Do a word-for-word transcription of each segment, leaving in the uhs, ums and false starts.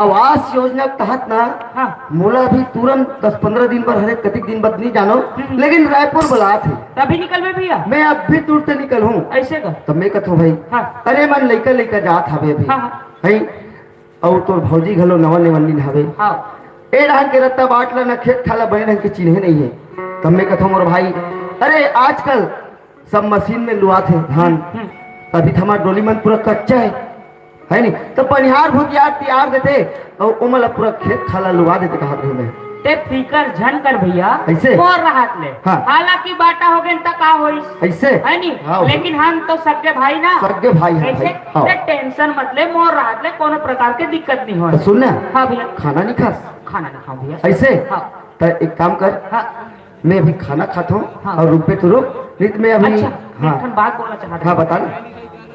आवास योजना के तहत ना, हाँ। मोला अभी तुरंत दस पंद्रह दिन बर, हरे कतिक दिन बर नहीं जानो, हम्म। लेकिन रायपुर बुलात हे। तभी निकलबे भैया? मैं अभी तुरंत निकलहूँ। ऐसे का? तब मैं कथों भाई, हाँ। अरे मन लइका लइका जात हवे अभी। हाँ, हाँ। हैं? अउ तोर भौजी घलो नवा नेवन्नीन हवे। हाँ। ए डहन के रद्दा बाट ला ना खेत खाला बने ढंग के चिन्हे नहीं हे। तब मैं कथों मोर भाई, अरे आजकल सब मशीन में लुआत हे धान। हम्म। अभी तो हमार डोली मन पूरा कच्चा हे, हे नहीं? तो बनिहार भूतियार तियार देते अउ ओमन ला पूरा खेत खाला लुआ देते कहत रहे मैं। ते फिकर झन कर भैया, ऐसे? मोर रहत ले। हाँ। हालांकि बाटा हो गए त का होइस? ऐसे? हे नहीं? हाँ। लेकिन हम तो सगे भाई ना। सगे भाई हे ऐसे? भाई। हाँ। ते टेंशन मत ले, मोर रहत ले कोनो प्रकार के दिक्कत नहीं हो। तो सुन ना। हाँ भैया। खाना नहीं खास? खाना नहीं खाऊं भैया। ऐसे? हाँ। तो एक काम कर। हाँ। मैं अभी खाना खाथों हाँ। अउ रुकबे तो रुक, नहीं तो मैं अभी अच्छा, हाँ। एक ठन बात बोलना चाहत हाँ, हूँ। बता ना।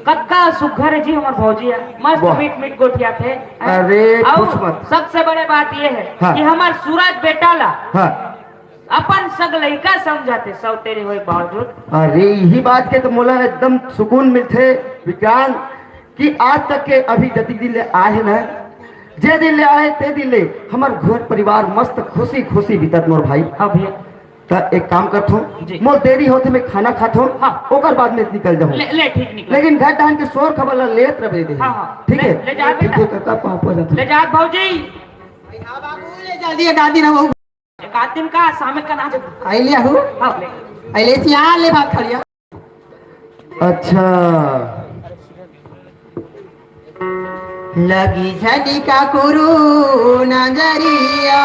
कतका सुघर हे जी हमर भौजी हे, मस्त वाह। मीठ मीठ गोठियाथे। अरे, अउ कुछ मत। सबसे बड़े बात ये हे हाँ। कि हमर सूरज बेटा ला हाँ। अपन सग लइका समझथे, सौतेली होए बावजूद। अरे, यही बात के तो मोला एकदम सुकून मिलथे विक्रांत, कि आज तक के अभी जतिक दिन ले आए हे ना, जे दिन ले आए हे, ते दिन ले हमर घर परिवार मस्त खुशी खुशी बीतत मोर भाई। हाँ भैया। त एक काम करथों, जी। मोर देरी होथे, मैं खाना खाथों, हाँ। ओकर बाद में निकल जाहूँ। ले, ले, ठीक निकल। लेकिन घर डहन के सोर खबर ला लेत रहे दे। हाँ, हाँ। ठीक ले, हे? ले जा ठीक बेटा। हे, काका, पापा रख। ले जा भौजी। हाँ बाबू, ले जल्दी, दादी ना वो। एक आध दिन का शाम का ना जब। आइले हूँ। हाँ, ले। आइले सिया ले भात खा लिया। अच्छा। लगी झनी का कुरु नजरिया।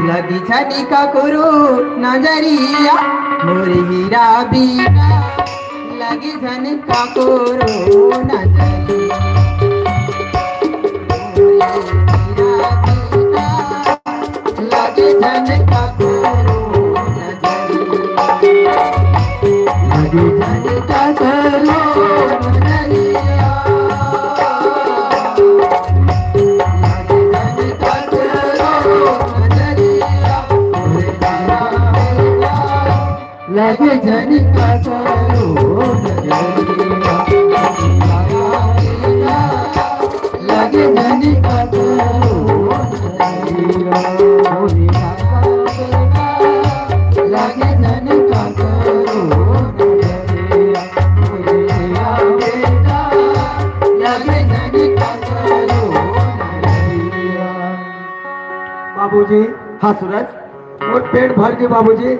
लगी झनी का कुरु नजरिया। मोर हीरा बीना। लगे झन काकोरो नजरिया। लगे झन काकोरो नजरिया। लगे झन काकोरो नजरिया। लगे झन काकोरो नजरिया। लगे झन काकोरो नजरिया। लगे झन काकोरो नजरिया। लगे झन काकोरो नजरिया। लगे झन काकोरो नजरिया। बाबूजी। हाँ सूरज। मोर पेट भर गे बाबूजी।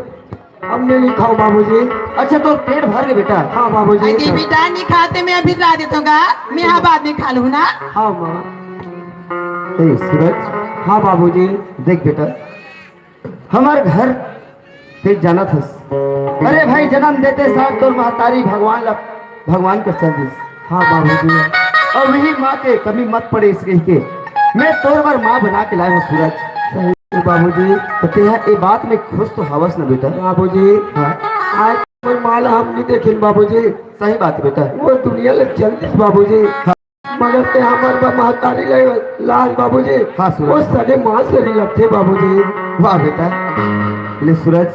अब मैं नहीं खाऊं बाबूजी। अच्छा, तोर पेट भर गे बेटा? हाँ बाबूजी। अरे बेटा, नहीं खाते मैं अभी ला देता हूँ गा। मैं यहाँ बाद में खा लूँ ना। हाँ माँ। ए सूरज। हाँ बाबूजी। देख बेटा, हमर घर ते जानत हस। अरे भाई, जन्म देते साथ तोर महतारी भगवान ला, भगवान कर चल दिस। हाँ बाबूजी। अउ वही माँ के कमी मत पड़े इस कहिके मैं तोर बर माँ बना के लाए हूँ सूरज। सही बाबूजी। तो तेहा ए बात में खुश तो हवस न बेटा? बाबूजी। हाँ। आज कोई माँ ला हम नहीं देखेन बाबूजी। सही बात है बेटा। वो दुनिया ले चल दिस बाबूजी। हाँ। मगर ते हमर बर महतारी ले लाज बाबूजी। हाँ, सूरज। वो सगे माँ से नहीं लगते बाबूजी। वाह बेटा। ले सूरज,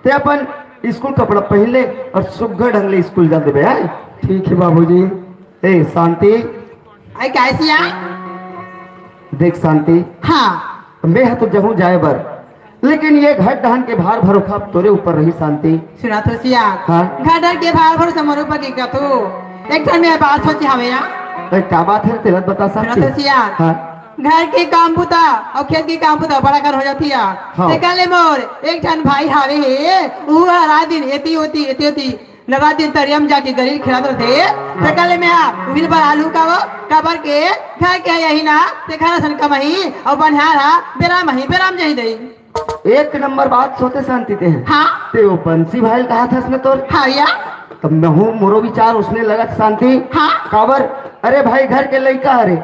ते अपन स्कूल कपड़ा पहन ले अउ सुग्घर ढंग ले स्कूल जा देबे, हैं? ठीक है बाबूजी। ए शांति। आई कैसी आ? देख शांति। हाँ। मैं ह तो जहूँ जाए बर, लेकिन ये घर डहन के भार भरोखा तोरे ऊपर रही शांति। सुनत हस सियान। हाँ। घर डहन के भार भरोखा मोर ऊपर गिर गा तू। एक ठन मैं बात सोचे हवे या। ए, का बात है तेला बता शांति। सुनत हस सियान। हाँ। घर के काम बुता अउ खेत के काम बुता बड़ा कर हो जाती है। हाँ। ते कहले मोर एक ठन भाई हावे हे, उ ह रात दिन एती ओती, एती ओती, न रात दिन तरिया में जाके गरीब खेलत रथे। हाँ। ते कहले मैं हा, उहिल बर आलू का वो, काबर के घर के यही ना, ते घर असन कमही, अउ बनिहार हा, बेरा मही, बेरा में जही दही। एक नंबर बात सोचे शांति ते हैं। हाँ। ते वो बंसी भाई कहा था इसमें तोर? हाँ या। तब मैं हूँ, मोरो विचार उसने लगत शांति। हाँ। काबर, अरे भाई घर के लइका हरे,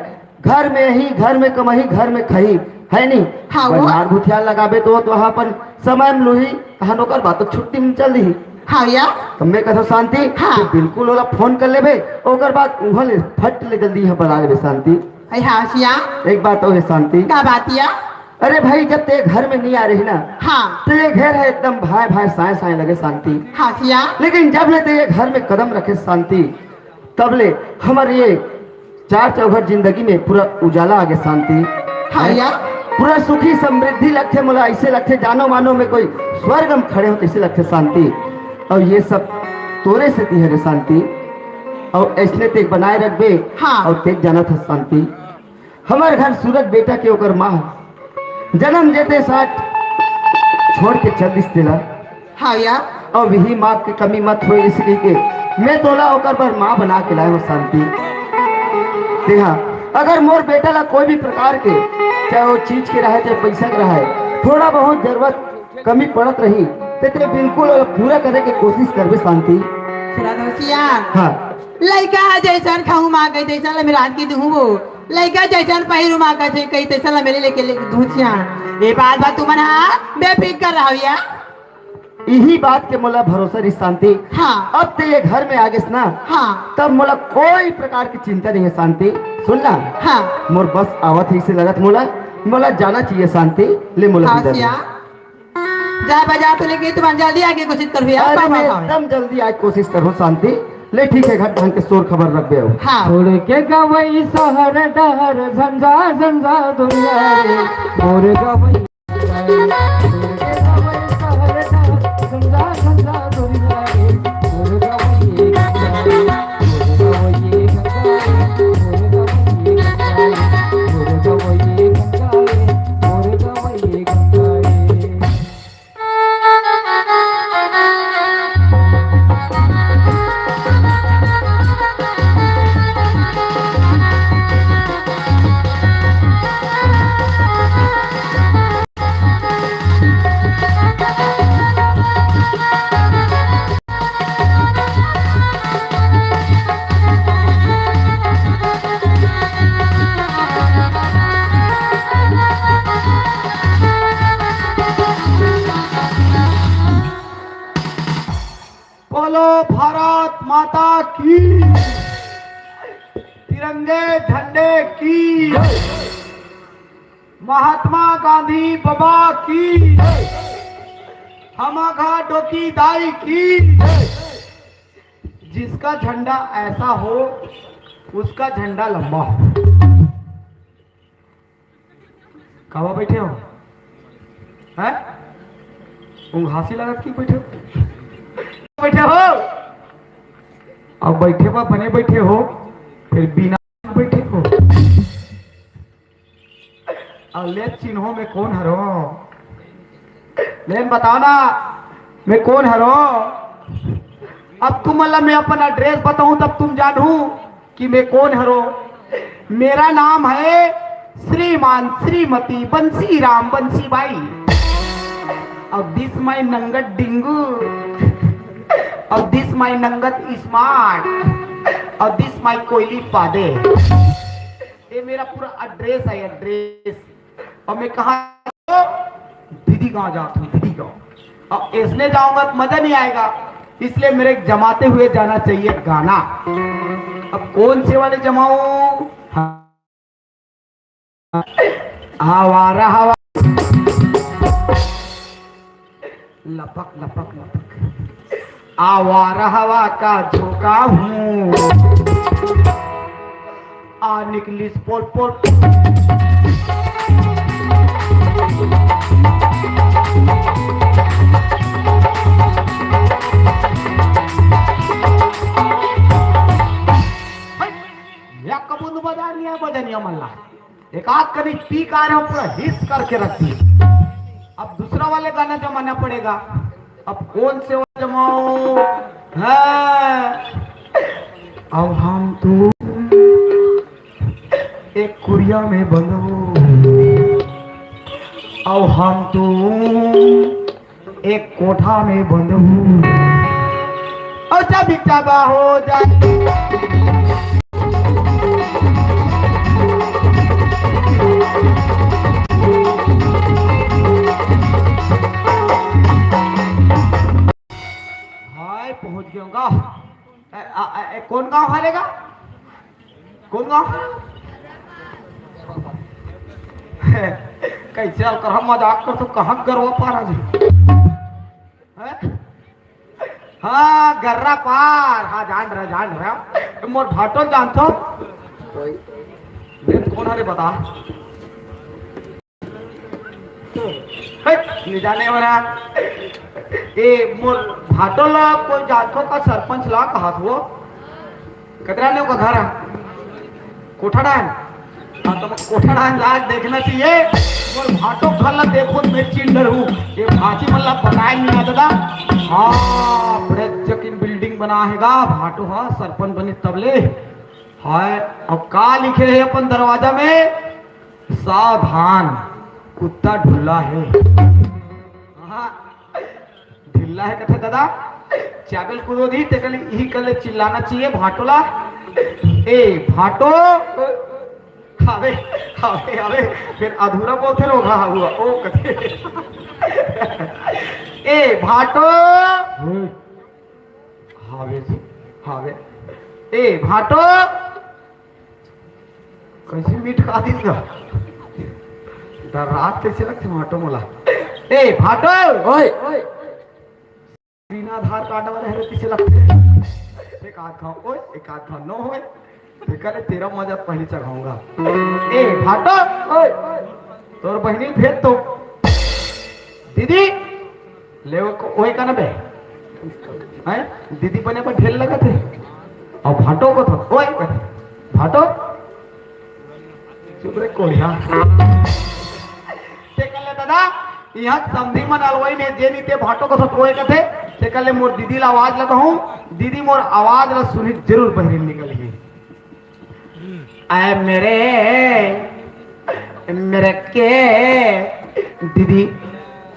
घर में ही, घर में कमाही, घर में खाही, है नहीं? हाँ, वो। बनिहार भूथियार लगाबे तो, तो वहाँ अपन समय में लुही, तहन ओकर बाद तो छुट्टी में चल दी। हाँ या। तब मैं कहता शांति, हाँ। तू बिल्कुल ओला फोन कर लेबे, ओकर बाद उहल फट ले जल्दी यहाँ बना लेबे शांति। अरे हाँ सिया। एक बात और है शांति। का बात या? अरे भाई, जब ते घर में नहीं आ रही ना, हाँ। तो ये घर है एकदम भाए भाए साए साए लगे शांति। हाँ सिया। लेकिन जब ले ते ये घर में कदम रखे शांति, तब ले हमर ये चार चौघर जिंदगी में पूरा उजाला आगे शांति। हाँ यार। पूरा सुखी समृद्धि लगथे मोला, ऐसे लगथे जानो मानो में कोई स्वर्ग में खड़े हो, ऐसे लगथे शांति। और ये सब तोरे से ती हरे शांति। और ऐसने तेक बनाए रखबे। हाँ। और तेक जाना था शांति। हमर घर सूरज बेटा के ओकर माँ जन्म देते साथ छोड़ के चल दिस तेला। हाँ यार। अब यही माँ के कमी मत होए, इस कही के मैं तोला ओकर बर माँ बना के लाए हो शांति। ते हाँ, अगर मोर बेटा ला कोई भी प्रकार के, चाहे वो चीज के रहे, चाहे पैसा के रहे, थोड़ा बहुत जरूरत कमी पड़त रही, ते ते बिल्कुल ओला पूरा करे के कोशिश करबे शांति। सुना दो सिया। हाँ। लइका जैसन खाऊं माँ के, जैसन लमिरान की दूं वो। लइका जैसन पहिरू माँ का से कही तैसन ला मेरे लेके ले धूसिया। ये बात बात तुमन हा बेफिक्र रहो या। यही बात के मोला भरोसा रही शांति। हाँ। अब ते ये घर में आ गेस ना। हाँ। तब मोला कोई प्रकार की चिंता नहीं है शांति। सुन ना। हाँ। मोर बस आवत है इसे लगत मोला। मोला जाना चाहिए शांति। ले मोला हाँ विदा दे। सिया। जा बजा तो लेके तुमन जल्दी आके कोशिश कर भैया। अरे मैं एकदम जल्दी आज कोशिश करो शांति। ले ठीक है, घर ढंग के शोर खबर रख दे। हाँ। छोड़ के गवई शहर डहर झंझा झंझा दुनिया रे, मोर गवई। छोड़ के गवई शहर डहर झंझा झंझा दुनिया रे, मोर गवई। बोलो भारत माता की, तिरंगे झंडे की, महात्मा गांधी बाबा की, हमाघा डोकी दाई की। जिसका झंडा ऐसा हो, उसका झंडा लंबा हो। कावा बैठे हो? हैं? उंघासी लगत की बैठे हो? बैठे हो? अब बैठे बा बने बैठे हो, फिर बिना बैठे हो। अउ ले चिन्हो मैं कोन हरो? ले बताओ ना, मैं कोन हरो? अब तुम ला मैं अपन एड्रेस बताऊं तब तुम जानू कि मैं कोन हरो। मेरा नाम है श्रीमान श्रीमती बंसीराम बंसीबाई। अब दिस माई नंगत डिंगू, अब दिस माई नंगत स्मार्ट, अब दिस माई कोयली पादे। ये मेरा पूरा एड्रेस है, एड्रेस। और मैं कहाँ? दीदी गांव जाता हूँ, दीदी गांव। अब इसने जाऊंगा तो मजा नहीं आएगा, इसलिए मेरे जमाते हुए जाना चाहिए गाना। अब कौन से वाले जमाऊं? हाँ। आवारा हवा। लपक लपक लपक। आवारा हवा का झोंका हूँ। आ निकलिस पोल पोल। या कबूल बजा नहीं है, बजा नहीं है मल्ला। एक आध कभी पी का रहे हो, पूरा हिस करके रख दी। अब दूसरा वाले गाना जमाना पड़ेगा। अब कौन से वाला जमाओ? हाँ। अब हम तो एक कुरिया में बंद हो, अब हम तो एक कोठा में बंद हूँ। और जब इच्छा हो जाए। हाय, पहुंच गया होगा। ए, आ, आ, ए, कौन गांव हालेगा? कौन गांव? कइसे अउ करहा मजाक करथो, कहाँ गरवा पार आ जाही? हैं? हाँ, गर्रा पार। हाँ, जान रहा, जान रहा। मोर भाटो ल जानथो? कोई। ये कोन हरे बता? हे, नहीं जाने वाला। ए, मोर भाटो ला कोई जानथो का, सरपंच ला कहाथो? कतरा ने ओकर घर हे? कोठा डाहन। हाँ, तो कोठा डाहन जाके देखना चाहिए। मोर भाटो घर ला देखो, मैं चिल्लर हूँ। ये भांची मन ला बताए नहीं आता था। हाँ, बड़े जकिन building बना हे गा, भाटो हा सरपंच बनी तब ले। हाय, अब का लिखे हे अपन दरवाजा में? सावधान, कुत्ता ढुल्ला हे। हाँ, ढिल्ला हे कथे दादा, चाबेल कूदो दी, तेकर ले इही कर ले चिल्लाना चाहिए, भाटो ला। ए, भाटो। हवे, हवे, हवे, फिर अधूरा बोलथे लोग, हाँ, हुआ, ओ, कथे। ए, भाटो। हवे जी, हवे। ए, भाटो। कइसे मीठ खा दिस गा? डर रात कइसे लगथे भाटो मोला? ए, भाटो! ओए! बिना आधार कार्ड वाले हरे कइसे लगथे? एक आध घाव ओए, एक आध घाव नो होए। तेकर ले तेरा मजा पहिली चघाऊंगा। ए, भाटो! ओए! तोर बहिनी भेज तो। दीदी, ले वो को-, ओए का ना बे? हैं? दीदी बने पर ढेर लगत हे। अउ भाटो कथो, ओए कथे, भाटो? चुप रे कोढ़िया। तेकर ले दादा, इहाँ समधी मन अलवई में जे नीते भाटो कथो, ओए कथे, तेकर ले मोर दीदी ला आवाज लगाहूँ, दीदी मोर आवाज ला सुनही जरूर बहिरी निकलही। ऐ मेरे, मेरे के दीदी। ओ।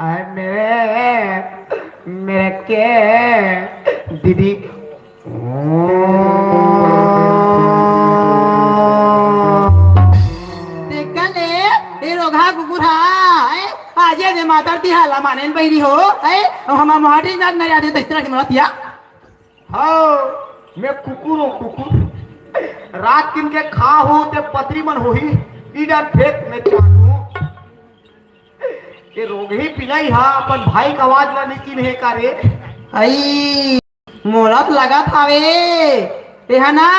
ऐ मेरे, मेरे के दीदी। तेकर ले, ए रोगहा कुकुर हा, ए, आजे दे मातर तिहा ला मानेन बहिरी हो, ए, हम मोहाटी जात नरिया दे दस्तर के मरतिया। हाँ, मैं कुकुर हूँ, कुकुर। रात किन के खा हो ते पतरी मन होही, इधर फेंक में चाटू। ये रोगही पिलाई हा अपन भाई का आवाज ला नहीं चिन्हे का रे? आई, मोला तो लगत हावे, तेहा ना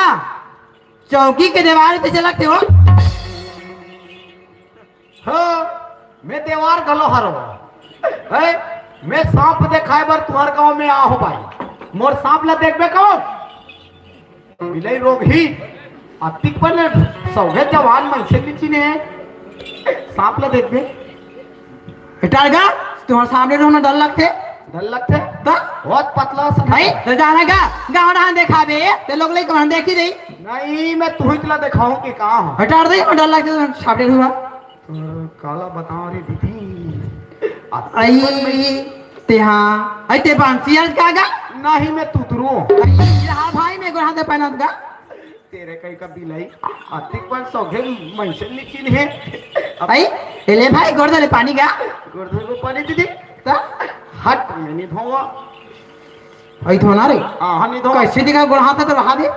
चौकी के देवार पे चलत हे वो। हाँ, मैं देवार घलो हरो। है, मैं सांप देखाए बर तुहर गांव में आ हो भाई। मोर सांप ला देखबे कौन? बिलाई रोगही, अतिक बने सौघे जवान मनसे नी चिन्हे। सांप ला देखबे। हटा गा, तुम्हारे सामने रहना डर लगथे। डर लगथे? त? बहुत पतला सा। भाई, तो जाना गा, गाँव डहान देखाबे, ते लोग लइका मन देखी दे। नहीं, मैं तुहिच ला देखाऊं कि का हो। हटा दे, डर लगथे, सामने रहना। तोर काला बताओ रे दीदी। आई, ते हाँ। आई, ते बांसी आज का गा? नहीं, मैं तुतरू। आई, रहा भाई, मैं गोरहा दे पहनत गा। तेरे कहीं का बिलाई। अतिक बन सौघे मनसे नी चिन्हे। अब आई, एले भाई, गोड़ धले पानी गा। गोड़ धले पानी दीदी। ता? हट, मैं नहीं धोवा। आई धोना रे। हाँ, हाँ, नहीं धोवा। कैसे दिखा गोड़ हाथ तो रहा दे।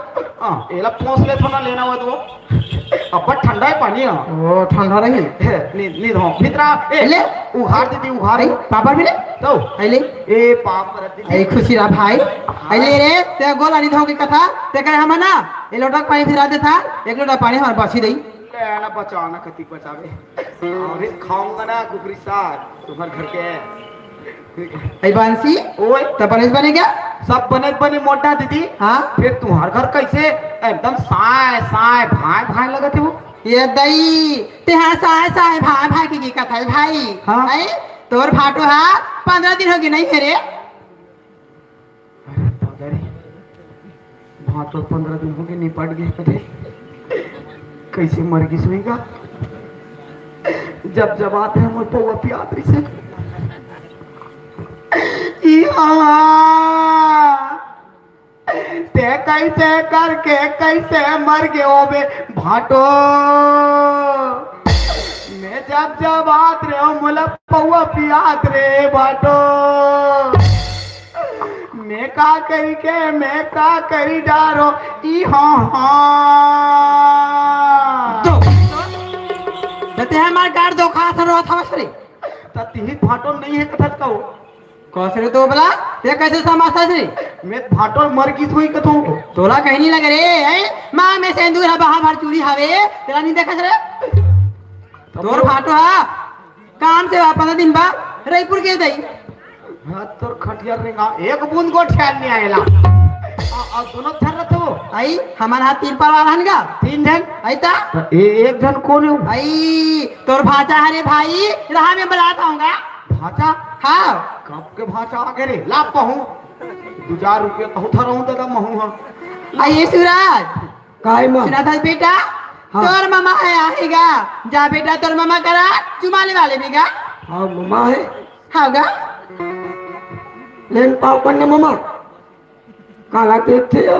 हाँ, एला पोंछ ले, थोड़ा लेना हुआ तो। अब ठंडा है पानी, हाँ। ओ, ठंडा रही। नहीं, नहीं धोवा। भीतरा, ए, ले। उघार दीदी, उघार। आई, पापड़ भी ले। तो? आई ले। ए, पापड़ दीदी। आई, खुशी रहा भाई। हाँ। आई ले रे, ते गोला नहीं धोके कथा, ते कहे हम ना, ये लोटा पानी फिरा देता, एक लोटा पानी हमारे पास ही दे। ले ना, बचाओ ना, कति बचावे। अरे खाऊंगा ना कुकरी साग, तुम्हारे घर के। ए बांसी, ओए। त बनेच बने क्या? सब बने बने मोटा दीदी। हाँ? फिर तुम्हार घर कैसे एकदम साय, साय, भाय, भाय लगत हे वो? ये दई, ते हाँ साय, साय, भाय, भाय के, के कथा है भाई। हाँ? हैं? तोर भाटो हा, पंद्रह दिन हो गए नहीं है रे। अरे दादा रे, भाटो पंद्रह दिन हो गए, निपट गए। अरे, कैसे मर गई सुई का? जब जब आत रहे, मोर पौवा पियात रही से। ई हाँ, ते कैसे करके कैसे मर गए हो बे भाटो? मैं जब जब आत रहे हो, मोला पौवा पियात रहे भाटो। मैं का करी के, मैं का करी डारो, ई हाँ, हाँ। दो। त तेहा मार गाड़ दो, खा थरो था बस रे। त तिही भाटो नहीं है कथस का वो। कस रे दोबला, ते कैसे समझता रे? मैं भाटो मर गई थोई कथो। तोला कहीं नहीं लगे रे, हैं? माँ में सेंदूर हा, बाहर भर चूड़ी हवे, तेला नहीं देखस रे? तोर भाटो हा, काम से वापस दिन बा, रईपुर के दई। हाँ, तोर खटिया रेंगा, एक बूंद गोठियाल नहीं आएला। आ, आ, दोनों झन रहते हो? आई, हमार हाथ तीन परवार हन गा। तीन झन? आई ता? तो ए-, एक झन कौन है? आई, तोर भांचा हरे भाई, रहा मैं बलात आऊंगा। भांचा? हाँ। कब के भांचा आगे रे? ला पहूं। दो चार रुपया कहूं था रहूं दादा महूं हाँ। आई, ये शिवराज। काय माँ? सुना था बेटा, हाँ। तोर मामा है, आएगा। जा बेटा, तोर मामा करा, चुमा लेवा लेबे गा। हाँ, मामा है। हाँ गा। लेन पाव पन्ने मामा। काला देखते हो?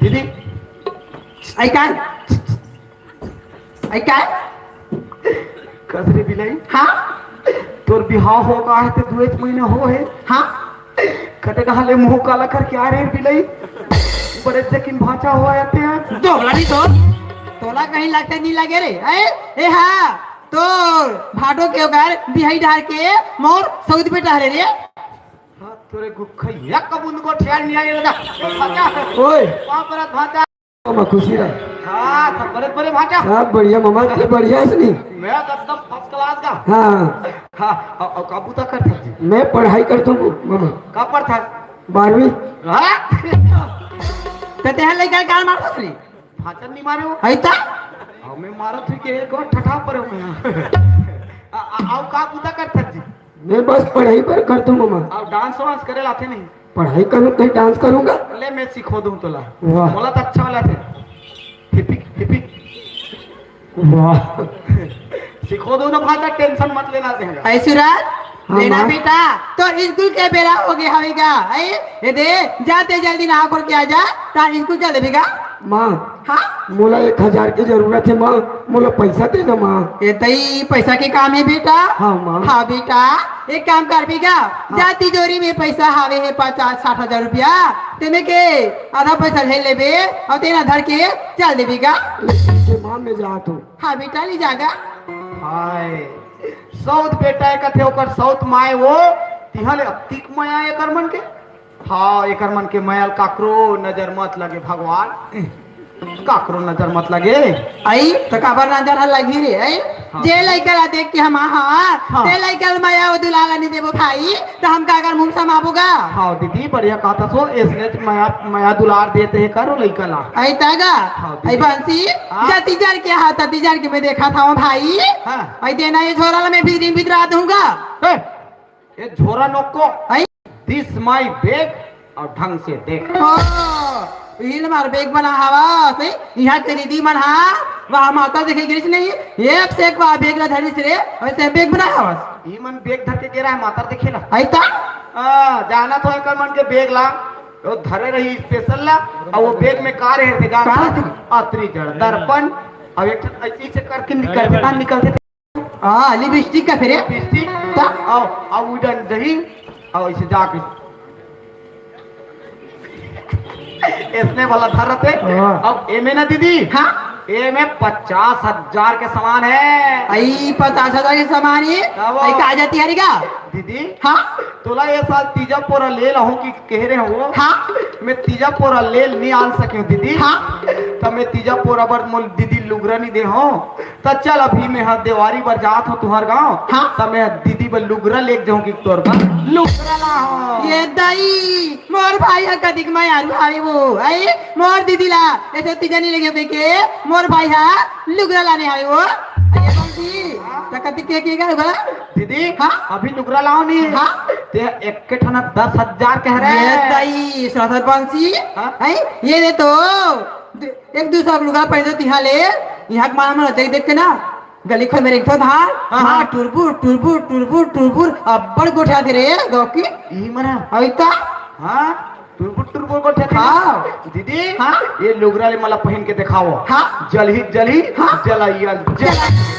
दीदी। आई काय? आई काय? कस रे बिलाई? हाँ? तोर बिहाव हो गा है ते दुएच महीना हो है। हाँ? कटे कहाँ ले मुंह काला करके आ रहे बिलाई? बड़े जकिन भांचा हो आते हैं। दोगला नहीं तो। तोला कहीं लगते नहीं लगे रे। ए, ए हाँ, तो भाटो के ओकर बिहाई डार के मोर सऊद बेटा हरे रे। हाँ, तोरे गुखैया कबूंद को ठेल नहीं आए दादा। भांचा। ओए। पाँव परत भांचा। मामा खुशी रह। हाँ, सब बड़े बड़े भांचा। सब बढ़िया मामा, ते बढ़िया है नहीं? मैं तो एकदम first class का। हाँ। हाँ, और, और का बूता कर था जी? मैं पढ़ाई करता हूँ मामा। का पढ़ था? बारहवीं। हाँ? तो ते हर लइका गाल मारता रे? भांचन नहीं मारे हो? है ता? और मैं मारा थी के एक और ठठा पर हूँ मैं। आ, आ, आओ का बूता कर था जी? मैं बस पढ़ाई पर करता हूँ मामा। और dance वांस करे लाते नहीं? पढ़ाई करूँ, कहीं dance करूँगा? ले, मैं सिखो दूँ तोला। वाह। बोला तो अच्छा वाला थे। हिपिक, हिपिक। वाह। सिखो दूँ ना भांचा, tension मत लेना देगा। ऐ सुराज, हाँ, लेना माँ। बेटा, तो स्कूल के बेरा हो गया हवेगा। ऐ, ये दे, जाते जल्दी नहा खोर के आ जा, ता स्कूल चल देबेगा। माँ, हाँ? मोला एक हजार की जरूरत है माँ, मोला पैसा देना माँ। ये तई पैसा के काम है बेटा? हाँ माँ। हाँ बेटा, एक काम कर बेगा, हाँ। जा तिजोरी में पैसा हावे है पचास साठ हजार रुपया, तेमे के आधा पैसा ले लेबे और तेना धर के चल देबेगा। ले, ठीक है माँ, मैं जात हूँ। हाँ बेटा, ले जागा। हाय, सौत बेटा है कथे ओकर सौत माय वो, तिहा ले अतिक मया एकर मन के। हाँ, एकर मन के मया ल काकरो नजर मत लगे भगवान, काकरो नजर मत लगे। आई, तो काबर नजर ह लगी रे, आई? हाँ। जे लइका ला देख के हम, हाँ, हाँ। ते लइका ल मया वो दुलार ला नहीं देबो भाई, तो हम काकर मुंह समाबो गा? हाँ दीदी, बढ़िया कहत हस वो, इसने मया, मया दुलार देते है करो लइका ला। आई तागा, हाँ दीदी। आई बंसी, हाँ। जति जर के, हाँ, तति जर के मैं देखा था भाई। हाँ। आई देना ये झोरा ला मैं भीतरी भीतरा दूंगा। ए, ये झोरा नोको। आई? This my bag और ढंग से देख। हाँ, ये हमार bag बना हवा, सही? यहाँ के दीदी मन हा, वाह माता देखे गिरिस नहीं, एक से एक वाह bag ला धरिस रे, वैसे bag बना हवा। ई मन bag धर के गे रहा है माता देखे ला। आई ता? आ, जाना तो एकर मन के bag ला, वो धरे रही special ला, और वो bag में का रहे थे जानता? का रहे थे? अतरी जड़ दर्पण, अब एक ठन ऐसी से करके निकलते, निकलते थे। हाँ, lipstick का फिर? Lipstick? ता? आओ, आओ, उड़न दही, आओ, इसे जाके। इसने वाला धर रहते। हाँ। अब एमे ना दीदी। हाँ? एमे पचास हजार के सामान है। आई, पचास हजार के सामान ही? का वो? आई, का जाती हरी का? दीदी। हाँ? तोला ये साल तीजा पोरा ले लाहूं कि कह रहे हो? हाँ? मैं तीजा पोरा ले नहीं आन सके हूँ दीदी। हाँ? तो मैं तीजा पोरा बर मोल दीदी लुगरा नहीं दे हूँ। त चल, अभी मैं हा देवारी बर जात हूँ तुहर गाँव। हाँ। त मैं दीदी बर लुगरा लेके जाऊँ कि तोर बर लुगरा ला हूँ। ये दाई, मोर भाई हा कदिक मयारू हावे वो, आई? मोर दीदी ला ऐसे तीजा नहीं लेके बेके, मोर भाई हा लुगरा लाने हावे वो। आई बंसी, त कदिक के के गा लुगरा? दीदी, हाँ? अभी लुगरा लाओ नहीं। हाँ? ते एक के ठना दस हजार कह रहे ये हैं। दाई, सुना था बंसी? हाँ? आई? ये दे तो। एक दूसरा के लुगा पहने तो तिहा ले, यहाँ के मारा मन देख देख के ना, गली खोर में रेंगथो धान, हाँ, हाँ। टुरबुर, टुरबुर, टुरबुर, टुरबुर, अब्बड़ गोठियाथे रे, गौकी। ई मना। अभी तो। हाँ, टुरबुर, टुरबुर गोठियाथे। हाँ। दीदी, हाँ। ये लुगरा ले मला पहन के दिखाओ। हाँ। जलही, जलही, हाँ। जलाइया, जल। जला-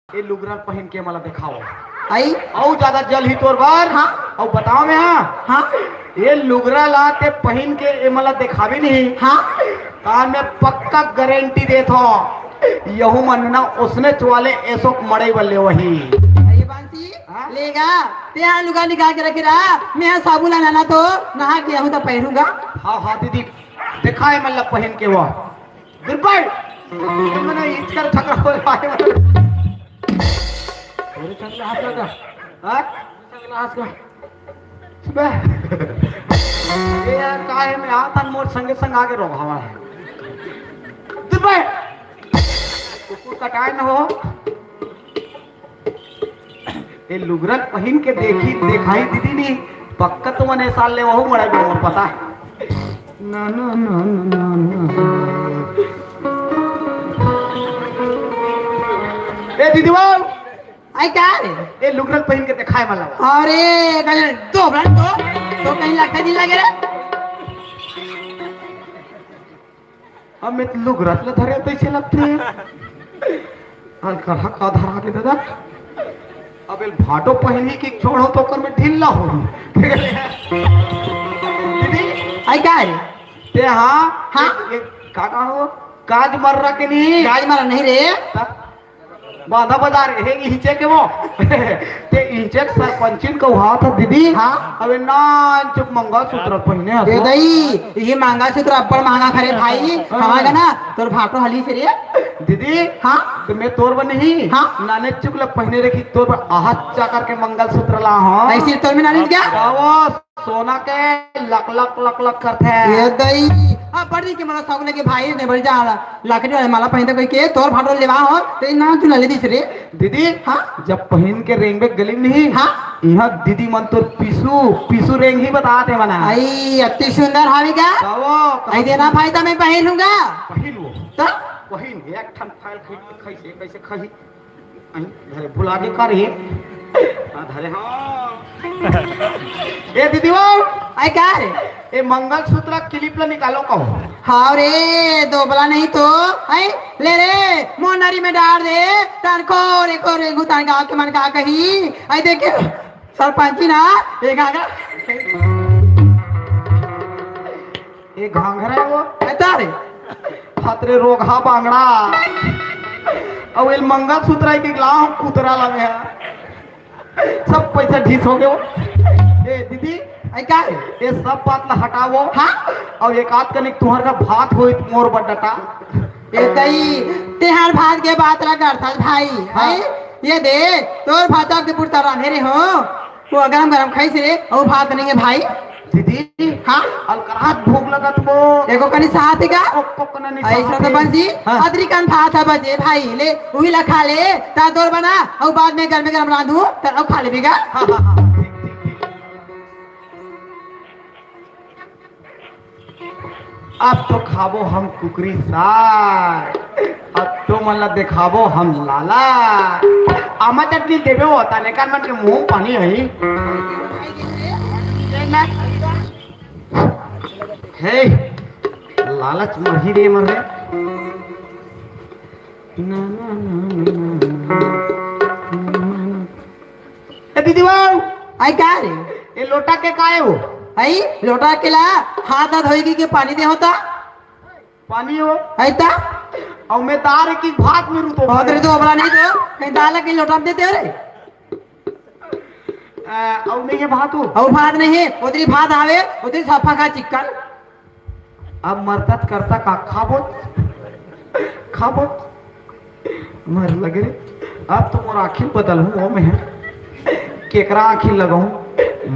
ये लुगरा ल पहिन के मला देखाओ। आई? अउ ज्यादा जलही तोर बर। हाँ। अउ बताओ मैं, हाँ? हाँ। ये लुगरा ला ते पहिन के ये मला देखाबे नहीं। हाँ। तान मैं पक्का गारंटी देत हौं, यहू मन ना उसने चुवाले एसो मड़ई बल्ले वही। ये बांसी, हाँ? लेगा, ते यहाँ लुगा निकाल के रखे रहा, मैं यहाँ साबुन लाना ना तो नहा के आऊँ तो पहनूंगा। हाँ, हाँ, दीदी, दिखाए मतलब पहिन के वो। दुर्बल, मैंने इचकर ठकरा हो रहा है, मतलब। अरे, चल, हाथ लगा। हाँ? चल, हाथ लगा। बे, ए यार, का हे, मैं आता न मोर संगे संग आगे रहो, हवा हे। दुबे! कुकुर कटाए न हो। ए लुगरा ल पहिन के देखी, देखाई दीदी नी, पक्का तुमन ए साल ले वहू मड़ई बे मोर पता हे। ना, ना, ना। ए दीदी बाबू, आई का रे? ए लुगरा ल पहिन के देखाए मला। अरे, कहीं तो बड़ा तो, तो कहीं लगता नहीं लगे रे। अब मैं लुगरा ल धरे तइसे लगथे। अउ कहाँ का धरा के दादा? अब एल भाटो पहिनी कि छोड़ो तो ओकर में ढीला हो। दीदी, आई का रे? ते हाँ, हाँ। ये, ये का कहा हो? काज मर रहा के नहीं? काज मर नहीं रे। तब बांधा बाजार हे इहिचे के वो। ते इहिचे के सरपंचिन कहू हाथ दीदी। हाँ। अबे नानचुक मंगलसूत्र पहिने हस। ए दई, ये मंगलसूत्र अब्बड़ महंगा खरे भाई। हाँ। हमारे ना, तोर भाटो हली से रे। दीदी। हाँ। तो मैं तोर बर नहीं। हाँ। नानचुक ल पहिने रखी तोर बर आहत चाकर के मंगलसूत्र ला हौं। ऐसे तोर में नानी क्या? आवाज। सोना के लक लक लक लक करथे। ए दई, अब बड़ी के मला सौगले के भाई ने बड़ी जा लकड़ी वाले माला पहिनथे कहिके तोर भाटो लेवा हो, ते ना तू ले दिस रे। दीदी, हाँ? जब पहिन के रेंगबे गली में नहीं, हाँ? इहाँ दीदी मन तोर पीसू, पीसू रेंग ही बताथे मना। आई, अति सुंदर हावे का? कहो, कहो। आई देना भाई, तो मैं पहिनूंगा। पहिन वो। तो? पहिन, एक ठन फाइल खींच के खैसे, कैसे खही? अरे, भुला के का रे? हाँ, धरे, हाँ। ए दीदी वो, आई का रे? ए मंगलसूत्र clip ला निकालो कहो। हाँ रे, दोबला नहीं तो, आई ले रे, मोनरी में डाल दे, तान को रे को रे गुतान गाँव के मन का कही, आई देखे, सरपंची ना, एक आगा। ए घाघरा हे वो। ए, तारे। फतरे रोगहा बांगड़ा। अउ एल मंगलसूत्र हे कि लाहूं कुतरा लगे हे। सब पैसा ढीस हो गए वो। ए, दीदी। ए, का हे? ए सब बात ला हटावो। हाँ? अउ एक आध कनिक तुहर का भात होई मोर बड्डटा। ए, तई, तेहर भात के बात ला करथस भाई। हाँ। हैं? ये दे, तोर भात के पुरता रांधे रे हो। वो गरम गरम खाई से रे, अउ भात नहीं है भाई। दीदी, हाँ? अलकरहात भूख लगत वो। एको कनी साथ ही का? ओ, को, को नहीं ऐसा साथ तो है। बंसी, हाँ। अदरी कन भात है बचे भाई, ले, उही ला खा ले, ता तोर बना, अउ बाद में गरम गरम रांधू, त अउ खा लेबे का? हाँ, हाँ, हाँ, ठीक, ठीक, ठीक। अब तो खाबो हम कुकरी साग, अब तो मन ला देखाबो हम लाला। आमा चटनी देबे हो, ताने कर मन के मुंह पानी आई। हे, लालच मरही रे मर रे। ना, ना, ना। ए दीदी बाऊ, आई का रे? ए लोटा के काहे हो? आई लोटा के ला, हाथ हाथ धोई के पानी दे होता। पानी हो? आई ता? अउ मैं दार की भात में रूतो। बहुत रे तो अबला नहीं तो, कहीं दाल के लोटा में देते हो रे? अ, अउ नहीं है भात हो? अउ भात नहीं है, उतरी भात आवे, उतरी सफा का चिक्कन। अब मरदत करता का खाबो, खाबो, मर लगे रे। अब तो मोर आँखी बदल हूँ, वो में है। केकरा आँखी लगाऊं,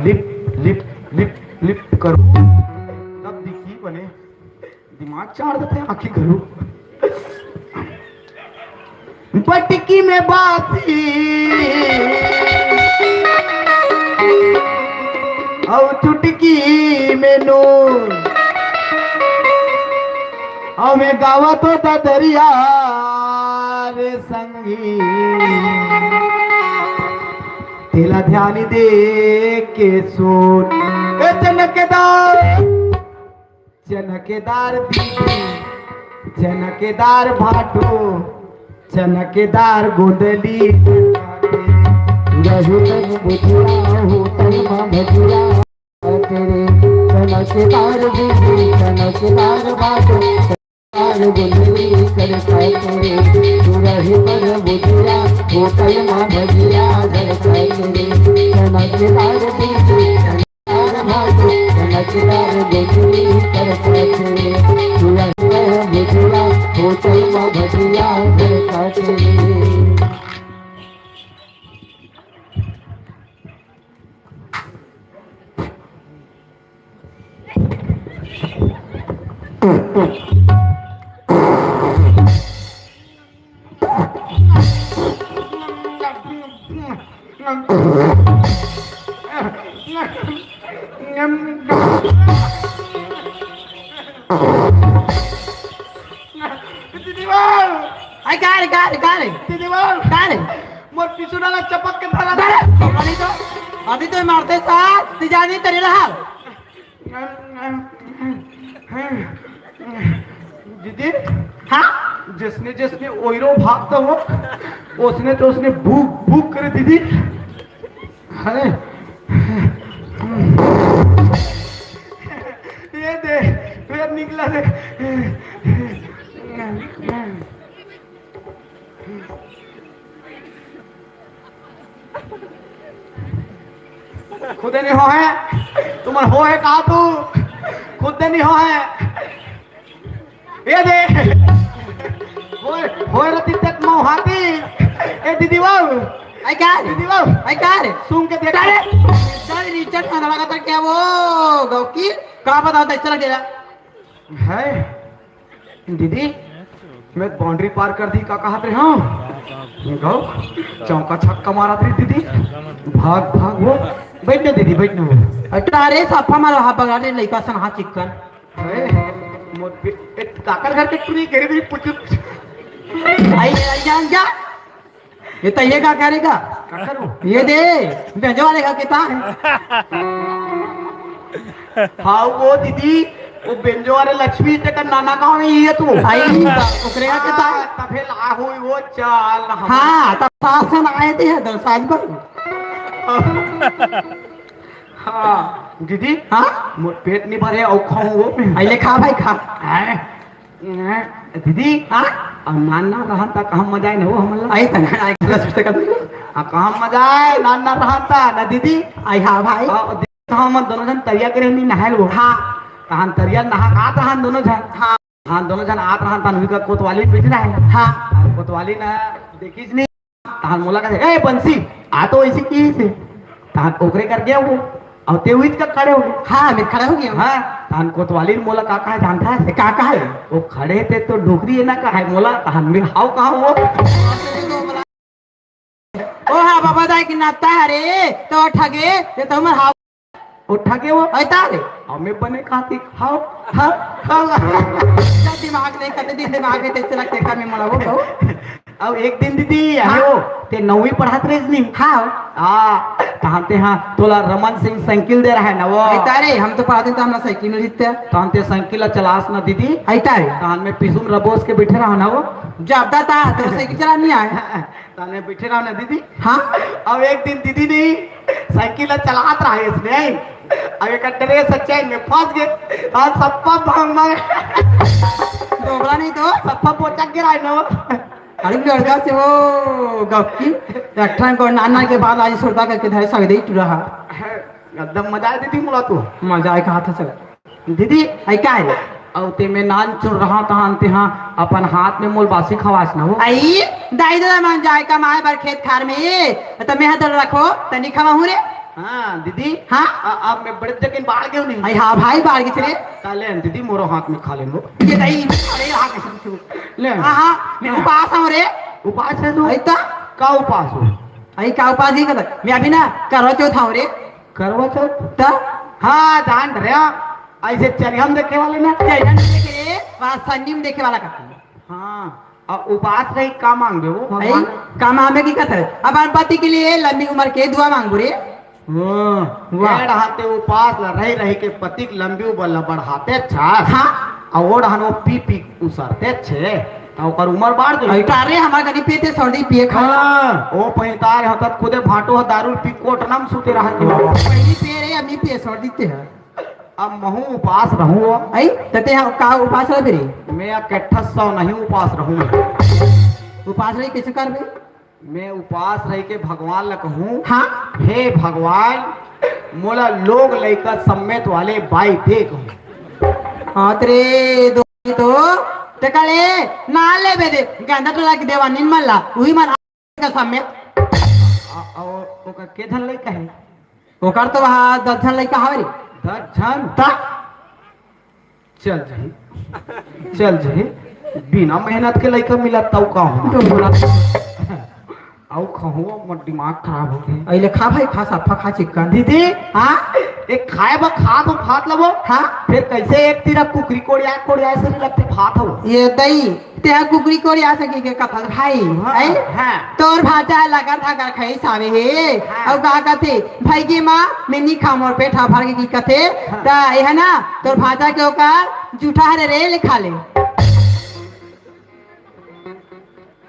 लिप, लिप, लिप, लिप करूं। तब दिखी बने, दिमाग चार देते आँखी घरू। बटकी में बासी अउ चुटकी में नून, अउ मैं गावत हो ददरिया रे संगी, तेला ध्यान दे के सुन। ए चनकदार, चनकदार दीदी, चनकदार भाटो, चनकदार गोंदली। रही तन बुधिया, होटल मा भजिया। तेरे चनकदार गोंदली, चनकदार बात। चनकदार गोंदली कर खाते, तू रही तन बुधिया, होटल मा भजिया। तेरे चनकदार गोंदली, दीदी बाबू! आई का रे, का रे, का रे? दीदी बाबू! का रे? मोर पिछुड़ा ला चपक के धरा। अरे, अभी तो, अभी तो मारते साथ, ती जानी तेरे रहा। दीदी, हाँ? जसने जसने ओइरो भागता हो, ओसने तो ओसने भूक भूक करे दीदी। अरे, ये दे, ये निकला दे। खुदे नहीं हो है, तुमन हो है का तू? खुदे नहीं हो है। ये दे। होए, होए रति तक मौहाती। ए दीदी बाबू। आई का रे? दीदी बाबू। आई का रे? सुन के देख। अरे, चल रिचर्ड खाना लगा था क्या वो? गौकी, का बताओ तो चला गया। है? दीदी, मैं बाउंड्री पार कर दी, का कहत रहे हो? गौ, चौका छक्का मारत रही दीदी। भाग, भाग वो। बैठ ना दीदी, बैठ ना वो। अरे सफा मारो, हा बगाड़े लइका सन, हा चिक्कन। अरे, मोर पे, ए, काकर घर के टुरी घेरे भी पुचुक। आई, आई जान जा। ये तो ये का करेगा? काकर हो? ये दे, बेंजो वाले का किता है? हाँ, वो दीदी, वो बेंजो वाले लक्ष्मी तेकर नाना गाँव में ही है तू। आई, ओकरे का किता है? हाँ, तभे ला हुई वो चाल ना हम। हाँ, तब सासन आए थे, तो साज पर। हाँ, दीदी। हाँ? मोर पेट नहीं भरे, अउ खाऊं वो। अइले खा भाई, खा। हैं? हैं? दीदी, हाँ? अब नान ना रहन ता कहाँ मजा आए ना वो हमला। आई तना, आई तना, सोचते कर। हाँ, कहाँ मजा आए, नान ना रहन ता ना दीदी। आई हाँ भाई। हाँ, दीदी, हम दोनों जन तरिया के रहनी नहाए वो। हाँ। तहन तरिया नहा, आ तहन दोनों जन। हाँ। हाँ, दोनों झन आत रहन, तहन उही का कोतवाली में बैठे रहे। हाँ। कोतवाली न देखिस नहीं, तहन मोला कहे, "ए बंसी, आ तो ऐसी की से।" तहन ओकरे कर गया वो, अउ ते उही का खड़े हो गए। हाँ, मैं खड़ा हो गया हूँ। हाँ, तहन कोतवाली ने मोला का कहा जानता है? का कहा है? वो खड़े थे तो डोकरी है ना कहा है मोला, तहन मैं हाव कहा वो। ओ हा बाबा दाई के नाता हरे, तो ठगे, ये तो हमर हाव। ओ ठगे वो? ऐता रे। हमें बने खाती खाओ। हाँ, हाँ। क्या दिमाग नहीं करते, दिन दिमाग में तेरे से लगते कमी मोला वो कहो। अब एक दिन दीदी, हाँ। अरे वो, ते नौवीं पढ़त रहे नहीं? हाँ। हाँ, तहन ते हाँ, तोला रमन सिंह साइकिल दे रहा है ना वो। ऐता रे, हम तो पढ़ते तो हमला साइकिल मिल जीते। तहन ते साइकिल ला चलास ना दीदी। ऐता रे। तहन मैं पिसुम रबोस के बैठे रहा ना वो। जाबदा ता, तो साइकिल चला नहीं आए। ताने बैठे रहो ना दीदी। हाँ। अब एक दिन दीदी नहीं साइकिल ला चलात रहा है इसने। अब एक ड्रेस चैन में फंस गए और सप्पा भांग मारे। डोबरा नहीं तो। सप्पा पोचक गिरा है ना वो। अरे लड़का से वो गप्पी अट्ठान को नाना के बाद आज सुरता करके धारे सगदे ही टूरा हा। एकदम मजा आए दीदी मोला तो। मजा आए कहा था सर। दीदी, आई का है? अउ ते में नान चुर रहा तहान ते हाँ अपन हाथ में मोल बासी खवास ना हो। आई, दाई ददा मन जाए कमाए बर खेत खार में, त मैं हा तोला रखो, तनी खवाहूँ रे। हाँ, दीदी। हाँ? अ-, अब मैं बड़े जगह बाढ़ गयो नहीं। आई, हाँ भाई, बाढ़ गई रे। ताले दीदी, मोरो हाथ में खा ले लो। ये दाई, अरे, हाथ में से ले। हाँ, हाँ, मैं हाँ। उपास हूँ रे। उपास है तू? आई ता? का उपास हो? आई का उपास ही कर? मैं अभी ना करवा चौथ हूँ रे। करवा चौथ? त? हाँ, जान रहे हैं। ऐसे चरिहम देखे वाले ना? चरिहम देखे रे, वहाँ सन्नी में देखे वाला का। हाँ, अब उपास रही का मांगबे वो अरे, भगवान? का मांगे की कथा है? अपन पति के लिए लंबी उम्र के दुआ मांगबो रे। हाँ, वाह। ए डहान ते उपास ला रही रही के पति के लंबी उम्र ला बढ़ाते छा। हाँ। और वो डहान वो पी पी उसरते छे। त ओकर उमर बाढ़ गई। अरे हमर कनी पिए थे, सर्दी पिए खा। हाँ, ओ पहितार ह, तत खुदे भाटो ह, दारू पी कोटना म सुते रहा। पहली पिए रे, अमी पिए सर्दी ते है। अब महू उपास रहूं। आई, त ते ह-, का उपास रह रे? मैं अकेठा सौ नहीं उपास रहूं मैं। उपास रही कैसे करबे? मैं उपास रही के भगवान ला कहूं, हाँ? हे भगवान, मोला लोग लइका सम्मेत वाले बाई दे कहूं। हाँ, तेरे दो तो, ते कले ना लेबे दे, गंदा टोला के देवा निन मन ला, उही मन का सम्मेत। आ, आ, ओ-, ओकर के झन लइका है? ओकर तो वहाँ दस झन लइका हवे रे। दस झन? ता? चल जही, चल जही। बिना मेहनत के लइका मिलत तऊ का हो? तो बोला। अउ खहुआ, मोर दिमाग खराब हो गे। अइले खा भाई, खा, सफा खा चिकन। दीदी, हाँ? एक खाए बर खा तो भात लबो। हाँ? फिर कैसे एक तीरा कुकरी कोड़िया, कोड़िया से लगथे भात हो? ये दई, तेहा कुकरी कोड़िया से की के कथा भाई, हाँ, हैं? हाँ। तोर भांचा ह लगर धागर खाई सावे हे। हाँ। अउ का कथे, "भाई के माँ, मैं नी खाऊं, मोर पेट ह भर गे," की कथे। हाँ। त ये है ना, तोर भांचा के ओकर जूठा हरे रे, ले खा ले।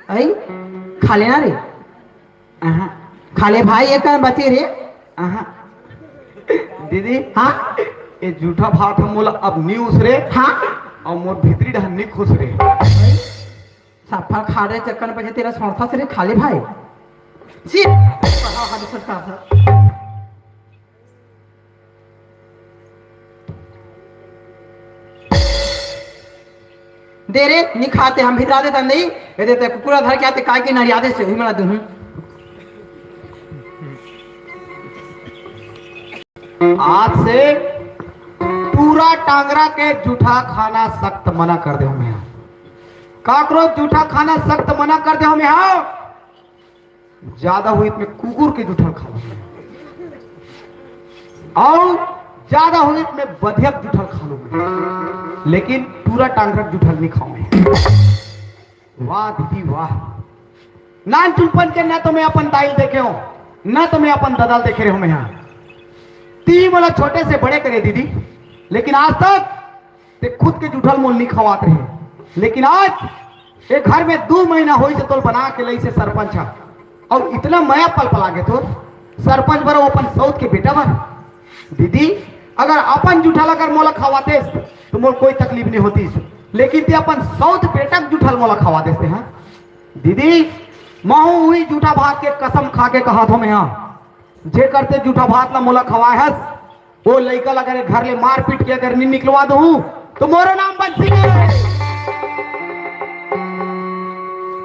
अई, खा लेना रे। आहा। खा ले भाई, एक बचे रे। आहा। दीदी। हाँ? ये जूठा भात ह मोला अब नी उसरे। हाँ? अउ मोर भीतरी डहर नी खुसरे। सफा खा रे चक्कर में बचे तेरा सौंथा से रे, खा ले भाई। जी। हाँ, हाँ, दूसरा, हाँ, हाँ। दे रे, नी खाते, हम भितरा देता नहीं। ये देते कुकुरा धर के आते, काय के नरिया दे से, उही मला दूँ। आज से टूरा टांगरा के जूठा खाना सख्त मना कर दे हूँ मैं। काकरो जूठा खाना सख्त मना कर दे हूँ मैं। ज्यादा होही त मैं कुकुर के जूठल खा लूं, अउ ज्यादा होही त मैं बधिया के जूठल खा लूं, लेकिन टूरा टांगरा के जूठल नहीं खाऊं मैं। वाह दीदी वाह, नानचुनपन के ना तो मैं अपन दाई ल देखे हूं, ना तो मैं अपन ददा ल देखे रहे हूं मैं। यहाँ ती मोला छोटे से बड़े करे दीदी, लेकिन आज तक ते खुद के जूठल मोला नी खवात रहे, लेकिन आज ए घर में दू महीना होइस हे तोला बना के लइस हे सरपंच ह, अउ इतना मया पलपला गे तोर सरपंच बर, अपन सौत के बेटा बर। दीदी, अगर अपन जूठल अगर मोला खवातेस त मोला कोई तकलीफ नहीं होतिस, लेकिन ते अपन सौत बेटा के जूठल मोला खवा देस ते, हाँ? दीदी, महू उही जूठा भात के कसम खा के कहत हों मैं, हाँ, जेकर ते जूठा भात ला मोला खवाए हस, ओ लइका ला अगर घर ले मार पीट के अगर नी निकलवा दूं, त मोरो नाम बंसी नहीं।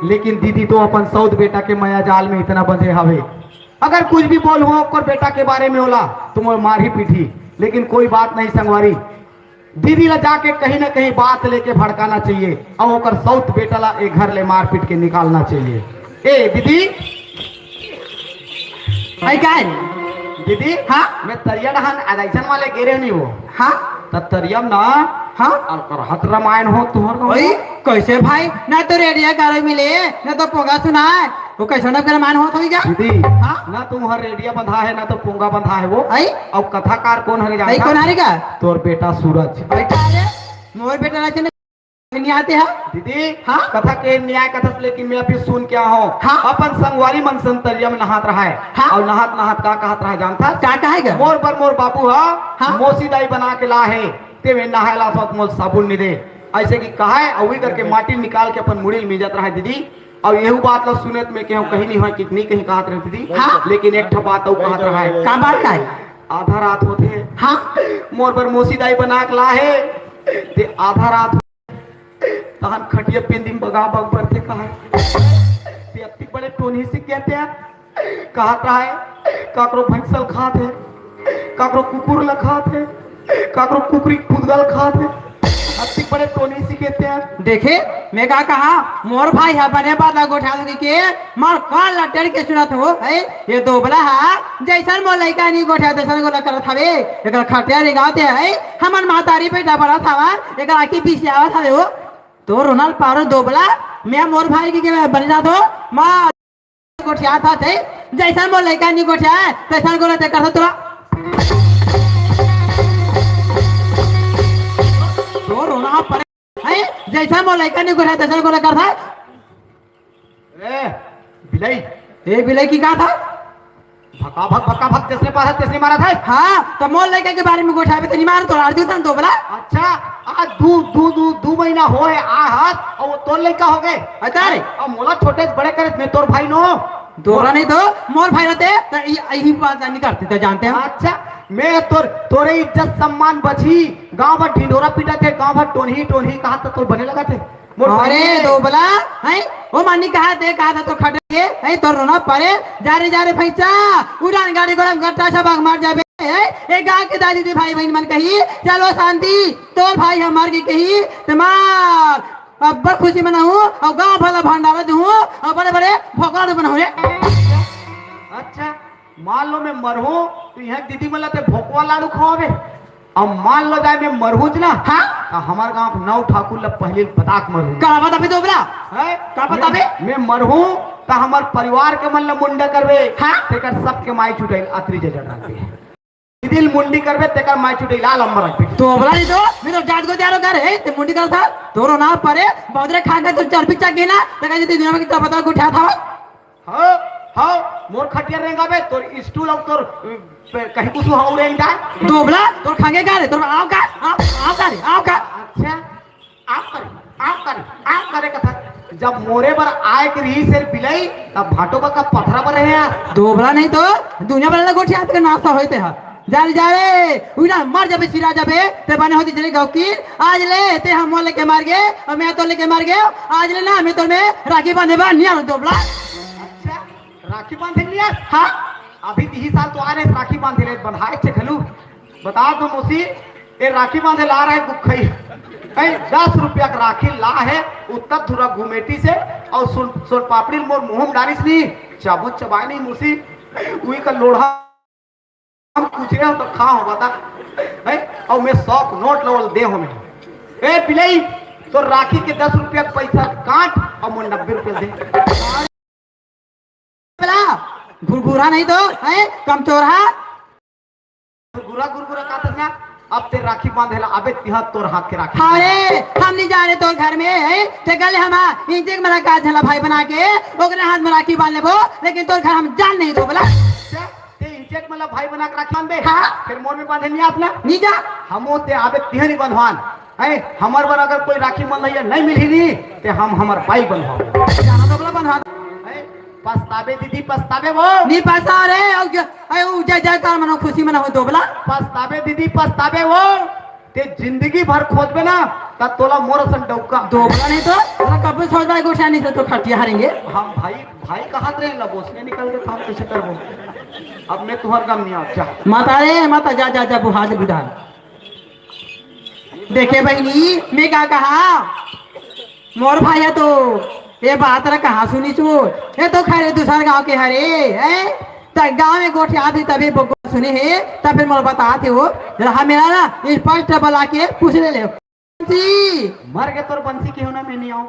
लेकिन दीदी तो अपन सौत बेटा के मया जाल में इतना बंधे हवे, अगर कुछ भी बोलहूं ओकर बेटा के बारे में ओला, त मोर मारही पीटही। लेकिन कोई बात नहीं संगवारी, दीदी ला जाके कहीं ना कहीं बात लेके भड़काना चाहिए, अउ ओकर सौत बेटा ला ए घर ले मार पीट के निकालना चाहिए। ए दीदी, भाई का है? दीदी, हाँ? मैं तरिया डहान अदाइसन वाले गे रहे नहीं वो। हाँ? त तरिया में ना, हाँ? अउ करहत रमायन हो तुहर का। ओई, कैसे भाई? ना तो रेडिया गारो मिले, ना तो पोगा सुनाए। वो कैसे ना रमायन होत होई का? दीदी, हाँ? ना तुहर रेडिया बंधा है, ना तो पोंगा बंधा है वो। आई? अउ कथाकार कौन हरे भाई जानता? कौन हरे का? तोर बेटा सूरज। बेटा रे, मोर बेटा ना चले। नहीं आते हैं? दीदी, हाँ? कथा के न्याय कथा से लेकिन मैं अभी सुन के आया हूँ। हाँ? अपन संगवारी मन संतरिया में नहात रहा है। हाँ? अउ नहात नहात का कहत रहा है जानता? का कहेगा? मोर बर मोर बाबू हा, हाँ? मोसी दाई बना के ला है, ते में नहाए ला साथ मोल साबुन नहीं दे। ऐसे कि कहा है, अउ वही करके माटी निकाल के अपन मुड़ी में मिजत रहा है दीदी। अउ यहू बात ला सुने त मैं कहूँ कहीं नहीं हो कि नहीं कहीं कहत रहे दीदी। हाँ? लेकिन एक ठो बात अउ कहत रहा है। का बात का है? आधा रात होते। हाँ? मोर बर मोसी दाई बना के ला है, ते आधा रात तहन खटिया पेंदी में बगा बग बरथे कहा। ते अत्ती बड़े टोनही से कहते हैं, कहत रहा है, काकरो भैंसल खात है, काकरो कुकुर ल खात है, काकरो कुकरी खुदगल खात है। अत्ती बड़े टोनही से कहते हैं। देखे, मैं का कहा, मोर भाई हा बने बात ला गोठा दे के, मार कान ला टेढ़ के सुनत हो, है? ये दोबला हा, जैसन मोर लइका नहीं गोठा, तैसन गोला करत हवे, एकर खटिया रेंगावत है, हमन महतारी बेटा बड़ा थावा, एकर आँखी बिसियावत हवे हो। तो रोनल पारो दोबला, मैं मोर भाई के, के बन जात हो, माँ गोठिया था थे, जैसन मोर लइका नहीं गोठिया है, तैसन गोला ते कर तोरा। तो रोना पड़े। हैं? जइसा मोर लइका नइ गोठियाय, तइसा गोठियाय करत हे। ए, बिलई। ए, बिलई के का था? भका भक, भका भक, जइसने पास हे, तइसने मारत हे। हाँ, त मोर लइका के बारे में गोठियाबे त नइ मारंव, तोर आरती उतारंव दोबला। अच्छा, आज दू, दू, दू, दू महीना होय हे, आ हाथ, अउ वो तोर लइका होगे। अच्छा रे। अउ मोला छोटे से बड़े करे, मैं तोर भाई नोहंव। तोर नइ तो, मोर भाई रहिते, त इ-, इही बात नइ करते, त जानते हम। अच्छा, मैं तोर, तोरे इज्जत सम्मान बचही, गांव भर ढिंढोरा पीटत हे, गांव भर टोनही, टोनही कहत हे, त तोर बने लगत हे। मोर अरे बहिनी हे। दोबला, हैं? ओ मानी कहा दे, कहा था तो खटे, हैं? तोर रोना परे, जा रे, जा रे भैंसा, उड़ान गाड़ी घोड़ा गट्टा छबाक मार जाबे, हैं? ए गांव के दाई दीदी भाई बहिन मन कही, चलो शांति, तोर भाई ह मर गे कही, त मार, अब्बड़ खुशी मनाहूं, अउ गांव भर ला भंडारा दूहूं, अउ बड़े बड़े भोकला बनाहूं रे। अच्छा, मान लो मैं मरहूं, त इहां दीदी मन ला ते भोकवा लाडू खवाबे। अउ मान लो जाय मैं मरहूंच ना, हाँ? त हमर गांव के नौ ठाकुर ला पहिली बता के मरहूं। का बताबे दोबला? हैं? का बताबे? मैं, मैं मरहूं त हमर परिवार के मन ला मुंडा करबे। हाँ? तेकर सबके माई चुटइल अतरी जजा डालबे। दीदी ल मुंडी करबे, तेकर माई चुटइल लाल अम्बर रखबे। दोबला नइ तो, मैं तो जात को जा रहा घर हे, ते मुंडी करत हस, तोर रोना परे, बहुत रे खा के तो चर्बी चक गे ना, तेकर जे दुनिया में कितना पता उठा था। हव, हव, मोर खटिया रेंगाबे, तोर स्टूल अउ तोर, अ, कहीं कुछु हव रेंग जाय। दोबला, तोर खंगे का रे, तोर आंव का, आंव, आंव का रे, आंव का। अच्छा, आंव का रे, आंव का रे, आंव का रे कथा। जब मोरे बर आय के रिहिस हे बिलई, तब भाटो बा का पथरा बर हे यार। दोबला नइ तो, दुनिया भर ला गोठियात के नासा होय ते हा। जा रे, जा रे, उइना मर जाबे, सिरा जाबे, ते बने होती चले गाँव की। आज ले, ते ह मोर लइका मर गे, अउ मैं तोर लइका मर गेंव। आज ले ना, मैं तोर में राखी बांधे बर नइ आंव दोबला। अच्छा, राखी बांधे नइ आस? हाँ। अभी इही साल तो आय रहे राखी बांधे ले, बंधाय छे घलू। बता तो मौसी, ए राखी बांधे ला रहे गुखई। कहीं दस रुपया के राखी ला हे, उत्तर धुरा घुमेटी से, अउ सोन, सोन पापड़ी मोर मुंह में डारिस नहीं, चाबुत चबाय नहीं मौसी, उही का लोढ़ा हम कुचरे हो तो खा हो बता। हैं? अउ मैं सौ के नोट ल ओला दे हो मैं। ए बिलई, तोर राखी के दस रुपया के पइसा काट अउ मोर नब्बे रुपया दे। बोला, घुरघुरा नहीं तो, हैं? कमचोरहा। घुरघुरा, घुरघुरा का था ना? अब ते राखी बांधे ला, अबे तिहा तोर हाथ के राखी। अरे, हम नइ जान रहे तोर घर में, हैं? ते गले हम इंचे के मन ला का झन ला भाई बना के, ओकरे हाथ में राखी बांध लेबो, लेकिन तोर घर हम जान नइ देबो, बोला। ते इंचे के मन ला भाई बना के राखी बांधबे? हाँ। फेर मोर में बांधे नइ आस ना? नइ जा। हमो ते आबे तिहा नइ बंधवान। हैं, हमर बर अगर कोई राखी बंधइया नइ मिलही नी, ते हम हमर बाई बंधवाबो। जाना तो बोला बंधवा। हैं, पछताबे दीदी, पछताबे वो। नइ पछतांव रे, अउ ज-, अउ जय जयकार मनाहूं, खुशी मनाहूं दोबला। पछताबे दीदी, पछताबे वो। ते जिंदगी भर खोजबे ना, त तोला मोर असन डौका। दोबला नइ तो, तोला कब्बे सोच भाई गोठिया नइ तो खटिया हरेंगे। हम भाई, भाई कहत रहे ला, बोसने निकल के काम कइसे करबो? अब मैं तुंहर गम नइ आंव, जा। मत रे, मत जा, जा, जा, बुहा दे बुढ़ा। देखे बहिनी, मैं का कहा, मोर भाई ह तो ए बात ला कहाँ सुनिस वो, ए तो खरे दूसर गांव के हरे, हैं? त गांव में गोठियात हे तभे बो-, सुने हे, त फेर मोला बतात हे वो, रहा मेरा ना, स्पष्ट बला के पूछ ले ले। बंसी। मर गे तोर बंसी के हो ना, मैं नइ आंव।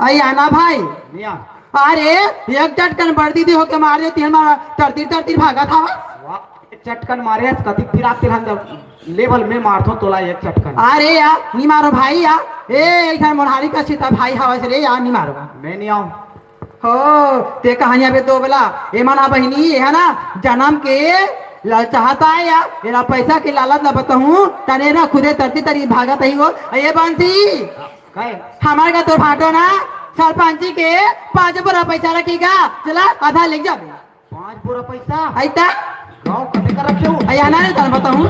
अई आना भाई। नइ आंव। अरे, एक चटकन बड़ दीदी होके मार देती हमारा, तरतीर तरतीर भागत हवस। वाह, चटकन मारे हस, कतिक पिरात तिरहन जब लेवल में मारथों तोला एक चटकन। अरे यार, नइ मारो भाई यार। ए, एक ठन मोनहारी का सीता भाई हवस रे यार, नइ मारो। मैं नइ आंव। हो, ते कहानिया बे दोबला, ए मन हा बहिनी, ए हा ना, जनम के ललचाहत आय या, एला पैसा के लालच ला बताहूं, तने ना खुदे तरती तरी भागत ही वो, ए बंसी, काय? हमर का तो भाटो ना, सरपंची के पांच बोरा पैसा रखेगा, चला, आधा ले जाबे। पांच बोरा पैसा? अइता? गांव कते कर रखे हो? अइया ना रे, तन बताहूं।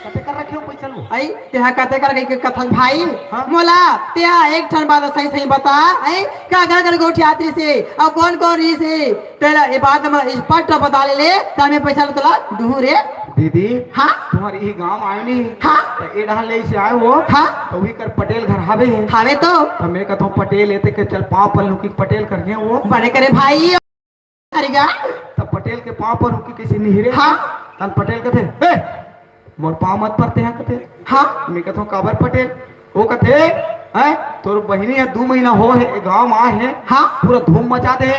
कते कर रखे हो पैसा लो? अई, तेहा कते कर के कथन भाई? हाँ? मोला, तेहा एक ठन बात सही सही बता, अई, का घर घर गोठियात रहिसे, अउ कौन कौन रहिसे, तेला ए बात मोला स्पष्ट बता ले ले, त मैं पैसा ल तोला दूहूं रे। दीदी, हाँ? तुम्हारी ही गांव आए नहीं? हाँ? त ए डहान ले से आए हो? हाँ? त उही कर पटेल घर हावे हे। हावे तो? त मैं कथों पटेल ए ते के चल पांव पर लुकी पटेल कर गए वो। बड़े करे भाई, हरिगा। त पटेल के पांव पर लुकी कइसे निहिरे? हाँ? तन पटेल कथे, ए, मोर पांव मत परते हैं कथे। हाँ? मैं कथों काबर पटेल? वो कथे, हैं? तोर बहिनी ह दू महीना हो हे, गांव म आए हे, हाँ? पूरा धूम मचा दे हे,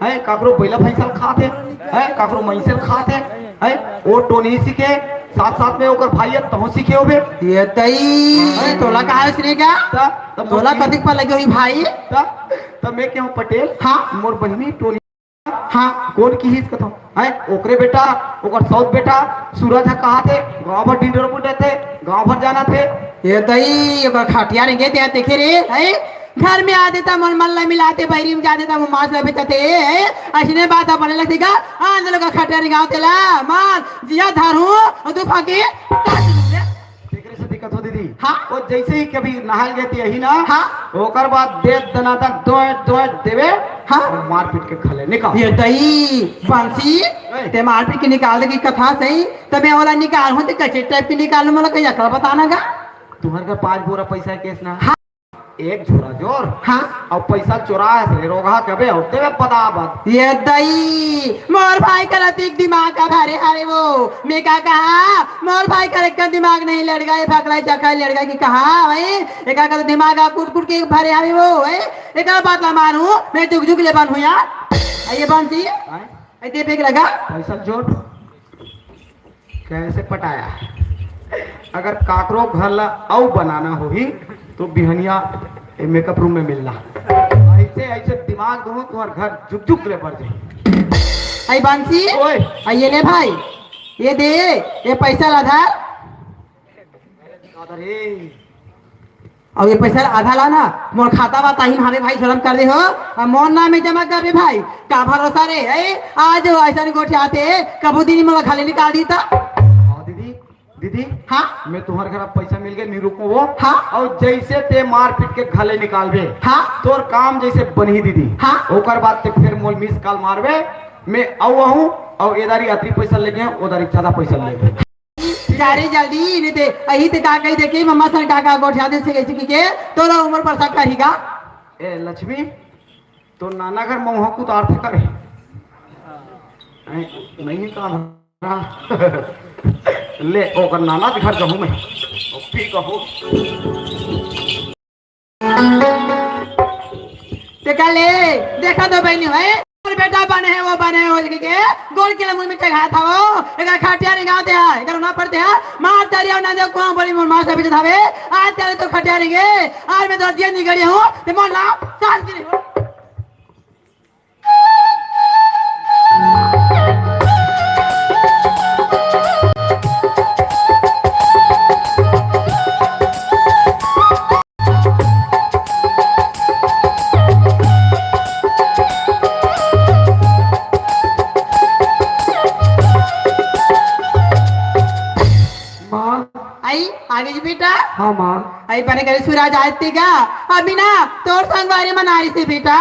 हैं? काकरो बइला भैंसा ल खात हे, हैं? काकरो मइनसे ल खात हे, हैं? वो टोनही सीखे, साथ साथ में ओकर भाई हे, तहूं सीखे होबे। ये तई, अरे तोला कहा इसने क्या? त, त मोर तोला की कतिक पर लगे हुई भाई? त, त मैं क्या हूँ पटेल? हाँ। मोर बहिनी टोली। हाँ। कोन किहिस कथों? हैं? ओकरे बेटा, ओकर सौत बेटा, सूरज ह कहा थे, गांव भर डिंडोर बुटे थे, गांव भर जाना थे। ये तई, ओकर खटिया रेंगे ते देखे रे, हैं? घर में आ देता, मन मन ला मिलाते, बहिरी में जा देता, वो मांस ला बेचते, हैं? अइसने बात ह बने लगथे का? आंध लोग खटिया रेंगाव तेला, मार, जिया धारू, और तू फांकी, काट दे। तेकरे से दिक्कत हो दीदी। हाँ। वो जैसे ही कभी नहाल गए थे यही ना, हाँ। ओकर बाद दे दनादन दोए, दोए देवे, हाँ। और मारपीट के खले निकाल। ये तई, बंसी, ए। ते मारपीट के निकाल दे की कथा सही, त मैं ओला निकाल हूँ, ते कैसे टाइप के निकाल लूँ, मोला कहीं अकल बताना गा। तुम्हारे घर पाँच बोरा पैसा है केस ना? हाँ। एक झोरा जोर। हाँ। अउ पैसा चोराए हस रे रोगहा कबे अउ तेवे पता बत। ये दई, मोर भाई कर अतिक दिमाग का भारे हवे वो। मैं का कहा, मोर भाई कर एक दिमाग नहीं लड़गा, ये भकला चखा लड़गा की कहा, भाई, एका का तो दिमाग आ कुट कुट के भरे हवे वो, ए? एका बात ला मानू, मैं जुग जुग ले बनू यार। आ ये बंसी, हाँ? ए दे बेग लगा। पैसा जोर। कैसे पटाया? अगर काकरो घर ला अउ बनाना होही, तो बिहनिया ए मेकअप रूम में मिलना। ऐसे, ऐसे दिमाग दूँ, तुम्हार घर जुक जुक ले पड़ जाए। आई बांसी, ओए। आ ये ले भाई, ये दे, ये पैसा ला धर। अरे, अउ ये पैसा आधा ला ना, मोर खाता बा ताही म हावे भाई, शरम कर दे हो। अउ मोर नाम में जमा करबे भाई, का भरोसा रे? ए, आज अइसन गोठियाथे, कभू दिन मोला खाली निकाल दी त। हाँ दीदी, दीदी, हाँ? मैं तुम्हारे घर अब पैसा मिल गए, नहीं रुको वो। हाँ? अउ जैसे ते मारपीट के घले निकालबे, हाँ? तोर काम जैसे बनही दीदी। हाँ? ओकर बाद ते फिर मोल मिस कॉल मारबे, मैं अउ आहूँ, अउ एदारी अतरी पैसा ले गए, ओदारी ज्यादा पैसा ले गए। जा रे जल्दी, नहीं ते अही ते का कही देखे, मम्मा सन का का गोठिया दे से कैसे की के, तोरा उम्र पर शक करी का? ए लक्ष्मी, तो नाना घर मऊहा कुतार थे करे। नहीं, नहीं का ले, ओकर नाना के घर जाहूँ मैं। ओ पी कहो। ते का ले, देखा तो बहनी है, और बेटा बने है, वो बने हो के, गोल के मुंह में चढ़ा था वो, एकर खटिया निकाल दे है, एकर ना पड़ते है, मार तेरी और ना दे कुआं बोली मोर मार से पीछे थावे, आज तेरे तो खटिया नहीं गए, आज मैं तो दिया नहीं गड़ी हूँ, ते मोर ना, शांति नहीं हो। माँ। आई, आ गई बेटा? हाँ माँ। आई बने करे सूरज आज तेगा। अभी ना तोर संगवारी मन आ रही से बेटा।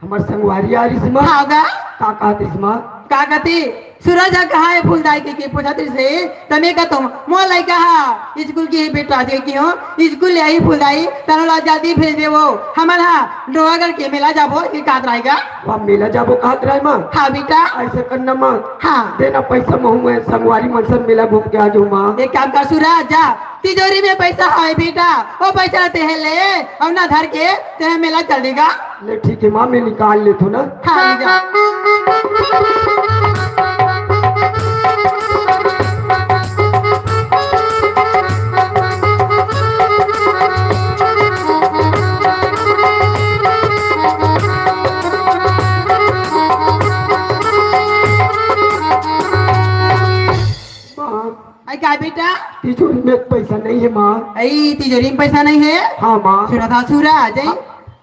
हमर संगवारी आ रही से माँ। हाँ गा। का कहत रही से माँ? का कहती? सूरज ह कहाँ है फूलदाई के, के पूछत रही से? तमे का तुम मोर लइका हा स्कूल की बेटा जे की हो, स्कूल ले आई फूलदाई, तनो ला जल्दी भेज दे वो। हमन हा डोंगरगढ़ के मेला जाबो, ये कहत रहेगा। वाह, मेला जाबो कहत रहे माँ? हाँ बेटा। ऐसे करना माँ। हाँ। देना पैसा महू में संगवारी मन से मेला घूम के आ जाऊँ माँ। एक काम कर सूरज, जा तिजोरी में पैसा है बेटा, वो पैसा तेहे ले और ना धर के तेहे मेला चल देगा। ले ठीक है माँ, मैं निकाल लेथू ना। हाँ, ले जा। माँ। आई का बेटा? तिजोरी में पैसा नहीं है माँ। आई तिजोरी में पैसा नहीं है? हाँ माँ। सुना था सूरज, आई हाँ।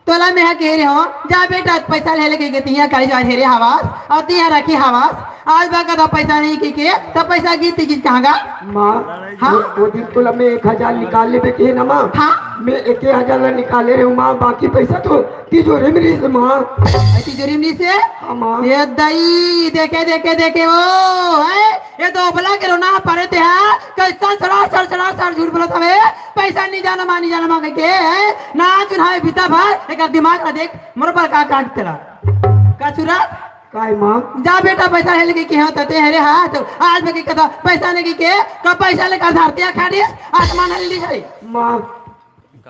तोला मेहा कहे रहे हो, जा बेटा पैसा ले लेके गए तिया काली जवान हेरे हवास और तिया रखे हवास। आज बाका तो पैसा नहीं की के, तो पैसा गिनती गिन कहाँ गा? माँ, हाँ? वो, वो दिन तोला मैं एक हजार निकाल लेबे के ना माँ। हाँ? मैं एक हजार ला निकाले रहे हूँ माँ, बाकी पैसा तो तिजोरी में रही से माँ। आई तिजोरी में रही से? हाँ माँ। ये दई, देखे, देखे, देखे, ओ, हैं? ये तो अबला के रोना पड़े थे, हाँ? कैसा सड़ा, सड़, सड़ा, सड़ झूठ बोलत हवे? पैसा नहीं जाना माँ, नहीं जाना माँ कह के, हैं? ना चुनावे बीता भर, एक दिमाग ना देख, मोर पर का काट तेला। का सूरज? काय माँ? जा बेटा पैसा है लेके के हाँ तते है रे हाँ, तो आज मैं के कहता पैसा नहीं के, का पैसा लेकर धरती है खा रही है, आसमान है ली है। माँ,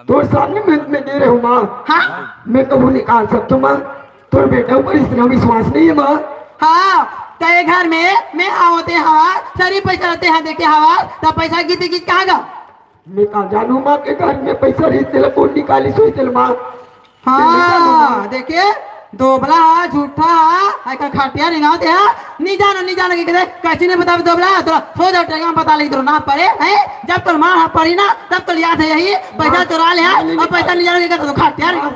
तोर सामने मैं, मैं दे रहे हूँ माँ। हाँ? मैं कबू निकाल सकता हूँ माँ। तोर बेटा ऊपर इतना विश्वास नहीं है माँ। हाँ, तय घर में मैं हावते हवा, सरी पैसा रहते हैं देखे हवा, तब पैसा गीत गीत कहाँ गा? मैं का जानू माँ के घर में पैसा रही तेला कौन निकाली सोई तेल माँ। हाँ, देखे, दोबला हा, झूठा हा, एकर खटिया रेंगावत हा, नी जानो, नी जानो के करे, कैसे नहीं बतावे दोबला, तोला सो जाओ टेगा में बता ले तोर नाम पड़े, हैं? जब तोर माँ हा पड़ी ना, तब तोला याद है यही, पैसा चोरा ले हा, और पैसा नी जानो के करे, तो खटिया रेंगावत।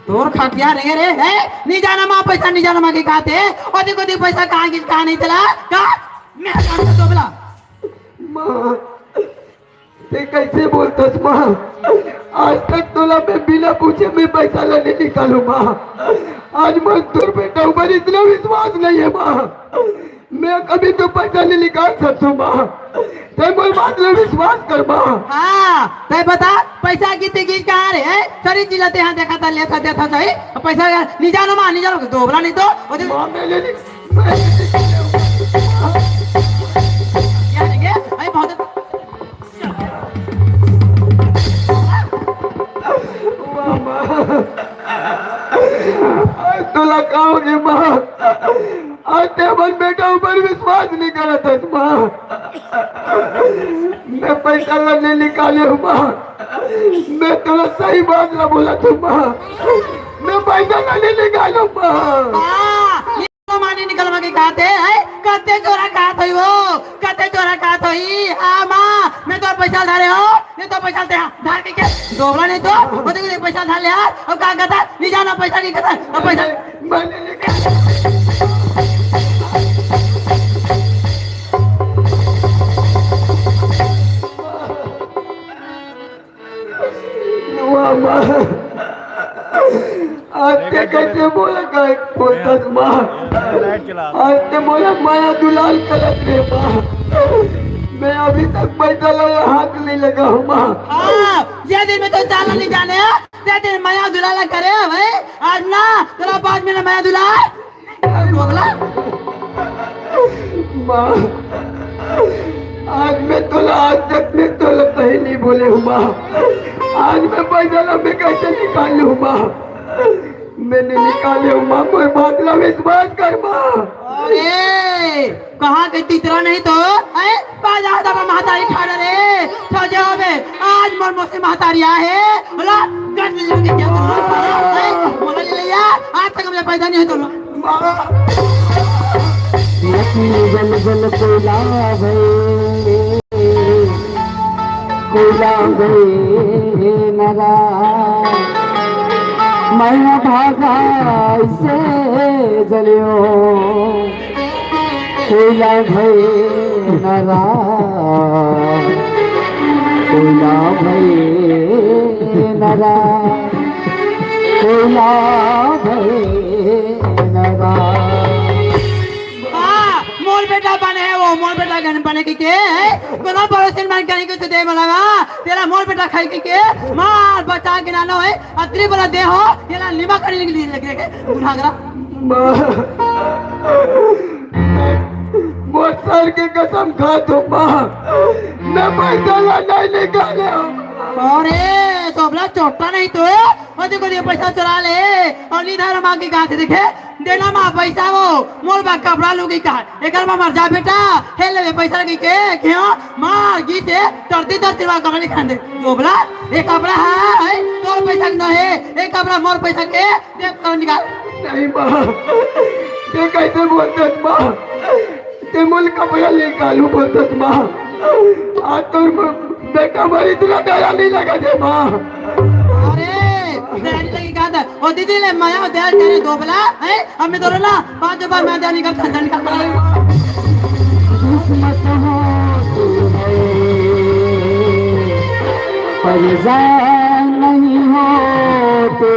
तोर खटिया रे रे, हैं? नी जाना माँ पैसा, नी जाना माँ के खाते, और देखो, देखो पैसा कहाँ की, कहाँ नहीं चला, कहाँ? मैं जानता दोबला। माँ, ते कैसे बोलतस माँ? आज तक तोला मैं बिना पूछे मैं पैसा ला नहीं निकालू माँ। आज मजदूर बेटा ऊपर इतना विश्वास नहीं है माँ। मैं कभी तो पैसा नहीं निकाल सकता माँ। ते मोर बात ला विश्वास कर माँ। हाँ, ते बता, पैसा कितने की कहाँ रे, हैं? सरी जिला ते यहाँ देखा था, लेता, देता था, हैं? पैसा नी जानो माँ, नी जानो, दोबला नहीं तो, वो जो माँ, मैं ले ली, मैं ले ली। क्या देंगे? अरे बहुत वाह, माँ। आज तोला का होगे, माँ? आज ते अपन बेटा ऊपर विश्वास नहीं करत हस, माँ। मैं पैसा ला नहीं निकाले हूँ, माँ। मैं तोला सही बात ला बोला तू, माँ। मैं पैसा ला नहीं निकालू, माँ। माँ, माँ नी निकलवा के कहते हैं, कते चोरा कहत होई वो, कते चोरा कहत होई। हाँ माँ, मैं तो पैसा धारे हो, नहीं तो पैसा दे, हाँ, धार के क्या? दोबला नहीं तो, वो देखो, देख, पैसा धार ले यार, अब कहाँ कहता? नी जाना पैसा की कहता, अब पैसा। वाह, माँ। आज ते कैसे बोला, काय बोलता, माँ? आज ते बोला, माया दुलाल करत रे, माँ। मैं अभी तक पैसा ला हाथ नहीं लगा हूँ, माँ। हाँ, ये दिन में तो चाला नहीं जाने, ये दिन माया दुलाल करे, भाई। आज ना, तेरा बाद में ना माया दुलाल। माँ, आज मैं तोला, आज तक मैं तोला कहीं नहीं बोले हूँ माँ। आज मैं पैसा ला मैं कैसे निकाल लूँ माँ? मैं नहीं निकाले हूँ माँ, कोई बात ला विश्वास कर माँ। अरे, कहाँ के तीतरा नहीं तो, हैं? बाजार दबा महतारी खाना रे, सजे होबे, आज मोर मौसी महतारी आहे, बोला, गट ले लेके क्या बोला? हैं? बोला ले यार, आज तक हमने पैदा नहीं है तो लो। जल जल कोयला भई, कोयला भई नरा, मैं भागा इसे जलियो। कोयला भई नरा, कोयला भई नरा, कोयला भई नरा। हाँ, मोर बेटा बने हे वो, मोर बेटा गन बने के, के हे? कोनो पड़ोसिन मन कहीं कुछ दे मलावा, तेला मोर बेटा खाई के, के? मार बचा के ना नो हे, अतरी बड़ा दे हो, तेला निमा करी लगी, लगी, लगी, बुढ़ागरा। माँ, मोर सर के कसम खात हूँ, माँ, मैं पैसा ला नहीं निकाले हूँ। अरे, तो अपना चोट्टा नहीं तो, वो देखो, ये पैसा चुरा ले, और इधर माँ की गांठ देखे, देना माँ पैसा वो, मोर बा कपड़ा लुगी का, एकर माँ मर जा बेटा, हे ले ले पैसा लगी के, क्यों? माँ गीत है, तरती तरती माँ कपड़ा निकाल दे। दोबला, ये कपड़ा है, है, तोर पैसा के न है, ये कपड़ा मोर पैसा के, दे कपड़ा निकाल। नहीं माँ, ये कैसे बोलते माँ? ते मोल कपड़ा ले कालू बोलत माँ। आज तोर म-, बेटा मरी तुला दया नहीं लगा दे माँ। अरे, दया नहीं लगी का था? ओ दीदी ले माया दया करे दोबला, हैं? हमें तो ना, पाँच बार मैं दया नहीं करता, दया नहीं करता। किस्मत हो तू है, परेशान नहीं होते।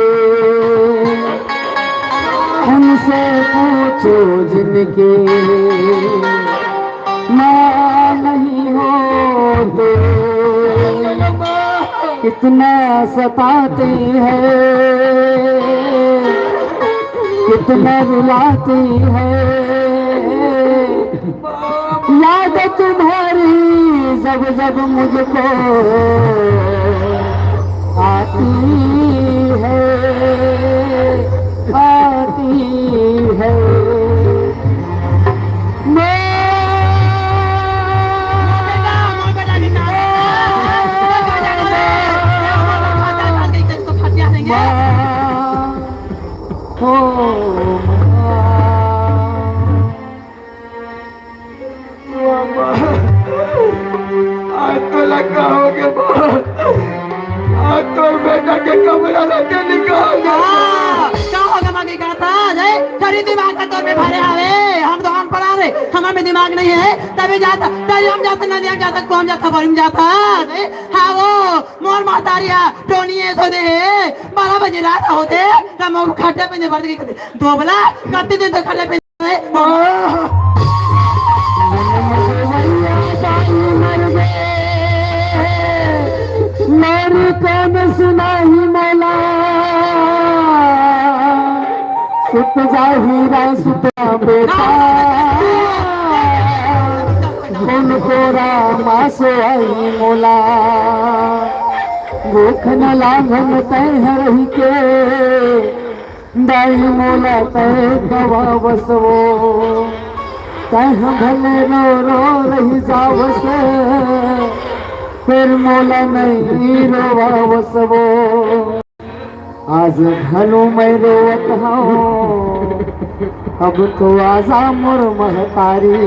उनसे पूछो जिनके माँ नहीं होते, कितना सताते हैं, कितना रुलाते हैं। याद तुम्हारी जब जब मुझको आती है, आती है। मैं माँ, ओ माँ। आज तो लगा हो गया माँ। आज तो बेटा के कमरा लेके निकाल दे। हाँ, का होगा माँ के कहता, जय, खरी दिमाग का तोर पे भरे आवे, हम तो अनपढ़ आ रहे, हमारे में दिमाग नहीं है, तभी जाता, तभी हम जाते, नदी हम जाता, को हम जाता, बड़ी में जाता, जय, हाँ वो, मोर महतारी है, टोनी है, सोदे है, बारह बजे रात होते, तब हम खड्डे पे नहीं भर के, दो बला, कत्ती दिन तो खड्डे पे मेरी कौन सुनाही मोला, सुत जाही राय सुत बेटा, कौन तोरा मासो आई मोला, भूख न लांघन तय रही के, दाई मोला तय खवावस वो, तय भले रो रो रही जावस, फिर मोला नहीं रोवावस वो। आज घलो मैं रोवत हूँ, अब तो आजा मोर महतारी,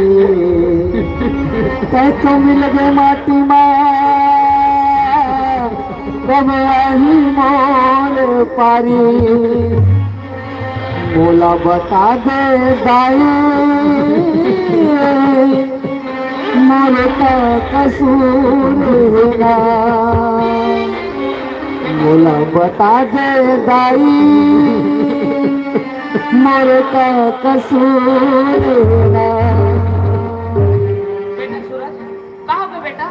तय तो मिल गए माटी मा, कब आही मोर पारी। मोला बता दे दाई, मोर का कसूर हे ना। मोला बता दे दाई, मोर का कसूर हे ना। बेटा सूरज, का हो गया बेटा?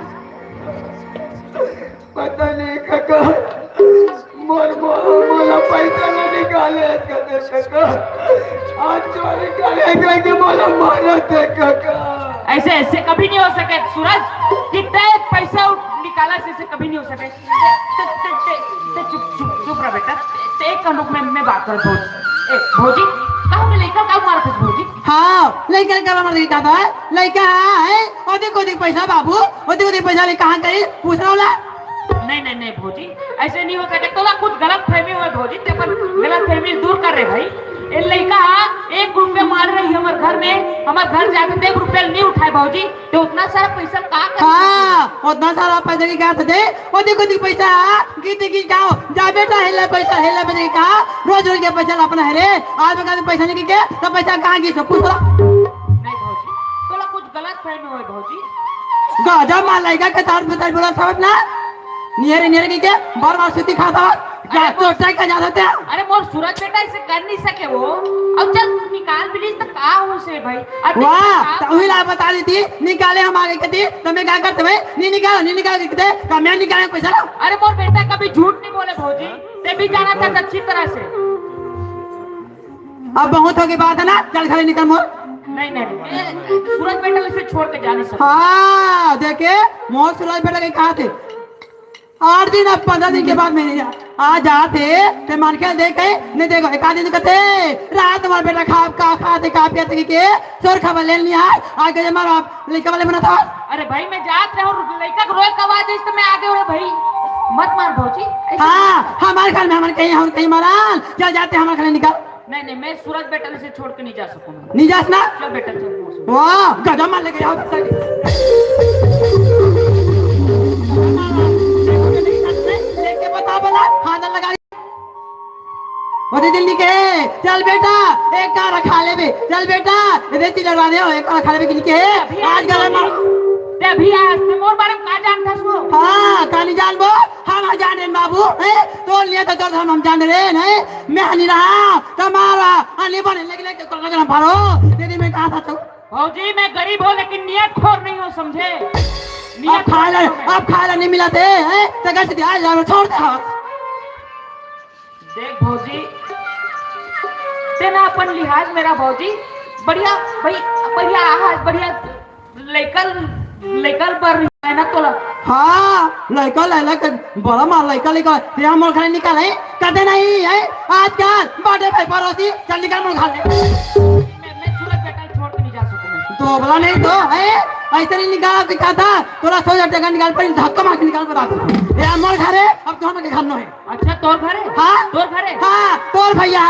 पता नहीं काका, मोर मोर मोला पैसा ला निकाले कदे काका। आज चोरी करे करके मोला मारत हे काका। ऐसे, ऐसे कभी नहीं हो सके सूरज, कि तय पैसा उठ-, निकाला से, ऐसे कभी नहीं हो सके। ते, ते, ते, ते चुप, चुप, चुप रह बेटा। ते एक कान रुक, मैं, मैं बात कर भौजी। ए, भौजी, का हो गया, लइका का मारत हे भौजी? हाँ, लइका का मारत हे दादा, लइका है, ओदे को दे पैसा बाबू, ओदे को दे पैसा ले कहाँ गई? पूछ रहा हूँ ला। नहीं, नहीं, नहीं भौजी, ऐसे नहीं हो सके। तोला कुछ गलत फहमी होय भौजी, ते अपन गलत फहमी दूर कर रे भाई। ए लइका एक रुपया मार रही हमर घर में, हमर घर जाके ते एक रुपया नहीं उठाए भौजी, ते उतना सारा पैसा का कर हाँ, उतना सारा पैसा की क्या था दे? ओ देखो, देखो पैसा, गिनती की जाओ, जा बेटा, हेला पैसा, हेला पैसा की कहा, रोज रोज के पैसा ला अपना है रे, आज बता दे पैसा नहीं के, तो पैसा कहाँ गिस, पूछ ला। नहीं भौजी, तोला कुछ गलत फहमी होय भौजी। गजब मार लइका के तार पे तार बोला समझ ना। नियर नियर की के बार बार सुती खाता। जा अरे तो ट्राई का जाना था। अरे मोर सूरज बेटा ऐसे कर नहीं सके वो। अब चल तू निकाल प्लीज तो का हो से भाई। अब वाह, का तो वही ला बता दी थी, निकाले हम आगे के थी, तो मैं क्या करते भाई? नहीं निकालो, नहीं निकाल के दे, तो मैं निकाले पैसा ला। अरे मोर बेटा कभी झूठ नहीं बोले भौजी, ते भी जाना था अच्छी तरह से। अब बहुत हो गई बात है ना, चल खाली निकल मोर। नहीं, नहीं, नहीं। ए, सूरज बेटा इसे छोड़ के जा नहीं सकता। हाँ, देखे, मोर सूरज बेटा के कहा थे, आठ दिन, अब पंद्रह दिन के बाद में आ जाते, ते मान के देखे, नहीं देखो, एक आध दिन कहते, रात हमारा बेटा खा, का खाते, का पियाते के, चोर खबर ले लिया, आज के हमारा लइका वाले मना था। अरे भाई, मैं जात रहे हूँ, लइका के रोए कब आ जाइस तो मैं आगे हो भाई। मत मार भौजी, ऐसे हाँ, हमारे घर में हमन कहीं, हम कहीं मरान, चल जाते हमारे घर निकाल। नहीं, नहीं, मैं सूरज बेटा इसे छोड़ के नहीं जा सकूंगा। नहीं जास ना? चल बेटा, चल, मौसी। वाह, गधा मार लेके आओ, चल। लेके बता बोला, खाना लगा। ओ दे दिल निके, चल बेटा, एक का रखा ले बे, चल बेटा, ये दे तिलवा दे, एक का रखा ले बे, निके, अभी आज आज गला मार। ते अभी आज, ते मोर बारे में का जानता सो? हाँ, का नहीं जान बो? हम जाने बाबू, हैं? तो लिए तो चल, हम, हम जान रहे हैं, मैं नहीं रहा, तुम्हारा, हाँ, नहीं बने, लेकिन, लेकिन, कोरोना का फाड़ो, दे दी मैं कहा था तो। भौजी, मैं गरीब हूँ, लेकिन नियत खोर नहीं हूँ, समझे? अब नियत खाए ला, खोर नहीं हूँ मैं। अब खाए ला नहीं मिला थे, हैं? तो कैसे दिया, यार, छोड़ दे, हाँ। देख भौजी, तेना अपन लिहाज मेरा भौजी, बढ़िया, भाई, बढ़िया आहार, बढ़िया लइकन लइका बर है ना तोला? हाँ, लइका, लइका के बड़ा मार लइका, लइका। तेरा मोर घर निकाल है, कदे नहीं है। आजकल बड़े भाई पड़ोसी, चल निकाल मोर घर ले। मैं, मैं सूरज बेटा छोड़ के नहीं जा सकूंगा। दोबला नहीं तो है, ऐसे नहीं निकाल दिखा था। तोला सौ हजार टका निकाल पर धक्का मार के निकाल बता दो। तेरा मोर घर है, अब तो हम के घर नो है। अच्छा, तोर घर है? हाँ। तोर घर है? हाँ, तोर भैया,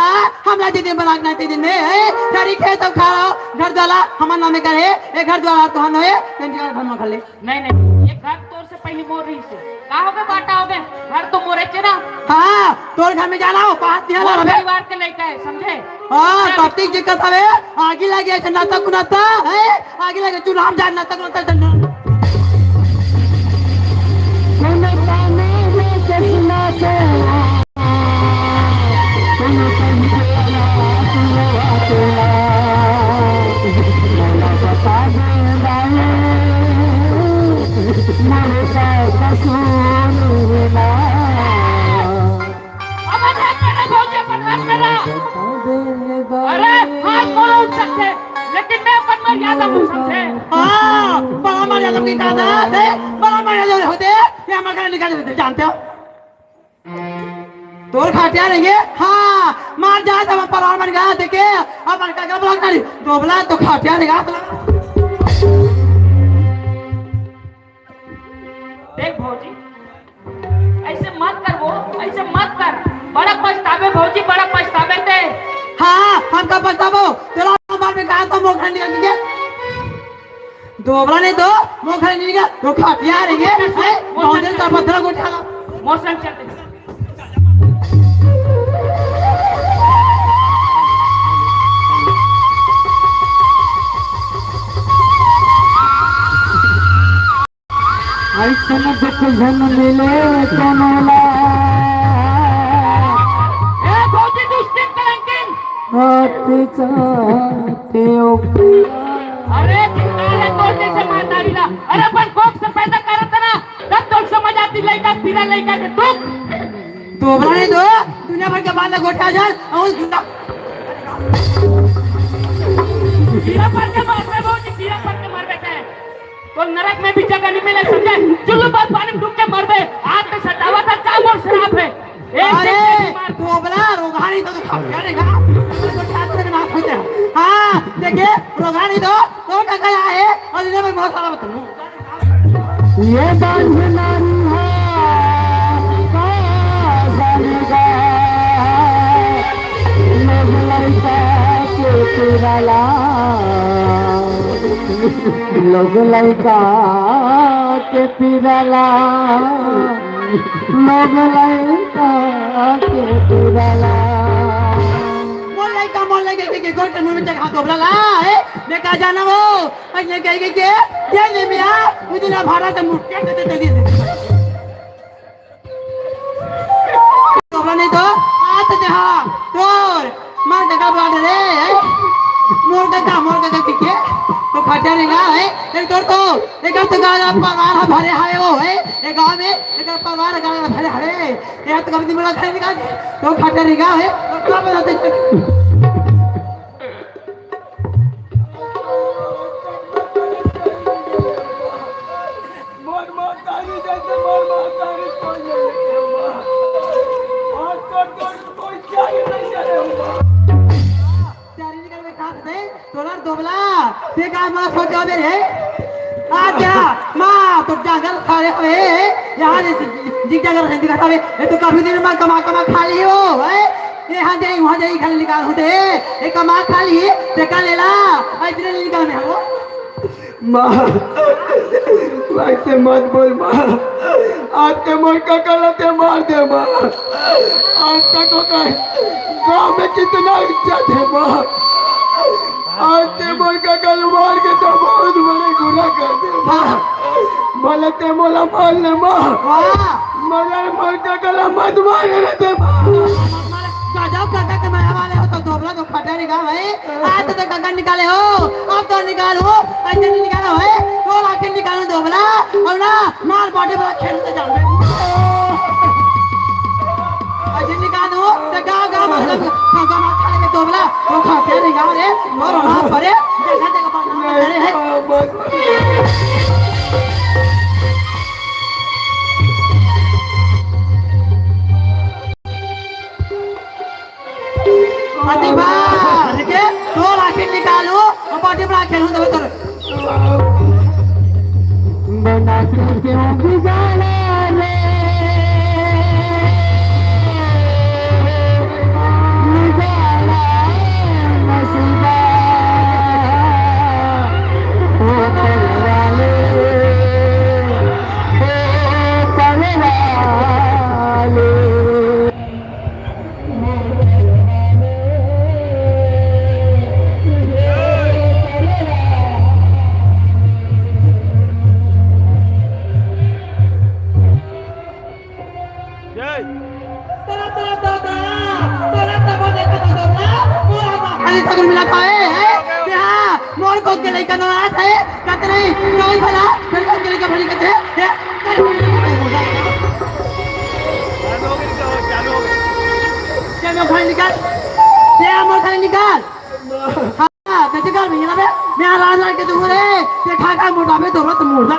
हमला दे दे बना के ना दे दे में, ए, सारी खेत अब खा रहा, घर द्वारा हमार नाम में करे, ए, घर द्वारा तो हम है, तेन घर में खा ले। नहीं, नहीं, ये घर तोर से पहले मोर रही से। का हो गए, बांटा हो गए? घर तो मोरे के ना। हाँ, तोर घर में जाना हो, बात नहीं तोर हमारा बे। परिवार के लइका है, समझे? हाँ, तब तक दिक्कत हवे, आगी लगे, ऐसे नाता कुनाता, है? आगे लगे चूल्हा में जाए, नाटक नाटक चल। अपन हाथ में रख, भौजी, अपन हाथ में रख। अरे, हाथ कौन उठ सकते, लेकिन मैं अपन मर्यादा को समझे। हाँ, बड़ा मर्यादा की दादा है, बड़ा मर्यादा होते, ये हमारे घर निकाल देते, जानते हो? तोर खाटिया रहेंगे, हाँ, मार जा, जब हम पलवान बन गया, देखे, अपन का क्या बलवा करी, दोबला तो खाटिया रहेगा, तो देख भौजी, ऐसे मत कर वो, ऐसे मत कर। बड़ा पछतावे भौजी, बड़ा पछतावे ते। हाँ, हमका पछतावो। तेरा बार में कहा था मोखा निकल के। दोबरा नहीं तो, मोखा नहीं निकल, तो खाटिया रहेंगे, हैं? मोखा मोखा का पत्थर को उठा ला। मोसम चलते। ऐसन दुख झन मिले कोनो ला। ए भौजी, दुष्टिन कलंकिन। आते जाते ओ पिया। अरे, कितना है तोर जैसे महतारी ला? अरे, अपन कोख से पैदा करत ना, तब तो समझ आती लइका, पीरा लइका के दुख। दोबरा नहीं तो, दुनिया भर के बाल गोठा जाए, और कीड़ा पड़ के मरबे भौजी, कीड़ा पड़ के मरबे ते। तो नरक में भी जगह नहीं मिले, समझे? चुल्लू पर पानी में डूब के मरबे। आज तो सतावा था, का मोर श्राप है? एक अरे, एक बीमार दोबला, रोगानी तो, तो खा गया रे, खा। तो ठाक से ना हो जाए। हाँ, देखिए, रोगानी तो, तो का गया है, और इन्हें मैं बहुत सारा बताऊँ। ये बांझ नारी है, का जानेगा? लोग लइका के पिराला, लोग लइका के पिराला, लोग लइका के पिराला। मोर लइका, मोर लइका के, के गोट मुंह में चढ़ा दोबला ला, है? मैं का जाना वो? अइसे कहि के, के, के ले मिया, मुझे ना भाड़ा से मुक्के दे दे, दे दे। तोरा नहीं तो, आ तो जहाँ, तोर, मार के का बात रे, हैं? मोर का का, मोर का का ठीक है? तो खट्टा रहेगा, हैं? एक तोर तो, एक तो गाँव का परिवार है भरे हाय वो, हैं? एक गाँव में, एक परिवार गाँव में भरे हरे। ये तो कभी नहीं मिला खाने का, तो खट्टा रहेगा, हैं? तो क्या बनाते? मोर महतारी जैसे मोर महतारी कोई नहीं है, माँ। आज तो कोई क्या ही नहीं करे, माँ। चारी निकल के खात दे, तोला दोबला, ते का माँ सोचा बे रे? आ जा, माँ, तो जंगल खड़े हुए, यहाँ से जी जंगल से दिखाता है, ये तो काफी दिन में कमा, कमा खा ली हो, हैं? ये यहाँ जाई, वहाँ जाई, खाली निकाल होते, ये कमा खा ली, देखा लेला, इतने निकाल में हो। माँ, वैसे मत बोल माँ, आज ते मोर काका ला ते मार दे माँ। आज तक ओकर गाँव में कितना इज्जत है माँ, आज ते मोर काका ला मार के तो बहुत बड़े गुनाह कर दे माँ। भले ते मोला मार ले माँ, वाह। मगर मोर काका ला मत मार रे ते माँ। गजब काका के मया वाले हो तो दोबला तो खटे नहीं गा भाई। आज तो गंगा निकाले हो, अब तो निकालो, ऐसे नहीं निकालो है, तो आखिर निकालो दोबला, और ना, मार बॉडी वाला खेल से जाओ। ऐसे निकालो, तो गाँव, गाँव में सब खा, खा, खा, खा के दोबला, वो खा के निकाल रे, और वहाँ पर है, जगह, जगह पर नाम करे है। क्यों बिगाड़ा ले, बिगाड़ा नसीबा, ओ पल वाले, ओ पल वाले। जय। अरे सगुन मिला पाए, हैं? क्या? मोर कोन के लइका नाराज हे, कतरे, कोई भला, फिर कोन के लइका भली कथे, हे? क्या मैं उठाई निकाल? क्या मैं उठाई निकाल? हाँ, कैसे कर भैया बे? मैं राज राज के दूर है, देखा का मोटा में तो रत मोटा।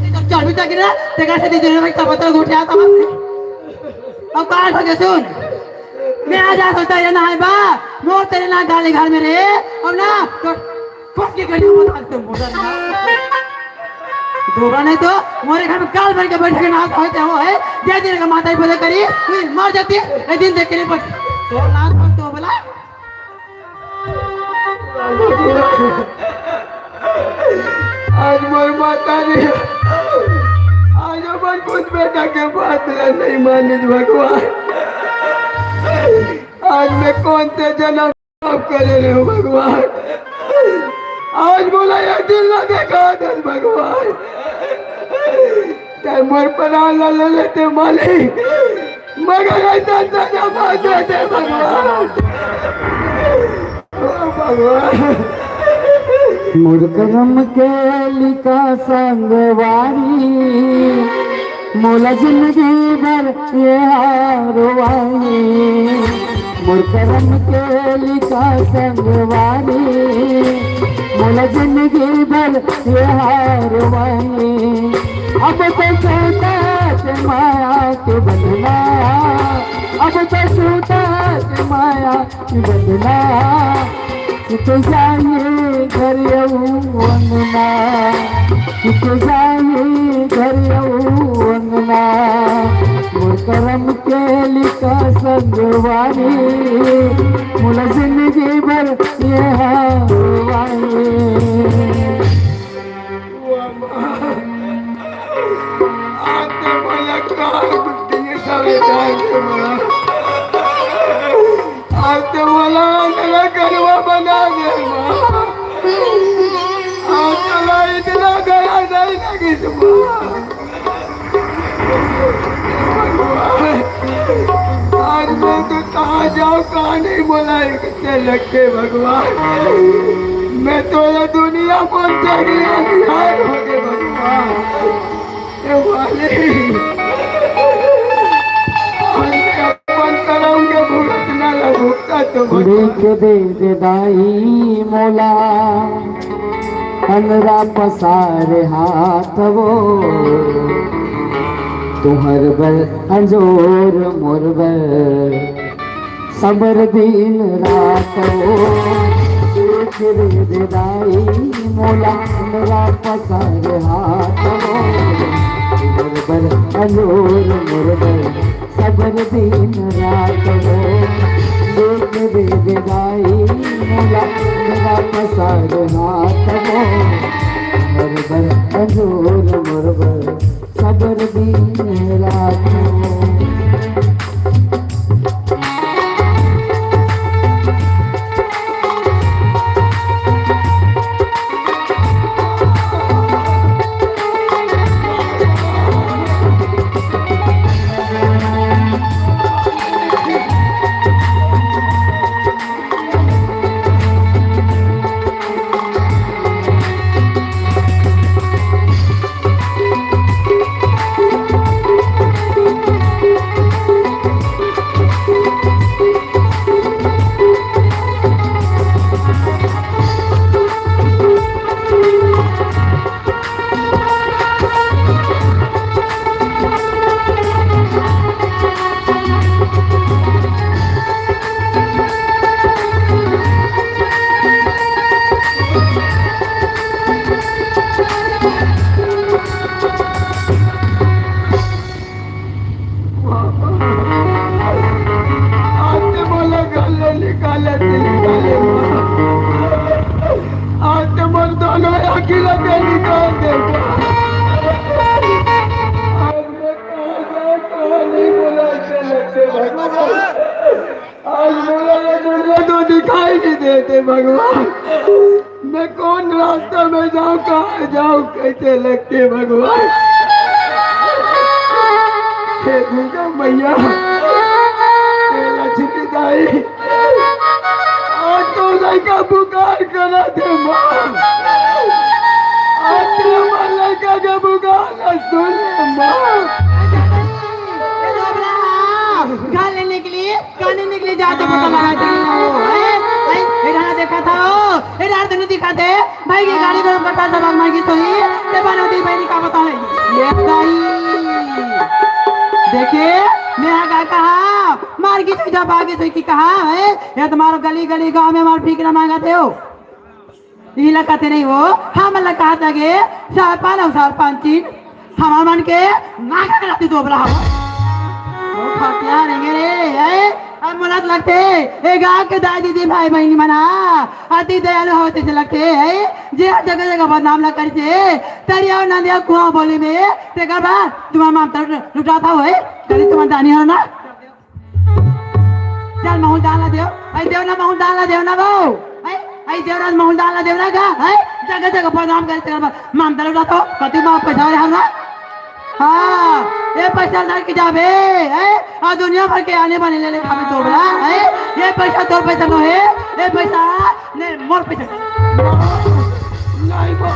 जब चढ़ भी तक ना, तेरा से दीजिए भाई, तब तक उठ जाता बस। अब काल हो गया, सुन। मैं आ जा सोचता ये ना है बा, मोर तेरे ना गाली घर में रे, अब ना, तो फट के गली में डाल तुम उधर ना। दूरा नहीं तो, मोरे घर में काल भर के बैठ के ना होते हो है, जय दिन का माता ही पूजा करी, कोई मर जाती है, ये दिन देख के नहीं पड़ती। तो ना तो बोला, आज मोर माता रे, आज अपन खुद बेटा के बात ला नहीं मानिस भगवान। आज मैं कौन से जन्म पाप करे रे भगवान। आज मोला ये दिन ला देखा दे भगवान। तैं मोर प्राण ला ले लेते मालिक, मगर ऐसा सजा मत दे दे भगवान। ओ भगवान। मोर करम के लिखा संगवारी, मोला जिंदगी भर ये हारवाई। मोर करम के लिखा संगवारी, मोला जिंदगी भर ये हारवाई। अब तो छूटा से माया के बंधना, अब तो छूटा से माया के बंधना। कित जाए घर अउ अंगना, कित जाए घर अउ अंगना। मोर करम के लिखा संगवारी, मोला जिंदगी भर ये हारवाई। आते मोला का गुट्टी सवे डाल दे माँ। आते मोला अंगला करवा बना दे माँ। आते ला इतना गया नहीं लगी माँ। आज मैं तो कहाँ जाऊँ, कहाँ नहीं बोला है, कितने लगे भगवान। मैं तो ये दुनिया में तेरी अंधार हो गए भगवान। ये वाले, आज मैं अपन करम के भुगतना ला भुगता तो भगवान। लिख दे दे दाई मोला। अनरा पसार हाथ वो, तुहर बर अंजोर मोर बर, सबर दिन रात वो। एक रे दे दाई मोला, अनरा पसार हाथ वो, तुहर बर अंजोर मोर बर, सबर दिन रात वो। एक रे दे दाई मोला, अनरा पसार हाथ वो, मोर बर अंजोर मोर बर, सबर दिन रात वो। देते भगवान। मैं कौन रास्ता में जाऊं, कहाँ जाऊं, कैसे लगते भगवान। हे दुर्गा मैया, हे लक्ष्मी दाई, आज तो लइका पुकार करा दे माँ। आज तो हमार लइका के पुकार ला सुन ले माँ। ए, ए, डोबरा, घर ले निकली, कहानी निकली, जा तो पता लगा दे ना हो। ए, ए, ए, राना देखा था हो, ए, रात दिन दिखा दे, भाई की गाड़ी में पता सब मांगी सोई, ते बनौती बहनी का बतावे। ये दाई, देखे, मैं का कहा, मार की सोई, जब आगे सोई की कहा, ए, ये तुम्हारा गली गली गांव में मार फीकना मांगा थे हो। इला कहते नहीं हो, हम ला कहत लगे, सरपंच अउ सरपंचिन, हमर मन के नाक के लाती दोबरा हो। ओ खटिया रेंगे रे, ए, अब मुलात लगते, ए गाँव के दाई दीदी भाई बहिनी मना, अति दयालु हो तइसे लगते, ए, जे जगह जगह बदनाम ला करिसे, तरिया नदिया कुआं बोली में, तेकर बाद तुम्हार ममता लुटात हो, ए, कभी तुम्हार जानी हो ना। चल, महूं दान ला देव। आई देव ना, महूं दान ला देव ना, बहू। आई, आई देव ना, महूं दान ला देव ना, गा। आई, जगह जगह बदनाम करे, तेरा बा-, ममता लुटा तो, कति माँ पैसा वाले हम ना। हाँ, ये पैसा धर के जाबे, आई, आ दुनिया भर के आने बाने ले ले खाबे दोबरा, आई, ये पैसा तोर पैसा नो हे, ये पैसा ने मोर पैसा। नहीं, माँ,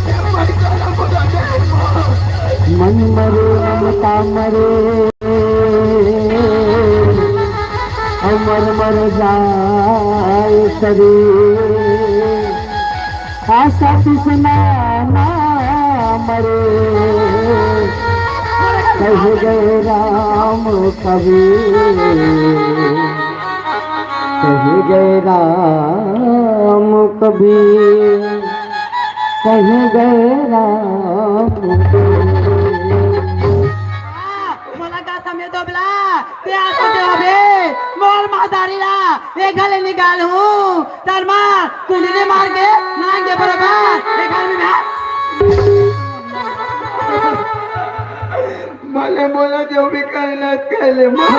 ये पैसा ना बता दे, माँ। मन मरे ममता मरे, अमर मर जाए शरीर। आशा तृष्णा ना मरे, कह गए राम कबीर, कह गए राम कबीर, कह गए राम कबीर। मोला का समझे दोबला, ते आसा दे होबे, मोर महतारी ला, ए घर ले निकाल हूँ, तर मार, कुंडली मार के, नांगे बरोबर, ए घर में ना। मले मोला जो भी करना है, कर ले माँ।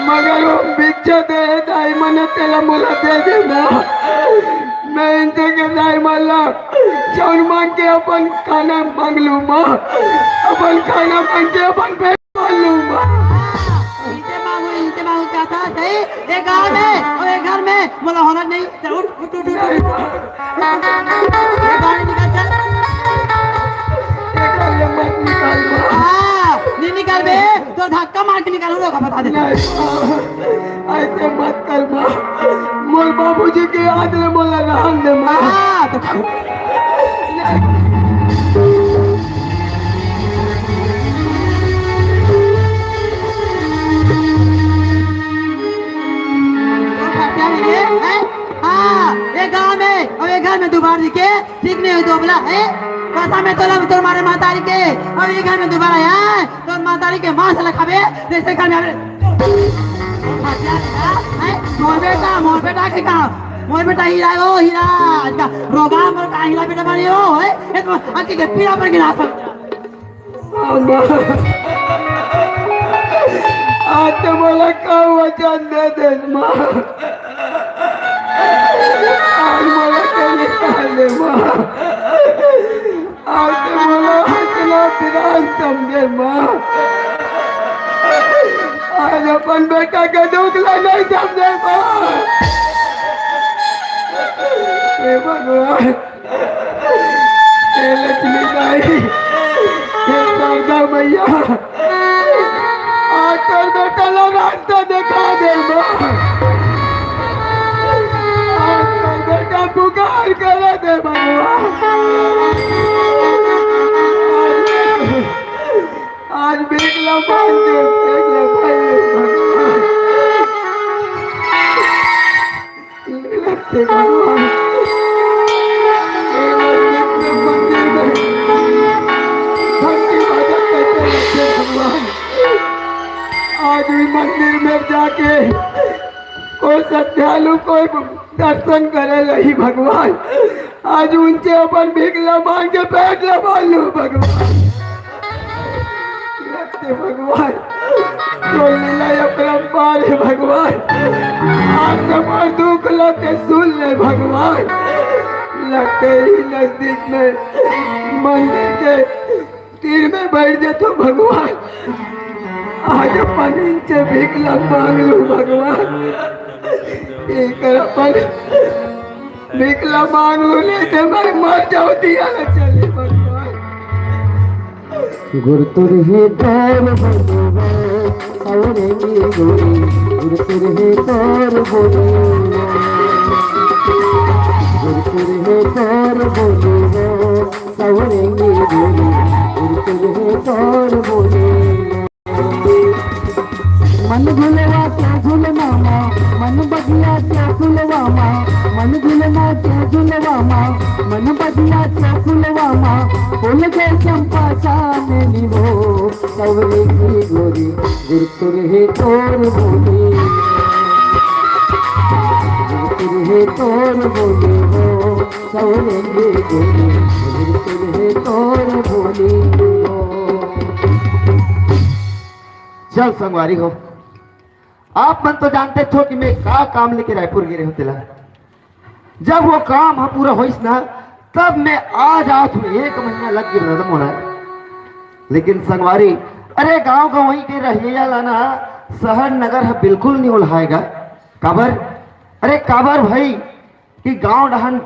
मगर वो भिक्षा दे, दाई मने तेला मोला दे दे माँ। मैं इनसे के दाई मन ला, जौन मांग के अपन खाना मांग लूँ माँ। अपन खाना मांग के अपन पेट इनसे मांगू, इनसे मांगू चाहता है, सही? ये गांव में और ये घर में मोला होना नहीं। चल, उठ, उठ, उठ, उठ, उठ। ये गाड़ी निकाल, चल। ये गाड़ी मत निकाल, माँ। हाँ, नहीं निकाल बे, तो धक्का मार के निकालूंगा, बता दे। नहीं, माँ, ऐसे मत कर, माँ। मोर बाबूजी के याद ले मोला रहन दे, माँ। हाँ, तो हाँ, ये गांव में और ये घर में दोबारा दिखे, ठीक नहीं हो दोबला, हैं? कसम है तोला, तोर मारे महतारी के, और ये घर में दोबारा आया, तोर महतारी के मांस ला खाबे, जैसे घर में आवे। हैं? मोर बेटा, मोर बेटा के का? मोर बेटा हीरा हो, हीरा। आज का रोबा मोर का हीरा बेटा बने हो, हैं? ये तो आके के पीड़ा पर गिरा सब। अम्मा, आज तो मोला का वचन दे दे, माँ। आज मोला के निकाल दे, माँ। आज तो मोला हंसना पिरान समझे, माँ। आज अपन बेटा के दुख ला नहीं समझे, माँ। हे भगवान, हे लक्ष्मी दाई, हे शारदा मैया, आज तोर बेटा ला रास्ता दिखा दे माँ। आज तोर बेटा पुकार करे दे भगवान। आज, आज भीख ला मांग के, भीख ला मांग के भगवान। लगते भगवान। ये मंदिर में, मंदिर में भक्ति भजन करते लगते भगवान। आज भी मंदिर में जाके कोई श्रद्धालु कोई दर्शन करे रही भगवान। आज उनसे अपन भीख ला मांग के पेट ला भर लूं भगवान। लगते भगवान। तोर लीला अपरंपार हे भगवान। आज हमर दुख ला ते सुन ले भगवान। लगते ही नजदीक में मंदिर के तीर में बैठ जाथों भगवान। आज अपन इनसे भीख ला मांग लूं भगवान। एकर अपन भीख ला मांग लूं, नहीं तो मैं मर जाऊं, दिया ला चले भगवान। गुरतुर हे तोर बोलबो, सवरेंगे गोरी, गुरतुर हे तोर बोलबो। गुरतुर हे तोर बोलबो, सवरेंगे गोरी, गुरतुर हे तोर बोलबो। मन झुलवा के झुलना मा, मन बगिया के फुलवा मा, मन झुलना के झुलवा मा, मन बगिया के फुलवा मा, फूल के चंपा चांदनी हो, सवरे की गोरी, गुरतुर हे तोर बोली, गुरतुर हे तोर बोली हो, सवरे की गोरी, गुरतुर हे तोर बोली हो। चल संगवारी हो, आप मन तो जानते हो कि मैं का काम लेके रायपुर गे रहे हों तेला। जब वो काम ह पूरा होइस ना, तब मैं आ जात हूँ, एक महीना लग गे रहा मोला। लेकिन संगवारी, अरे गांव गंवई के रहइया ला ना, शहर नगर ह बिल्कुल नहीं ओल्हाएगा। काबर? अरे काबर भाई, कि गांव डहन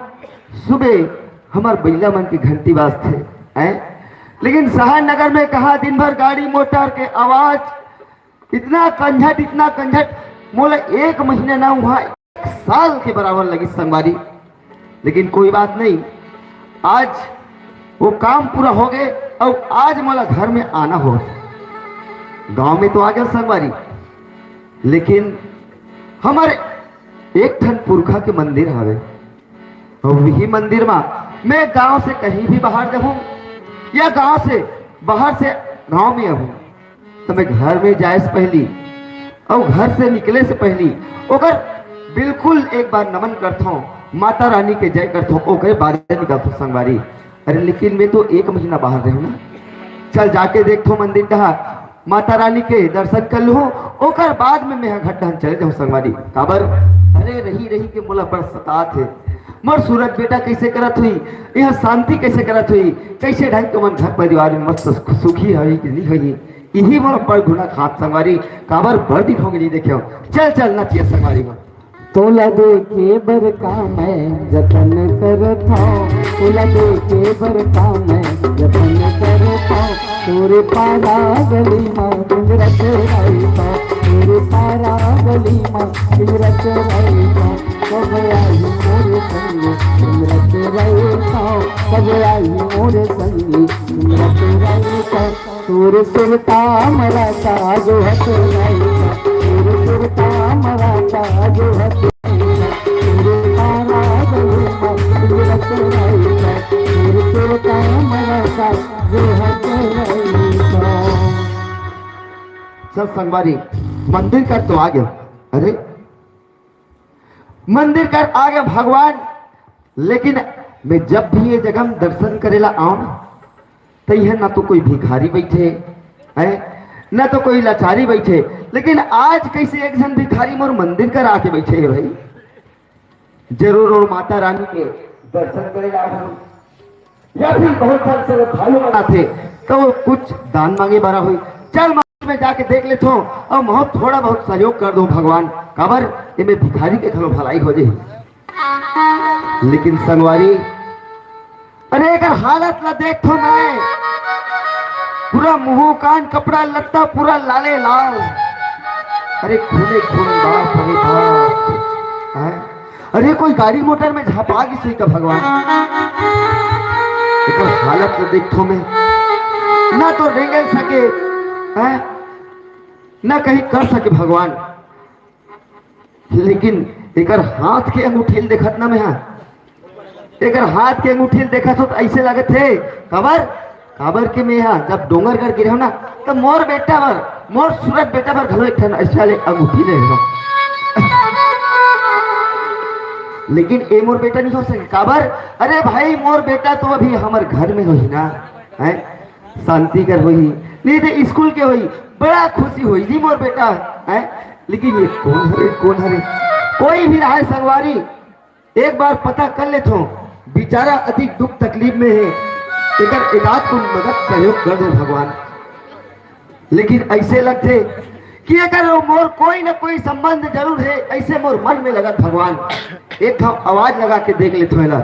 सुबह हमर बइला मन के घंटी बाजथे, हैं? लेकिन शहर नगर में कहा दिन भर गाड़ी मोटर के आवाज, इतना कंझट, इतना कंझट, मोला एक महीना ना हुआ, एक साल के बराबर लगी संगवारी। लेकिन कोई बात नहीं, आज वो काम पूरा हो गए और आज मोला घर में आना हो। गांव में तो आ गया संगवारी, लेकिन हमर एक ठन पुरखा के मंदिर हवे, और वही मंदिर मा मैं गांव से कहीं भी बाहर जाहूं या गांव से बाहर से गांव में आहूं, तो मैं घर में जाए से पहली और घर से निकले से पहली ओकर बिल्कुल एक बार नमन करथों, माता रानी के जय करथों, ओकरे बाद निकलथों संगवारी। अरे लेकिन मैं तो एक महीना बाहर रहूं ना, चल जाके देखथों मंदिर डहा, माता रानी के दर्शन कर लूं, ओकर बाद में मैं घर डहन चले जाहूं संगवारी। काबर? अरे रही रही के मोला बड़ सतात हे, मोर सूरत बेटा कैसे करत हुई, यह शांति कैसे करत हुई, कैसे ढंग के मन घर परिवार में मस्त सुखी हई कि नहीं हई, यही मोर बड़ गुना खात संगवारी। काबर बड़ दिन हो गए नहीं देखे हो। चल चल ना चाहिए संगवारी में। तोला देखे बर का मैं जतन करथौं, तोला देखे बर का मैं जतन करथौं। तोरे पारा गली मा पिंजरा चोराई का, तोरे पारा गली मा पिंजरा चोराई का। कब आही मोरे संग पिंजरा चोराई का, कब आही मोरे संग पिंजरा चोराई का। तोर सुरता मराता जो हत राई का, तोर सुरता मराता जो हत राई का, तोर तारा गले मा सूरत राई का, तोर सुरता मराता जो हत राई का। सब संगवारी, मंदिर कर तो आ गया। अरे मंदिर कर आ गया भगवान, लेकिन मैं जब भी ये जगह में दर्शन करेला आऊं ना, तो यह ना तो कोई भिखारी बैठे है, ना तो कोई लाचारी बैठे, लेकिन आज कैसे एक जन भिखारी मोर मंदिर कर आके बैठे है भाई। जरूर वो माता रानी के दर्शन करेला आऊं। या फिर बहुत सारे श्रद्धालु मन आथे, तो वो कुछ दान मांगे बर होही। चल मंदिर में जाके देख लेथों, और मैं थोड़ा बहुत सहयोग कर दूं भगवान, काबर ये में भिखारी के घलो भलाई हो जाही। लेकिन संगवारी, अरे एकर हालत ला देखथों मैं, पूरा मुंह कान कपड़ा लत्ता पूरा लाले लाल। अरे खूने खून बाप रे बाप। हैं? अरे कोई गाड़ी मोटर में झपा गिस होही का भगवान? एकर हालत ल देखथों मैं, ना तो रेंगे सके, हैं? ना कहीं कर सके भगवान। लेकिन एकर हाथ के अंगूठी ल देखत ना मैं हा, एकर हाथ के अंगूठी ल देखत हो तो ऐसे लगत हे, काबर? काबर के मैं हा जब डोंगरगढ़ गिरे हो ना, तो मोर बेटा बर, मोर सूरत बेटा बर घलो एक ठन ऐसा ले अंगूठी ले हो। लेकिन ए मोर बेटा नहीं हो सके, काबर? अरे भाई, मोर बेटा तो अभी हमर घर में होही ना, हैं? शांति कर होही, नहीं तो स्कूल के होही, बड़ा खुशी होई जी मोर बेटा, हैं? लेकिन ये कोन हरे, कोन हरे? कोई भी रहे संगवारी, एक बार पता कर लेथो। बेचारा अधिक दुख तकलीफ में हे, एकर एकाध को मदद सहयोग कर दे भगवान। लेकिन ऐसे लगथे कि एकर मोर कोई न कोई संबंध जरूर हे, ऐसे मोर मन में लगत भगवान। एक ठो आवाज लगा के देख लेथो एला।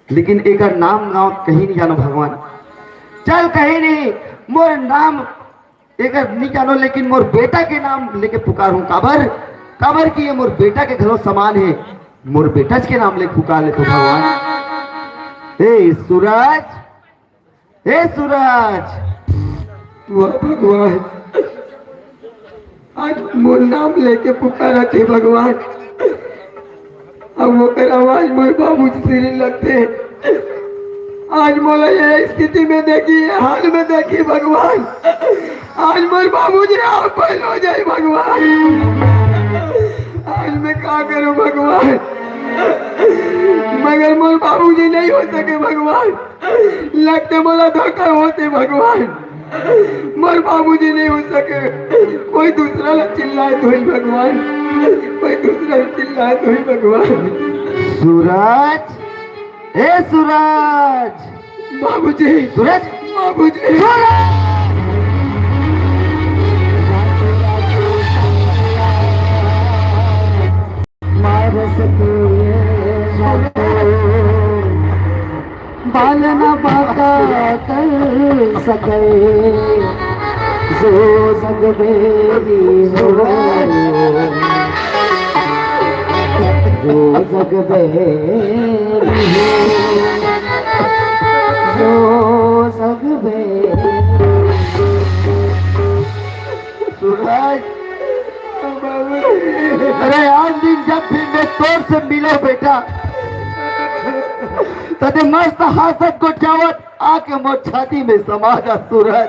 लेकिन एकर नाम गाँव कहीं नहीं जानो भगवान। चल कहीं नहीं, मोर नाम एकर नहीं जानो, लेकिन मोर बेटा के नाम लेके पुकारहूँ। काबर? काबर कि ये मोर बेटा के घलो समान हे। मोर बेटा के नाम लेके पुकार लेथो भगवान। ए सूरज, ए सूरज। वाह भगवान, आज मोर नाम लेके पुकारत हे भगवान। अब ओकर आवाज मोर बाबूजी सिरी लगथे। आज मोला ये स्थिति में देखी, ये हाल में देखी भगवान। आज मोर बाबूजी आप पैल हो जाए भगवान। आज मैं का करूं भगवान, मगर मोर बाबूजी नहीं हो सके भगवान। लगथे मोला धोखा होथे भगवान, मोर बाबूजी नहीं हो सके। कोई दूसरा ला चिल्लाए तो ही भगवान, कोई दूसरा ला चिल्लाए तो ही भगवान। सूरज, ए सूरज। बाबूजी। सूरज। बाबूजी। सूरज। मार सके, बाल न बाका कर सके, जो जग बेरी हो, जो जग बेरी हो, जो जग बेरी। सूरज, अरे आज दिन जब भी मैं तोर से मिलो बेटा, तदे मस्त हासत गोठियावत आके मोर छाती में समा जा सूरज।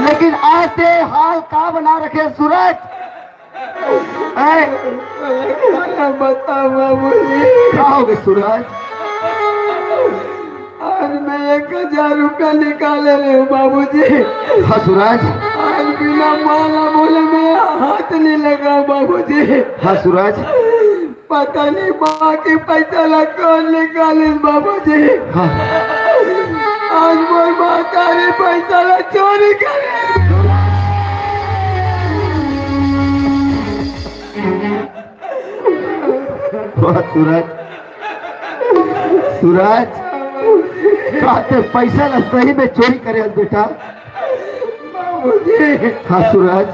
लेकिन आज ते हाल का बना रखे सूरज? ऐ? बता बाबूजी। का हो गए सूरज? आज मैं एक हजार रुपया निकाले रहे हूँ बाबूजी। हाँ सूरज। आज बिना माला बोले मैं हाथ नहीं लगा बाबूजी। हाँ सूरज। पता नहीं बाकी पैसा ला कौन निकालिस बाबूजी। हाँ। आज मोर महतारी पैसा ला चोरी करे। वाह सूरज, सूरज, का ते पैसा ला सही में चोरी करे हस बेटा? बाबूजी। हाँ सूरज।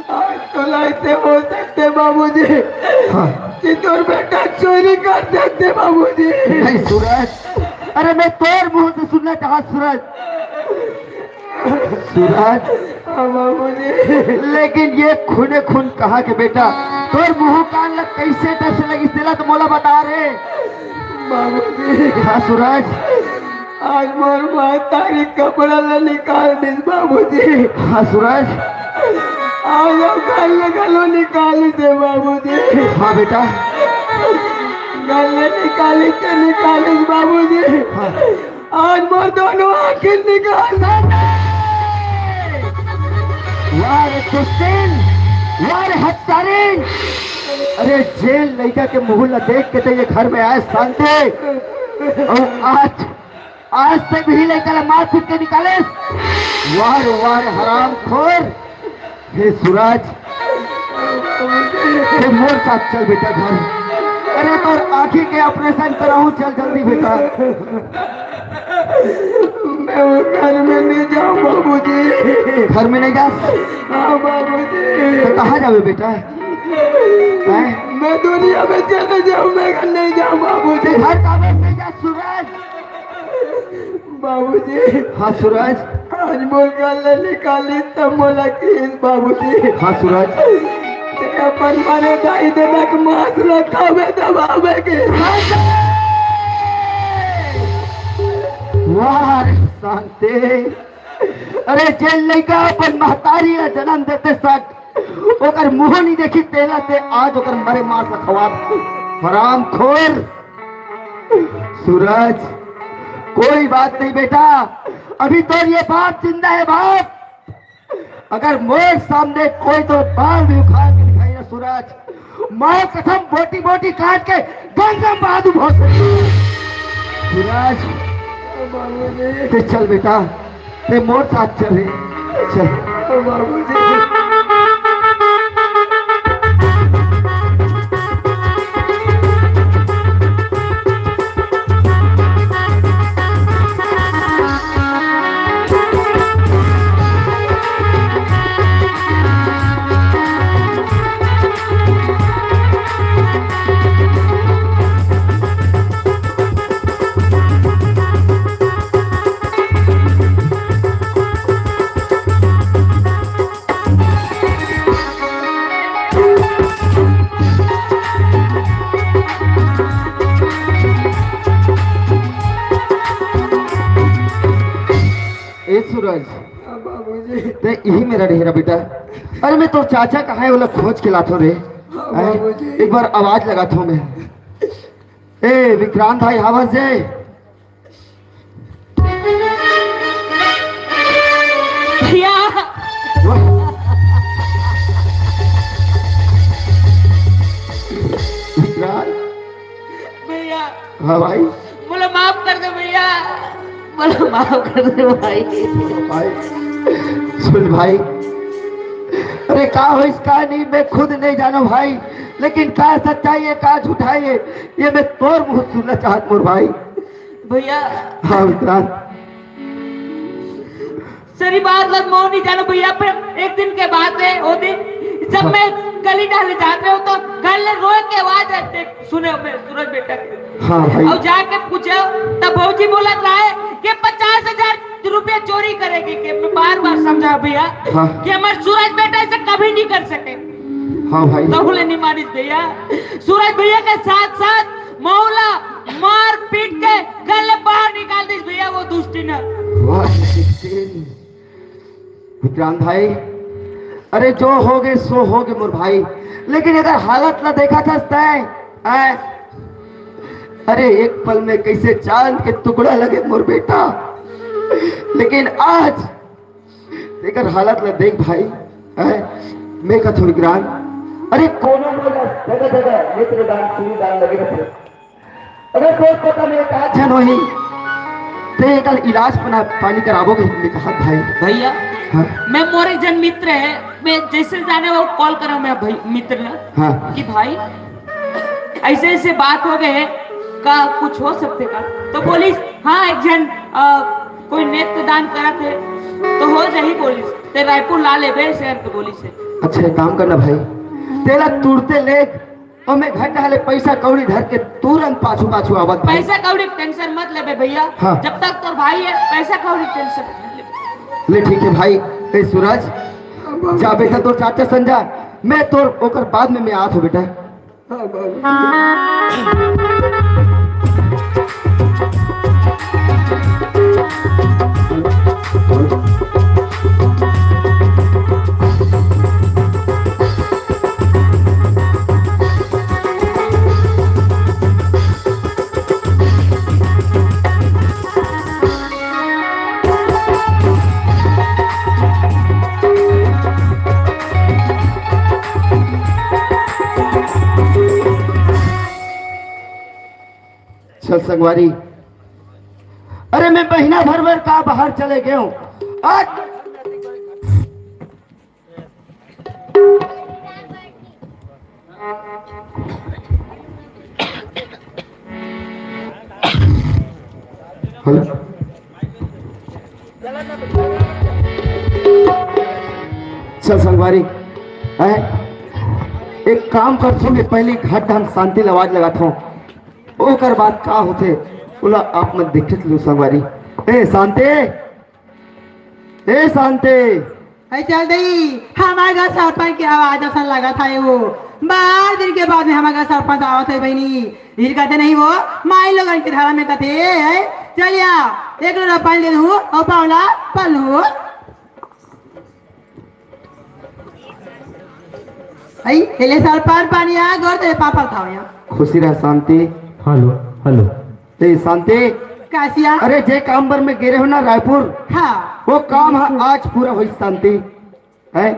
आज तो ऐसे हो सकते बाबूजी, हाँ। कि तोर बेटा चोरी कर सकते बाबूजी। नहीं सूरज, अरे मैं तोर मुंह से सुनना चाहा सूरज। सूरज। हाँ बाबूजी। लेकिन ये खूने खून कहा के बेटा, तोर मुंह कान ला कैसे डर से लगिस तेला तो मोला बता रे। बाबूजी। हाँ सूरज। आज मोर महतारी कपड़ा ला निकाल दिस बाबूजी। हाँ सूरज। आज वो घर ले घलो निकालिस हे बाबूजी। हाँ बेटा। घर ले निकालिस हे निकालिस बाबूजी। हाँ। आज मोर दोनों आँखी निकाल। वाह रे दुष्टिन, वाह रे हत्यारिन। अरे जेल लइका के मुंह ला देख के ते ये घर में आए शांति। अउ आज, आज ते भी लइका ला मार पीट के निकालिस। वाह रे, वाह रे हरामखोर। हे सूरज, ते मोर साथ चल बेटा घर। अरे तोर आँखी के operation कराहूँ, चल जल्दी बेटा। मैं वो घर में नहीं जाऊँ बाबूजी। घर में नहीं जा? हाँ बाबूजी। तो कहाँ जावे बेटा? हैं? मैं दुनिया में चले जाऊँ, मैं घर नहीं जाऊँ बाबूजी। ते घर काबर नहीं जा सूरज? बाबूजी। हाँ सूरज। आज मोर घर ले निकालिस त मोला किहिस बाबूजी। हाँ सूरज। ते अपन मरे दाई ददा के मांस ला खावे दबावे के। वाह रे शांति। अरे जेल लइका अपन महतारी ला जन्म देते सक ओकर मुंह नहीं देखी तेला ते आज ओकर मरे मांस ला खवात। हरामखोर। सूरज, कोई बात नहीं बेटा, अभी तो ये बाप जिंदा है बाप। अगर मोर सामने कोई तो बाल भी उखाड़ के दिखाई ना सूरज, मैं कसम बोटी बोटी काट के गंगा में बहा दूं भोसड़ी। सूरज, बाबूजी। ते चल बेटा, ते मोर साथ चल रे, चल। बाबूजी। ए सूरज, हाँ, बाबूजी। ते इही मेरा डेहरा बेटा। अरे, मैं तोर चाचा कहाँ है, ओला खोज के लाथो रे। हाँ, हैं? बाबूजी। एक बार आवाज लगाथो मैं। ए, विक्रांत भाई, आवाज दे। भैया। विक्रांत। भैया। हाँ भाई। मोला माफ कर दे भैया, मोला माफ कर दे भाई। भाई, सुन भाई, अरे का होइस का नहीं, मैं खुद नहीं जानो भाई, लेकिन का सच्चाई है, का झूठाई है, ये मैं तोर मुंह सुनना चाहत मोर भाई। भैया। हाँ विक्रांत। सारी बात ला मोर नहीं जानो भैया, पर एक दिन के बात है, वो दिन जब हाँ। मैं गली डाले जात रहे हो तो घर ले रोए के आवाज आते सुने मैं सूरज बेटा के। हाँ भाई। और जाके पूछे तब भौजी बोलत रहे कि पचास हजार रुपया चोरी करेगी। कि मैं बार बार समझा भैया हाँ। कि हमारे सूरज बेटा ऐसे कभी नहीं कर सके। हाँ भाई। तो बोले नहीं मानिस भैया, सूरज भैया के साथ साथ मोहल्ला मार पीट के घर ले बाहर निकाल दिस भैया वो दुष्टी ने। वाह, विक्रांत भाई, अरे जो हो गए सो हो गए मोर भाई, लेकिन अगर हालत ला देखा था तय, ऐ, अरे एक पल में कैसे चांद के टुकड़ा लगे मोर बेटा, लेकिन आज एकर हालत ला देख भाई, ऐ, मैं कथो विक्रांत, अरे कोनो मोला जगह जगह नेत्रदान सूर्यदान लगे रहते। अगर कोई पता नहीं का झन होही, ते एकर इलाज पना-, पानी कराबो के हमने कहा भाई। भैया, हाँ। मैं मोर एक जन मित्र है, मैं जैसे जाने वो कॉल करा मैं भाई, मित्र ना, हाँ। कि भाई, ऐसे ऐसे बात हो गए है, का कुछ हो सकते का? तो बोलिस, हाँ, एक जन, अ, कोई नेत्र दान करत है, तो हो जाही बोलिस, ते रायपुर ला लेबे शहर के बोलिस है। अच्छा, एक काम करना भाई, तेला तुरते ले और मैं घर डाले पैसा कौड़ी धर के तुरंत पाछू पाछू आवत भाई। पैसा कौड़ी के टेंशन मत लेबे भैया। हाँ। जब तक तोर भाई है, पैसा कौड़ी के टेंशन मत लेबे। ले ठीक है भाई। ए सूरज, जा बेटा तोर चाचा सन जा, मैं तोर ओकर बाद में मैं आत हूँ बेटा। हाँ, बाबू। चल संगवारी, अरे मैं महीना भर बर का बाहर चले गए हूँ। आज हेलो। चल संगवारी, हैं? एक काम करथों, मैं पहली घट हम शांति ल आवाज लगाथों, ओकर बाद का होथे, ओला आप मन देखत लू संगवारी। ए शांति, ए शांति। ए चल दई, हमार घर सरपंच के आवाज असन लगत हे वो। बारह दिन के बाद में हमार घर सरपंच आवत हे बहिनी। इर कहते नहीं वो, माई लोगन के धर्म में कहते, ए, चल या, एक लोटा पानी दे दू, और पावला पल हो। आई, हेले सरपंच पानी आ, गोर दे पापा खाओ या। खुशी रह शांति। Hello, hello. ए शांति, का सिया? अरे, जे काम बर मैं गे रहेंव ना रायपुर, हाँ। वो काम ह आज पूरा होइस शांति, हैं?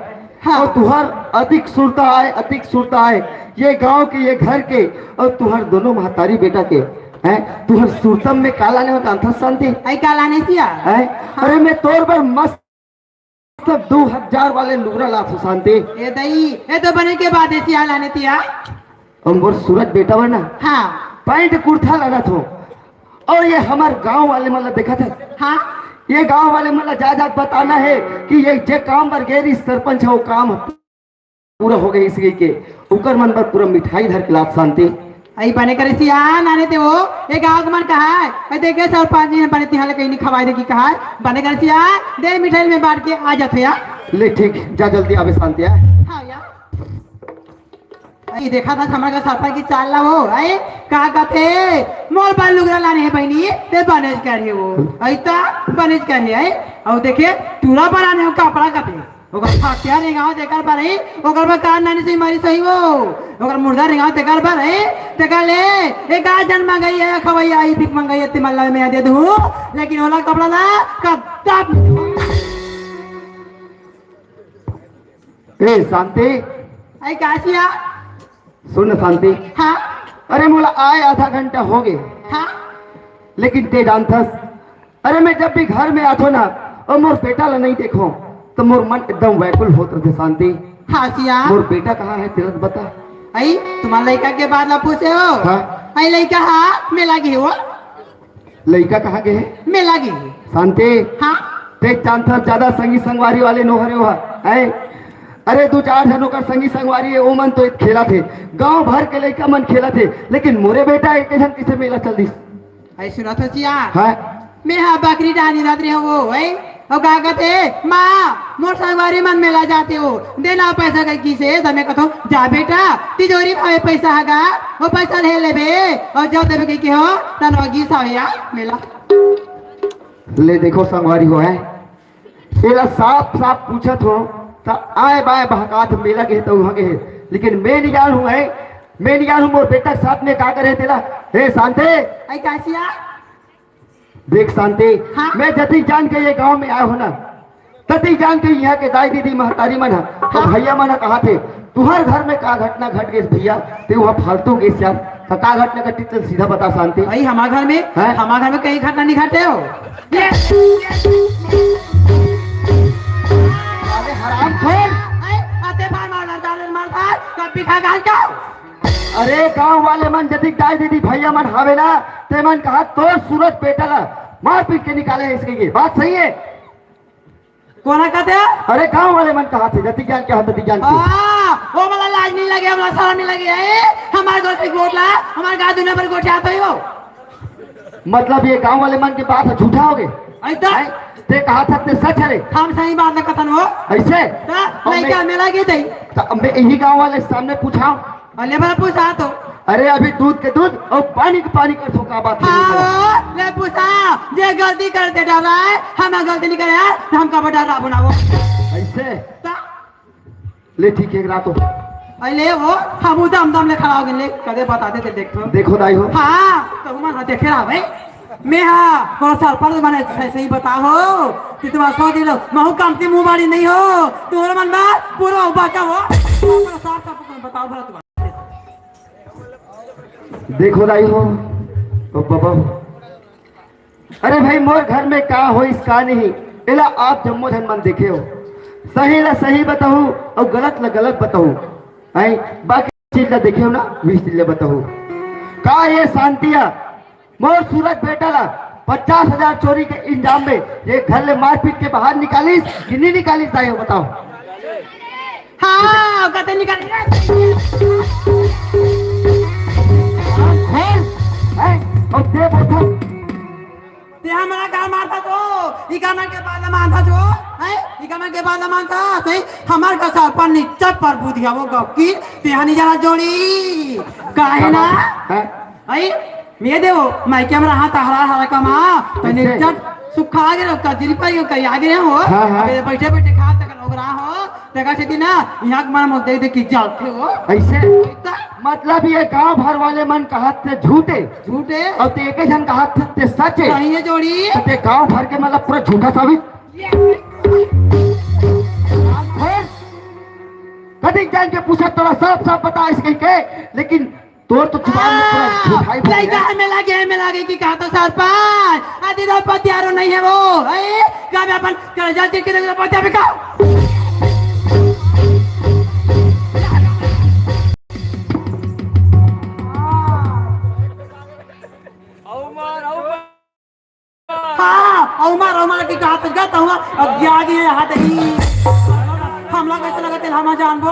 हाँ। अउ तुहर अतिक सुरता आय, अतिक सुरता आय। ये गांव के, ये घर के, अउ तुहर दोनों महतारी बेटा के, हैं? तुहर सुरता म मैं का लाने हों जानथस शांति? अई का लाने सिया? हैं? हाँ। अरे, मैं तोर बर मस्त दू हजार वाले लुगरा लाथों शांति। ए दई, ए तो बने के बात हे सिया लाने तिया। अउ मोर सूरज बेटा बर ना, हाँ। पैंट कुर्ता लानथों। अउ ये हमर गांव वाले मन ला देखत हस? हाँ। ये गांव वाले मन ला जा जा के बताना हे कि ये जे काम बर गे रहिस सरपंच ह, वो काम पूरा हो गे हे इस कहिके। ओकर मन बर पूरा मिठाई धर के लाथों शांति। अई बने करे सिया, नाने ते वो, ये गांव के मन कहाय, अई देखे सरपंच जी ह बने तिहां ले कहीं नहीं खवाय दे कि कहाय, बने करे सिया, दे मिठाई में बांट के आ जाथों या। ले ठीक, जा जल्दी आबे शांति या। हाँ या। अई देखत हस हमर घर सरपंच के चाल ला वो, अई का कथे, मोर बर लुगरा लाने हे बहिनी, ते बनेच करही वो, अई त बनेच करही, अई, अउ देखे, टूरा बर लाने हों कपड़ा कथे, ओकर फकिया रेंगावत तेकर बर हे, ओकर बर का नानी से मारी सही वो, ओकर मुर्दा रेंगावत तेकर बर हे, तेकर ले, एक आध झन मंगई हे, खवई हे, भीख मंगई हे, ते मन ला मैं दे दूं, लेकिन ओला कपड़ा ला, कद्दा ए शांति। अई का सिया? सुन ना शांति। हाँ। अरे मोला आय आधा घंटा हो गे। हाँ। लेकिन ते जानथस, अरे मैं जब भी घर में आथों ना अउ मोर बेटा ला नहीं देखों त मोर मन एकदम व्याकुल होत रहिथे शांति। हाँ सिया। मोर बेटा कहाँ हे तेला तो बता। अई तुम्हर लइका के बात ला पूछे हो? हाँ। अई लइका हा मेला गे हे वो। लइका कहाँ गे हे? मेला गे हे। शांति। हाँ। ते जानथस ज्यादा संगी संगवारी वाले नोहरे हो, हैं? अरे दू चार झन ओकर संगी संगवारी हे, ओ मन तो खेलथे, गांव भर के लइका मन खेलथे, लेकिन मोरे बेटा एक झन कइसे मेला चल दिस? अई सुनथस सिया? हाँ। मैं हा बकरी डाहन निंदत रहेंव वो, हैं? अउ का कथे, माँ, मोर संगवारी मन मेला जाथे वो, दे ना पैसा कहिके, त मैं कथों, जा बेटा, तिजोरी म हवे पैसा ह गा, वो पैसा ले लेबे, अउ जब देबे कहिके हो, त नोगी सावया मेला। ले देखो संगवारी हो, हैं? एला साफ साफ पूछत हों, त आय बाय बहकाथे मेला गे हे त उहां गे हे, लेकिन मैं नहीं जानहूं, हैं? मैं नहीं जानहूं मोर बेटा के साथ में का करे तेला। हे शांति। अई का सिया? देख शांति, हाँ। मैं जतिक जान के ये गांव में आय हों ना, ततिक जान के इहां के दाई दीदी महतारी मन ह, हाँ। भैया मन ह कहाथे, तुहर घर में का घटना घट गे भैया, ते उहां फालतू गेस यार, त का घटना घटिस सीधा बता शांति। भाई हमर घर में, हैं? हमर घर में कहीं घटना नहीं घटे हो। ये अरे हरामखोर। अरे, अते मार, मार, मार, मार, मार, मार, कब पिठा गाल जाओ? अरे गांव वाले मन जतिक दाई दीदी भैया मन हावे ना, ते मन कहा तोर सूरज बेटा ला मार पीट के निकाले हे इस कहिके, बात सही हे? कोन कथे? अरे गांव वाले मन कहाथे, जतिक जान के हो ततिक जान के। हाँ, वो मला लाज नहीं लगे, मला शरम नहीं लगे, ए, हमर घर के गोठ ला, हमर गांव दुनिया भर गोठियात हे वो। मतलब ये गांव वाले मन के बात ह झूठा हो गे? अई त? हैं? ते कहाथस ते सच हरे? हम सही बात ला कथन वो। अइसे? त अउ मैं लइका मेला गे दई। त मैं इही गांव वाले सामने पूछांव। अउ ले बड़ा पूछा तो। अरे अभी दूध के दूध अउ पानी के पानी करथों, का बात हे? हाँ, ले पूछा, जे गलती करथे डराय, हम गलती नहीं करे यार, हम का बड़ा राबो ना वो। अइसे? त ले ठीक हे, एक रात हो। अरे ले वो, हम उदम दम ले खड़ा हो गए, ले, कदे बताथे ते देखो। देखो दाई हो। हाँ, त मन हा देखे रहा भाई। मैं हा, कोनो सरपंच मने सही, सही बता हो। कि तुम्हारा सौ किलो, महू कमती मुंह बाड़ी नहीं हो। तुम्हारा मन में पूरा उबाचा हो। अपना साफ साफ बताओ भला तुम्हारा। देखो दाई हो, ओ बाबा हो। अरे भाई, मोर घर में का होइस, का नहीं, एला आप जम्मो झन मन देखे हो। सही ला सही बताहूँ अउ गलत ला गलत बताहूँ। हैं, बाकी चीज ला देखे हो ना, बीस चीज ला बताहूँ। का ये शांति ह मोर सूरज बेटा ला पचास हजार चोरी के इल्जाम में ये घर ले मारपीट के बाहर निकालिस कि नहीं निकालिस, दाई हो बताओ। हाँ, कते निकल खोल, हैं? अउ दे बोतल। ते हमला का मारथस ओ? इका मन के बात मानथस ओ, हैं? इका मन के बात मानथस, हैं? हमर का सरपंच निच्चट पर बुद्धि आवो गौकी, ते हा नहीं जाना जोड़ी। काहे ना? हैं? अई, मैं देवो, मैं क्या मेरा हाथ हरा हरा कमा, तो कइसे? निच्चट सुखा गे रहो, कजरी पाई हो, कहीं आगे रहो। हाँ, हाँ। अबे बैठे बैठे खा तक लोग रहा हो, तका से ना, यहाँ के मन मत दे दे कि जाते हो। ऐसे? तो? मतलब ये गांव भर वाले मन कहत थे झूठे। झूठे? और ते एक ही जन कहत थे सचे। सही है जोड़ी। तो ते गांव भर के मतलब पूरा झूठा साबित। ये कभी जान के पूछा, थोड़ा साफ साफ बता इस कहीं के, लेकिन तोर तो जुबान में पूरा झूठाई भर गया। लइका में लागे, में लागे कि कहा तो सरपंच, अदी तो पतियारो नहीं है वो, ए, का मैं अपन कर्जा चेक के देख पतिया भी का? हाँ, अउमा रोमा के कहा तक जाता हुआ, अब गया गया यहाँ तक ही। हमला कैसे लगा तेल हम जानबो।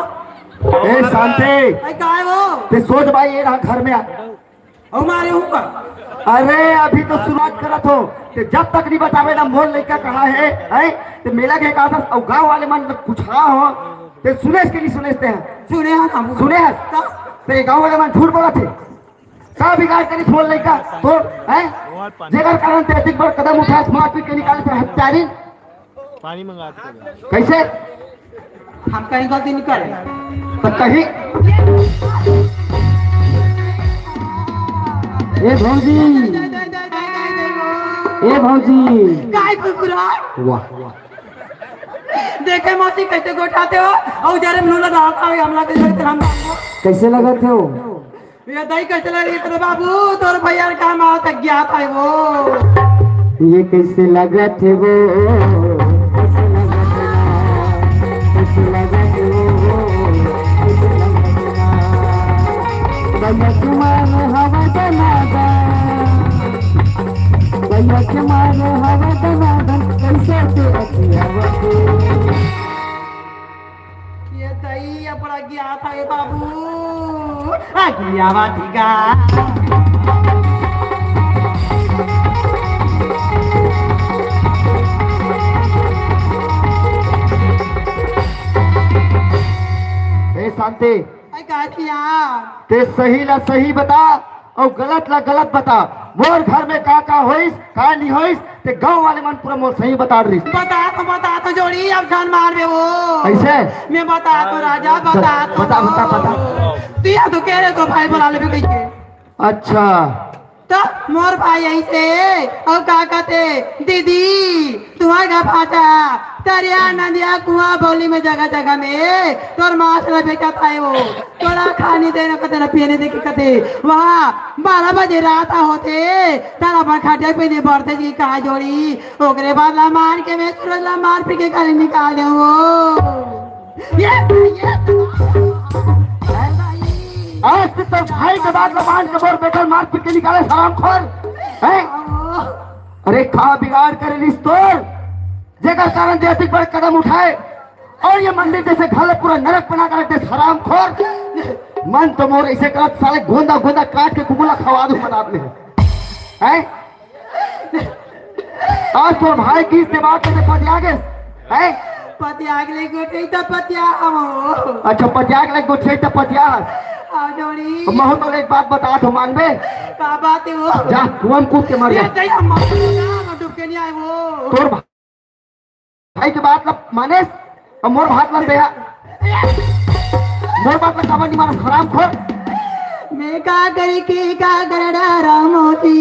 ए शांति। ए, का है वो? ते सोच भाई, ये रहा घर में आ। अउमा रे ऊपर। अरे अभी तो शुरुआत करत हो, ते जब तक नहीं बतावे ना मोर लइका कहाँ है, हैं? ते मेला के कहा था, और गांव वाले मन कुछ हाँ हो, ते सुनेस के नहीं सुनेस ते हैं? सुने हैं हम। सुने हैं? तब? ते गांव वाले मन झूठ बोला थे। का बिगाड़ करिस मोर लइका तोर, हैं? जेकर कारण ते अतिक बड़ कदम उठास, मारपीट के निकाले ते हत्यारिन। पानी मंगा के दे। कैसे? हम कहीं गलती नहीं करे। तो कहीं ए भौजी, ए भौजी। काय कुकुरा? वाह। देखे मौसी कैसे गोठाते हो? और जरे में नून डालता है, हमला के जरे हम कैसे लगत हो? ये दही कैसे लग रही तेरे बाबू? तोर भैया का माँ तक गया था वो। ये कैसे लगत है वो? कैसे लगत है ना? कैसे लगत है वो? कैसे लगत है ना? भैया तुम्हारे हवा दना दन। भैया तुम्हारे हवा दना दन। कैसे के अखिया बसे? ये दही अपना गया था ये बाबू। आ गया बाटी का। ए शांति, आई का किया? ते सही ला सही बता। अउ गलत ला गलत बता। मोर घर में का का होइस, का नहीं होइस, ते गांव वाले मन पूरा मोर सही बता रही। बता तो, बता तो जोड़ी, अब जान मार बे वो। कैसे? मैं बता तो राजा, बता तो। बता, बता, बता। दिया तो कह रहे तो भाई बुला ले भी कहिए। अच्छा। तो मोर भाई ऐसे, और का कहते, दीदी, तुम्हारे घर भाटा, तरिया, नदिया, कुआं, बोली में जगह जगह में तोर मांस ला बेचत हे वो। तोला खानी दे ना कते ना पीने दे के कते। वहाँ बारह बजे रात होते, तारा पर खाटिया पे नहीं बढ़ते जी कहा जोड़ी। ओकरे बाद ला मार के मैं सूरज ला मार पी के खाली निकाल दे वो। ये, ये, आज तो भाई के बाद ला मान के मोर बेटा मार पी के निकाले हरामखोर। हैं? अरे का बिगाड़ करे लिस तोर? जेकर कारण जैतिक बड़ कदम उठाए और ये मंदिर जैसे घर पूरा नरक बना कर रख दे हरामखोर। मन तो मोर ऐसे करत साले गोंदा गोंदा काट के कुकुला खवा दूं मनात में। हैं? आज तोर भाई किस दिमाग में पतिया गे? हैं? पतिया के ले गोठे त पतिया हम। अच्छा, पतिया के ले गोठे त पतिया। आ जोड़ी। महू तो एक बात बता तो मानबे। का बात है वो? जा, कुआं में कूद के मर जा। ये दई हम डूब के नहीं आए वो। तोर भाई के बात ला मानेस, अब मोर बात ला बेहा। मोर बात ला काबर नहीं मानस, हरामखोर। मैं का करी के का कर डारा मोती।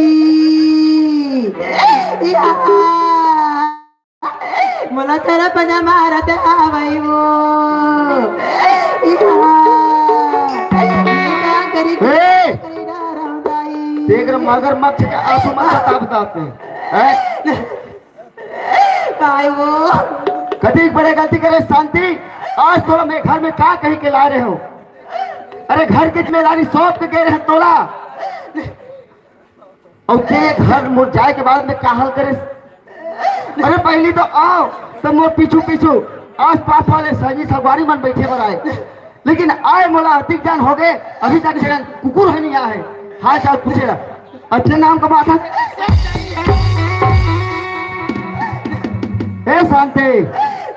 या। मोला तेरा पजा मारत आवई वो। या। मैं का करी के ए! कर डारा दाई। देख रे, मगरमच्छ के आंसू मन का ताप ताप में। हैं? काय वो? कतिक बड़े गलती करे शांति, आज तोला मैं घर में का कही के ला रहे हो? अरे घर के जिम्मेदारी सौंप के गए रहे तोला। और के घर मोर जाए के बाद में का हाल करे? अरे पहली तो आओ, तो मोर पीछू पीछू आस पास वाले सगी सगवारी मन बैठे बर आए। लेकिन आए मोला अतिक जान हो गए, अभी तक जगन कुकुर है नहीं आए, हाल चाल पूछे ला। अपने नाम का बात है। ए शांति,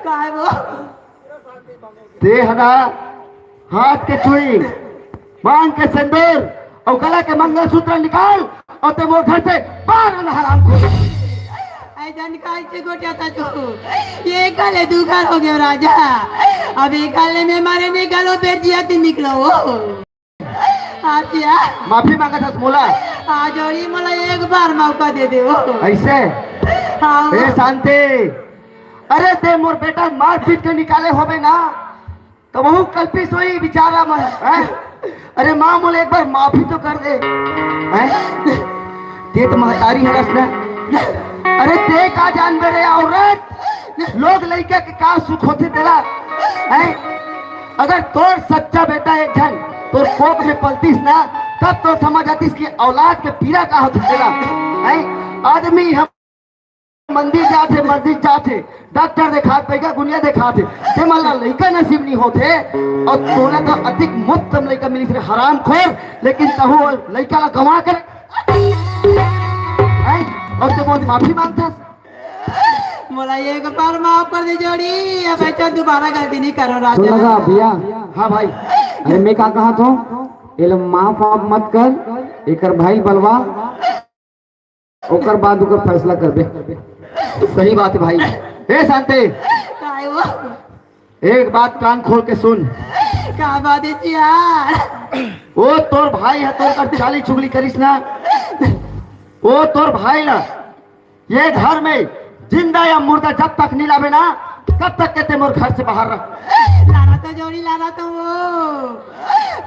काय वो? ते हना हाथ के चूड़ी, मांग के सिंदूर और गला के मंगलसूत्र निकाल और ते मोर घर से बाहर आना हरामखोर। ए जन काहे के गोठियाथस ओ? ये काले दू घर हो गयो राजा। अब ये काले में मारे निकलो, बेर जिया ती निकलो ओ। हाँ जिया। माफी मांगत हस मोला। हाँ जोड़ी, मोला एक बार मौका दे दे ओ। ऐसे? हाँ। ए शांति, अरे ते मोर बेटा मारपीट के निकाले होबे ना, तो वहू कल्पिस होही बेचारा मन, हैं? अरे माँ, मोला एक बार माफी तो कर दे, हैं? ते तो महतारी हरस ना। अरे ते का जानबे रे औरत, लोग लइका के का सुख होथे तेला, हैं? अगर तोर सच्चा बेटा एक झन तोर कोख में पलतिस ना, तब तो समझ आतिस कि औलाद के पीड़ा का होथे तेला, हैं? आदमी हम मंदिर जाथे, मस्जिद जाथे, डॉक्टर देखाथे, पैगा गुनिया देखाथे, ते मन ला लइका नसीब नहीं होथे, और तोला तो अतिक मुफ्त में लइका मिलिस रे हरामखोर, लेकिन तहू लइका ला गंवा के, हैं? और ते मोर माफी मांगथस। मोला एक बार माफ कर दे जोड़ी, अब ऐसा दोबारा गलती नहीं करो राजा। सुन लगा भैया। हाँ भाई। अरे मैं का कहा था, ये लो माफ आप मत कर, एकर भाई बलवा, ओकर बाद ओकर फैसला करबे। सही बात है भाई। ए शांति, काय वो? एक बात कान खोल के सुन। का बात है यार? वो तोर भाई है, तोर कर चाली चुगली करिस ना, वो तोर भाई ना, ये घर में जिंदा या मुर्दा जब तक नहीं लावे ना, तब तक कहते मोर घर से बाहर रह। लाना तो जोड़ी, लाना तो वो।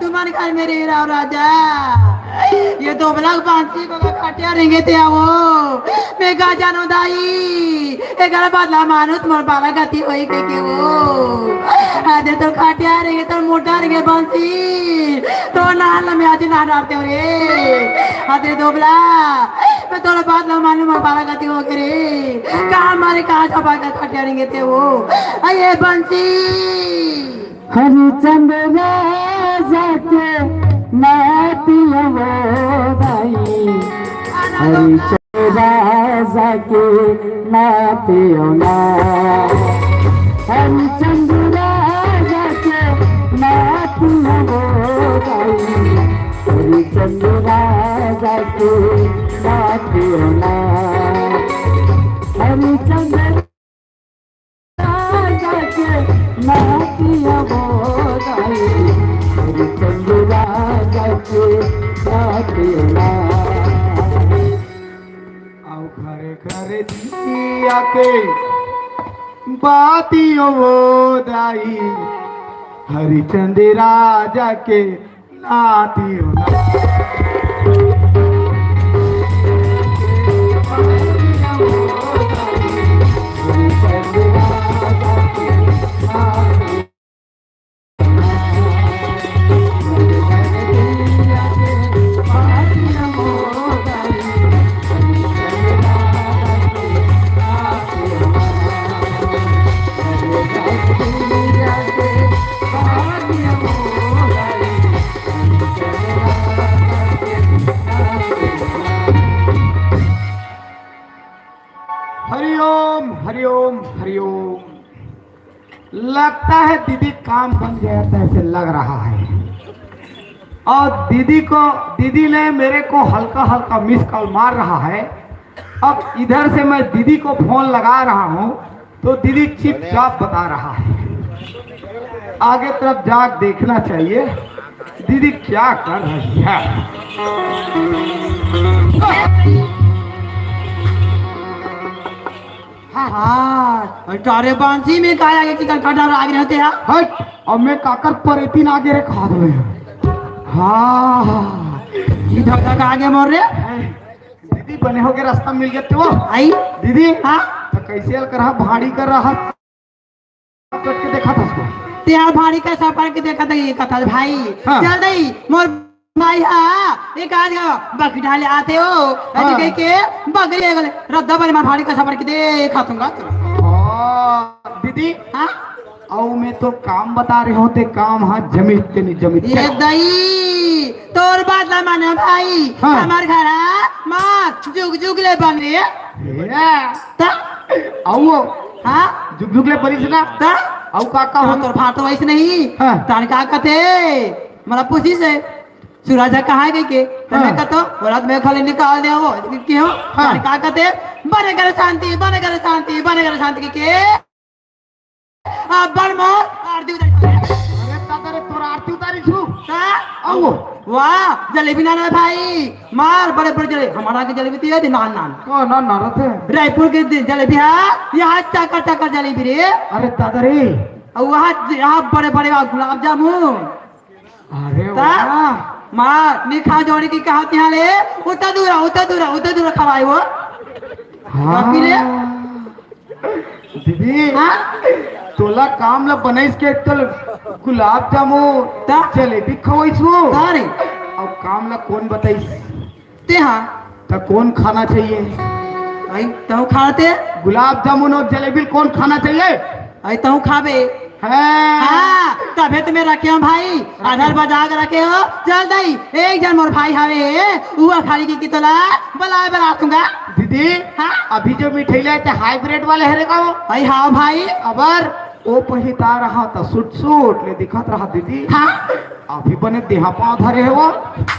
तुम्हारे घर में रह रहा राजा। ये दोबला बांसी को खटिया रेंगे ते आवो। मैं का जानो दाई। एकर बदला मानुस मोर बाला गति होई के के वो। आदे तो खटिया रेंगे तो मोटा रेंगे बांसी। तो नाल में आज ना डालते हो रे। आदे दोबला। मैं तोर बात ला मानूं, मोर बाला गति हो के रे। कहाँ मारे, कहाँ छपा के खटिया रेंगे ते वो। आ ये बंसी। हरिचंद राजा के नाती हो दाई। हरिचंद राजा के नाती हो ना। हरिचंद राजा के नाती हो दाई। हरिचंद राजा के नाती हो ना। हरिचंद राजा के नाती हो दाई। हरिचंद राजा के नाती हो ना। आओ घरे घरे जिया के बाती हो दाई। हरिचंद राजा के नाती हो ना। हरिओम, हरिओम, हरिओम। लगता है दीदी काम बन गया था, ऐसे लग रहा है। और दीदी को, दीदी ने मेरे को हल्का हल्का मिस कॉल मार रहा है। अब इधर से मैं दीदी को फोन लगा रहा हूँ, तो दीदी चुपचाप बता रहा है। आगे तरफ जाके देखना चाहिए दीदी क्या कर रही है। हाँ, हाँ, तारे बांसी में काया के चिकन काटा राग रहते हैं। हट, अब मैं काकर परेती ना आगे रे खा दो। हाँ, इधर तक आगे मोर रे। दीदी बने हो के रास्ता मिल गया तो। आई? दीदी, हाँ? तो कैसे हल कर रहा, भाड़ी कर रहा? करके देखा था उसको। ते यार भाड़ी का सफर के देखा था, ये कथा भाई। हाँ। चल दई, मोर भाई, हाँ, एक आज का बकरी ढाले आते हो, हाँ। ऐसे कह के बकरी ले गले, रद्दा बले मार भाड़ी का सफर के देखा तुमका। हाँ, दीदी। हाँ? आओ, मैं तो काम बता रहे होते, काम हाँ जमीन के नहीं जमीन ये के। दई, तोर बात ला माने भाई, हाँ। हमार घर आ, माँ जुग जुग ले बन रही है। ये। ता? आओ। हाँ? जुग जुग ले बनी से ना? ता? आओ का का हाँ, हो? तोर भात तो वैसे नहीं। हाँ। तान का कहते? मला पूछी से। सूरज ह कहाँ गे के? त मैं हाँ। कहत हँव, "ओला तो मैं खाली निकाल दे हँव।" कि हो? हाँ। अरे का कहते? "बने करे शांति, बने करे शांति, बने करे शांति," कहिके अब्बड़ मोर आरती उतारिस। अरे दादा रे, तोर आरती उतारिस हूँ। का? आओ। वाह, जलेबी नान हे भाई, मार बड़े बड़े जलेबी। हमर घर के जलेबी तो ये दे नान नान। ओ, नान नान रथे। रायपुर के दे-, जलेबी हे, यहाँ चाकर चाकर जलेबी रे। अरे दादा रे। अउ वहाँ ज-, यहाँ बड़े बड़े गुलाब जामुन। अरे ता? वाह। मार, निखा जोड़ी की कहा तिहा ले, उतना दूर, उतना दूर, उतना दूर खवाए वो। हाँ। काफी ले? दीदी, हाँ? तोला काम ला बनाइस के तोल गुलाब जामुन, ता? जलेबी खवाइस वो। ता रे? अब काम ला कोन बताइस? ते हाँ। त कोन खाना चाहिए? आई तहूँ खाते? गुलाब जामुन और जलेबी कोन खाना चाहिए? आई तहूँ खाबे? हाँ। हाँ, तभे तो मैं रखे हूँ भाई, आधार बजा के रखे हूँ। चल दई, एक जन मोर भाई हवे, उहा खाली की, की तोला बलाए बर आथूंगा। दीदी, हाँ? अभी जो मिठाई लाए थे हाइब्रिड वाले हरे का वो? आई हाँ भाई। अबर ओ पहिता रहा था, सुट सुट ले दिखत रहा दीदी। हाँ। अभी बने देहा पाँव धरे हे वो।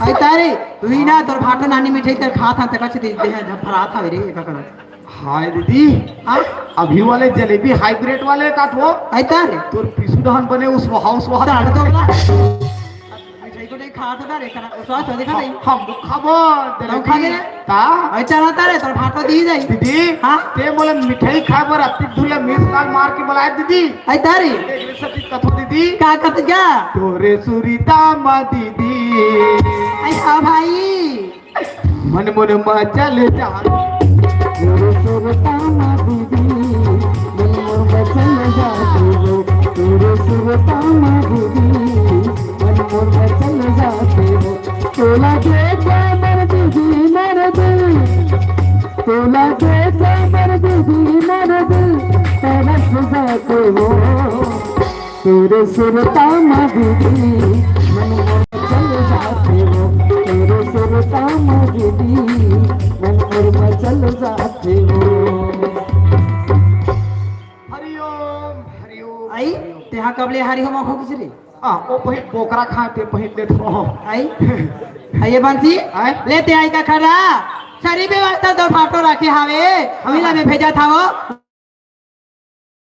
आई तारे, तू ही ना, तोर भाटो नानी मिठाई कर खात हा, तक अच्छे दे, दे, जब फरात हा रे, का करत? हाय दीदी, हाँ? अभी वाले जलेबी हाइब्रिड वाले का तो। आई तारे। तोर पीसू डहन बने उस वहा, उस वहा। तार तो ना। मिठाई को नहीं खात ना रे, खाना, स्वाद तो देखा नहीं। हम लोग खाबो, हम जलेबी। खाबे। ता? आई चला तारे, तोर भाटो दी जाई। दीदी, हाँ? ते मोला मिठाई खाए बर अतिक धुरिया मिस कॉल मार के बुलाए दीदी। आई तारे। देख रे सती कथो दीदी। का कथ जा? तोरे सुरीता मा दीदी। आई हाँ भाई। मन मोर मचल जा। तोरे सुरता मा दीदी, मन मोर मचल जाते हो। तोरे सुरता मा दीदी, मन मोर मचल जाते हो। तोला देख मोर दीदी मोर दिल, तोला देख मोर दीदी मोर दिल, तरस जाते हो। तोरे सुरता मा दीदी, मन मोर मचल जाते हो। तोरे सुरता मा दीदी, मन मोर मचल जाते हो। हरिओम, हरिओम, आई, हरिओम। तेहा कब ले हरिओम आखो किसरी? आ, ओ पहित बोकरा खाए ते पहित ले थो। आई, आइए बंसी, आए? ले ते आई का खड़ा। सारी व्यवस्था तो भाटो रखे हावे, हाँ, मिला हाँ। में भेजा था वो।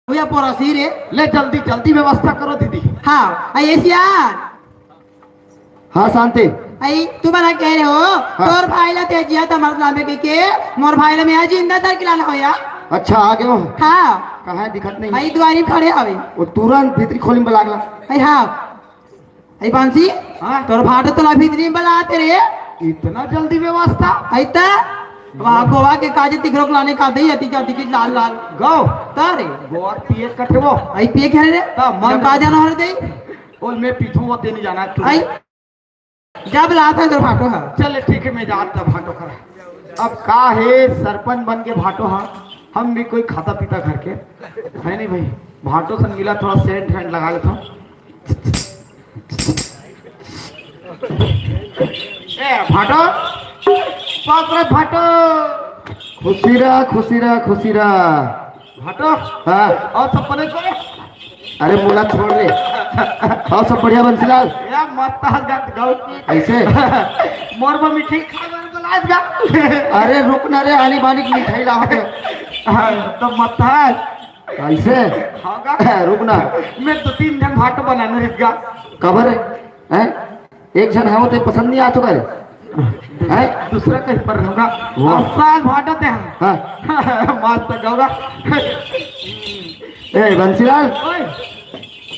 भैया पोरसी रे। ले जल्दी, जल्दी व्यवस्था करो दीदी। हाँ, आई एसिया। हाँ, शांति। आई, तुम्हारा कह रहे हो, हाँ। तोर भाई ला तेजिया त मरत लामे के, के, मोर भाई ला मैं आज जिंदा धर के लाना हो यार। अच्छा, आ गयो। हाँ। कहाँ है, दिखत नहीं। आई, दुआरी में खड़े हवे। वो तुरंत भीतरी खोली में लागला। आई, हाँ। आई, बांसी, हाँ। तोर भाटो तोला भीतरी में बलाते रे। इतना जल्दी व्यवस्था? आई त, वहाँ गोवा के काजे तिखरोक लाने का दे, अति का दिखी लाल लाल। गो? तारे। गोवा पिए कठे वो। आई, पिए कहे रे? ता मन जब का जाना हो रे दे? बोल, मैं पीछू वो तेनी जाना तू। आई, जब लात है तो भाटो है। चल ठीक है, मैं जात था भाटो करा। अब का है, सरपंच बन के भाटो हा, हम भी कोई खाता पीता घर के है नहीं भाई। भाटो से मिला, थोड़ा सेंट वेंट लगा लेता हूँ। ए भाटो, बाप रे भाटो। खुशी रहा, खुशी रहा, खुशी रहा। भाटो। हाँ। और सब पने को? अरे मोला छोड़ रे। और सब बढ़िया बंसीलाल? या मस्त हाल जात गाँव की। ऐसे? मोर में मिठाई खाए वाले बुलाए जा। अरे रुक ना रे, आनी बानी की मिठाई लाओ के। हाँ, तो मस्त हाल। ऐसे? हाँ गा। रुक ना। मैं दो तीन जन भाटो बनाना है गा। कबर है? हैं? एक झन हव ते पसंद नहीं आतो का रे? हैं? दूसरा कहीं पर रहूंगा। वाह। और साल भाटा ते हैं। हाँ। मस्त गौरा। ए, बंसीलाल, ओए।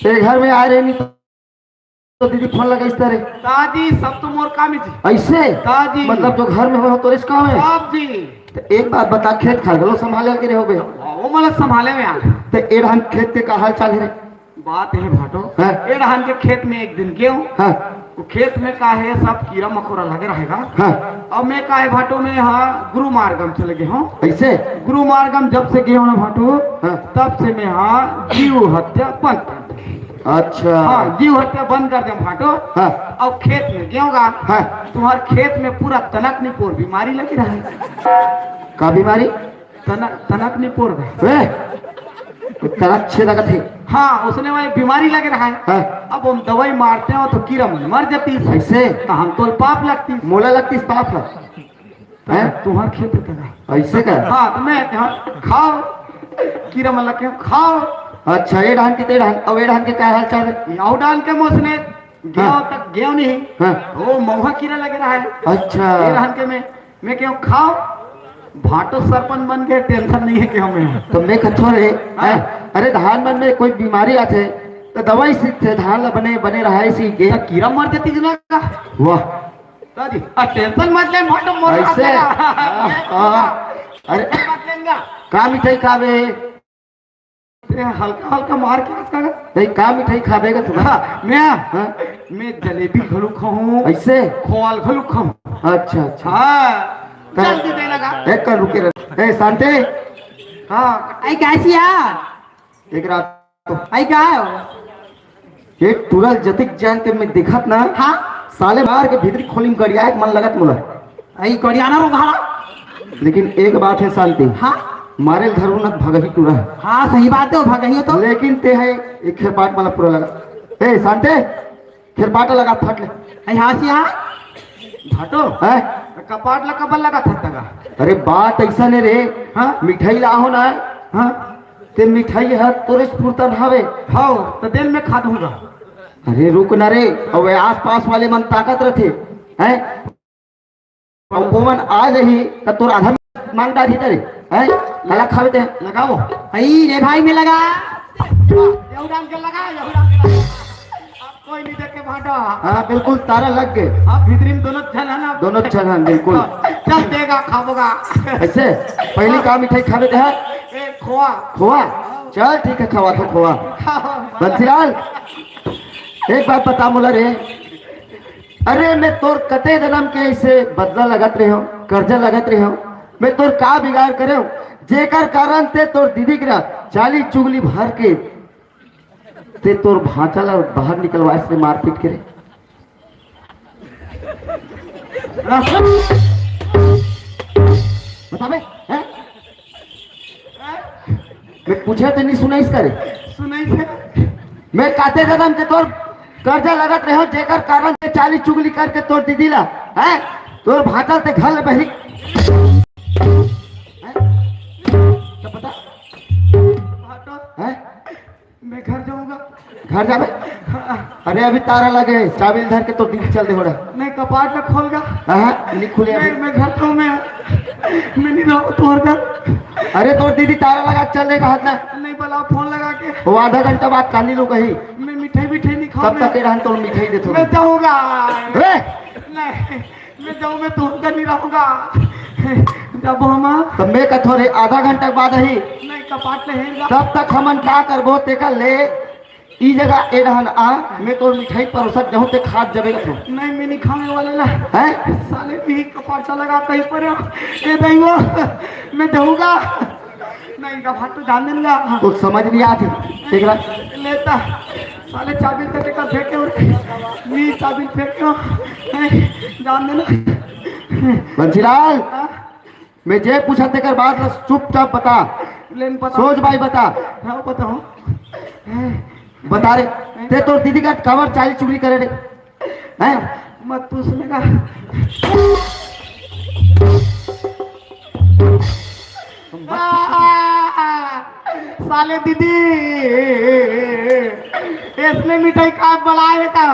तेरे घर में आए रहे नहीं तो दीदी फोन लगाइस तारे। दादी, सब तो मोर काम ही जी। ऐसे? दादी। मतलब जो घर में हो, तोरे से काम है? साहब जी। तो एक बात बता, खेत खार गलो संभाले के रहे हो बे? वो मतलब संभाले में आ। तो ए धान खेत के का हाल चाल है रे? बात है भाटो। हाँ। ए धान के खेत में एक दिन गेहूं। हाँ। वो खेत में का है, सब कीड़ा मकोड़ा लगे रहेगा। हाँ। अब मैं का है भाटो में, हाँ, गुरु मार्गम चले गए हूँ। ऐसे? गुरु मार्गम जब से गए हूँ ना भाटो, हाँ। तब से मैं, हाँ, जीव हत्या बंद कर दे। अच्छा। हाँ, जीव हत्या बंद कर दे भाटो। हाँ। अब खेत में गेहूं का, हाँ। तुम्हारे खेत में पूरा तनक निपोर बीमारी लगी रहा है। का बीमारी? तनक, तनक निपोर का। ए? तरह छे लगत हे। हाँ, उसने वाली बीमारी लगे रहा है। हाँ। अब हम दवाई मारते हो तो कीरा मन मर जाती। ऐसे? तो हम तो पाप लगती। मोला लगती पाप है। हैं? तुम्हार खेत है तेरा। ऐसे का? हाँ, तो मैं, हाँ, खाओ। कीरा मन लगे खाओ। अच्छा, ये डाहन के, ते डाहन, अब ये डाहन के क्या हाल चाल है? याव डाहन के मोसने गेव हाँ। तक गेव नहीं। हाँ। वो महुआ कीरा लगे रहा है। अच्छा। ये डाहन के मैं, मैं क्यों खाओ? भाटो सरपंच बन गए, टेंशन नहीं है कि हमें। तो मैं कथो रे, हाँ। हैं? अरे धान मन में कोई बीमारी आथे, तो दवाई सीखथे, धान ला बने, बने रहा इसी के। तो कीरा मर जाती जना का? वाह। दादी, आ टेंशन मत ले, भाटो मोर ऐसे? हाथ में। हाँ, हाँ। अरे, मत लेंगा। का मिठाई खावे? ए, हल्का हल्का मार के आज का? नहीं, का मिठाई खावे का तू? हाँ, मैं, हाँ? मैं जलेबी घलू खाऊं। ऐसे? खोआल घलू खाऊं। अच्छा, अच्छा। हाँ, का-, जल्दी देना का? एक कर रुके रह। ए, शांति। हाँ। आई कैसी है? एक रात तो आई का है? एक टुरल जतिक जान के मैं दिखत ना। हाँ? साले मार के भीतरी खोली में गड़ियाए के मन लगत मोला। आई गड़ियाना रो घाला। लेकिन एक बात है शांति। हाँ? मारे घर न भगही टूरा है। हाँ, सही बात है, भगही हो तो। लेकिन ते है एक खेपाट वाला पूरा लगा। ए, शांति, खेपाट लगा फट ले। आई हाँ सिया। भाटो, हैं? कपाट ला कबर लगा था तगा। अरे बात ऐसा नहीं रे। हाँ? मिठाई ला हो ना। हाँ? ते मिठाई ह तोरे स्फूर्तन हवे। हाव, त देन में खा दूंगा। अरे रुक ना रे, अउ ए आसपास वाले मन ताकत रथे, हैं? अउ ओमन आ जही, त तोर आधा मांग डारही त रे, हैं? काला खावे ते? लगाओ। हई रे भाई में लगा। यहू डाल के लगा, यहू डाल के लगा। अब कोई नहीं देखे भाटा। हाँ, बिल्कुल तारा लग गए। अब भीतरी में दोनों झन है ना? दोनों झन है, बिल्कुल। चल देगा, खाबोगा। ऐसे? पहली का मिठाई खावे ते है? ए, खोआ। खोआ? चल ठीक है, खवा तो खोआ। बंसीलाल, एक बात बता मोला रे। अरे मैं तोर कते जन्म के ऐसे बदला लगत रहे हो, कर्जा लगत रहे हो, मैं तोर का बिगाड़ करे हो, जेकर कारण ते तोर दीदी के ना चाली चुगली भर के ते तोर भांचा ला बाहर निकलवाए से मारपीट करे। बताबे, हैं? मैं पूछे तो नहीं सुनाइस करे। सुनाइस है। मैं काते जन्म के तोर कर्जा लगत रहे हो, जेकर कारण से चाली चुगली करके तोर दीदी ला, हैं? तोर भांचा ते घर ले बहिरी। हैं? तो बता। भांचा। हैं? मैं घर जाऊंगा। घर जाबे? हाँ। अरे अभी तारा लगे, चाबी धर के तोर दीदी चल दे होड़ा। नहीं, कपाट में खोल गा। हाँ, नहीं खुले अभी। मैं, मैं घर तो मैं, मैं नहीं रहूँ तोर घर। अरे तोर दीदी तारा लगा चल देगा हाथ ना। नहीं बुलाओ फोन लगा के। वो आधा घंटा बाद कानी लो कहीं। मैं मिठाई मिठाई नहीं खाऊँ तब तक मैं। रहन तो मिठाई दे थोड़ा। मैं जाऊंगा। रे! नहीं। मैं जाऊँ, मैं तो उनका नहीं रहूंगा। जब हम तो मैं कथो रे, आधा घंटा के बाद ही। नहीं, कपाट ले हेर जा। तब तक हमन का करबो, तेकर ले ई जगह ए रहन आ, मैं तो मिठाई परोसत जाऊँ, ते खात जबे कथो। नहीं, मैं नहीं खाने वाले ला। हैं? साले भी कपाट लगा कहीं पर हो। ए दैवो, मैं जाऊंगा। नहीं, इनका भाग तो जान देना। तो समझ नहीं आती। एक बार लेता। साले चाबी का टेका फेंके और नी चाबी फेंके। नहीं, जान देना। बंसीलाल, हाँ? मैं जे पूछा तेकर बात ला चुपचाप बता। लेन बता। सोच भाई बता। हाँ, बताओ। बता रे, ते तोर दीदी का कवर चाली चुगली करे रे। हैं? मत पूछ मेरा। साले दीदी, इसने मिठाई का बलाए था।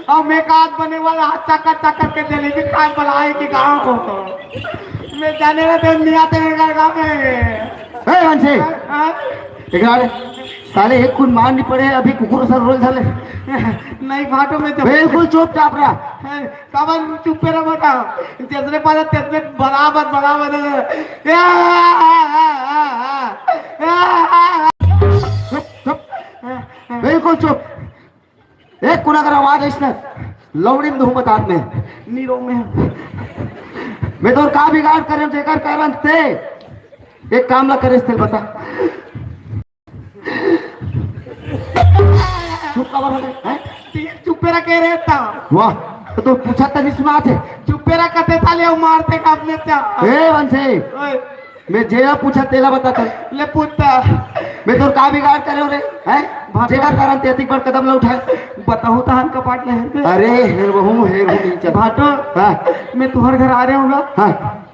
अब मैं का बने वाला हाथ चक्कर चक्कर के जलेबी का बलाए के गाँव को। मैं जाने में तो नहीं आते मेरे घर गाँव में। ए, अंशे। हाँ? एक बार साले एक खून मार नहीं पड़े, अभी कुकुर सर रोल झाले। नहीं, भाटो में तो बिल्कुल चुपचाप रहा। काबर चुप्पे रह बेटा, जतने पाला तेतने बराबर, बराबर। या, चुप, चुप। बिल्कुल चुप। एक कुना कर आवाज आइस ना, लौड़ी में दूं बतात में। नीरो में। मैं तो का बिगाड़ करे, जेकर कारण ते एक काम ला करे, तेल बता। चुप काबर हो गए, हैं? तीन चुप्पे रखे रहता। वाह, तो तू पूछा तनी सुना थे। चुप्पे रखते साले, वो मारते का अपने क्या? ए, वंशे। ओए। मैं जेला पूछा तेला बता चल। ले पूछता। मैं तोर का बिगाड़ करे हो रे? हैं? भाषा जेकर कारण ते अतिक बड़ कदम ल उठाए। बताहूं तहन कपाट ल हेर दे। अरे हेर बहू, हेर बहू नहीं चल। भाटो। हाँ। मैं तुहर घर आ रहे होगा। हाँ।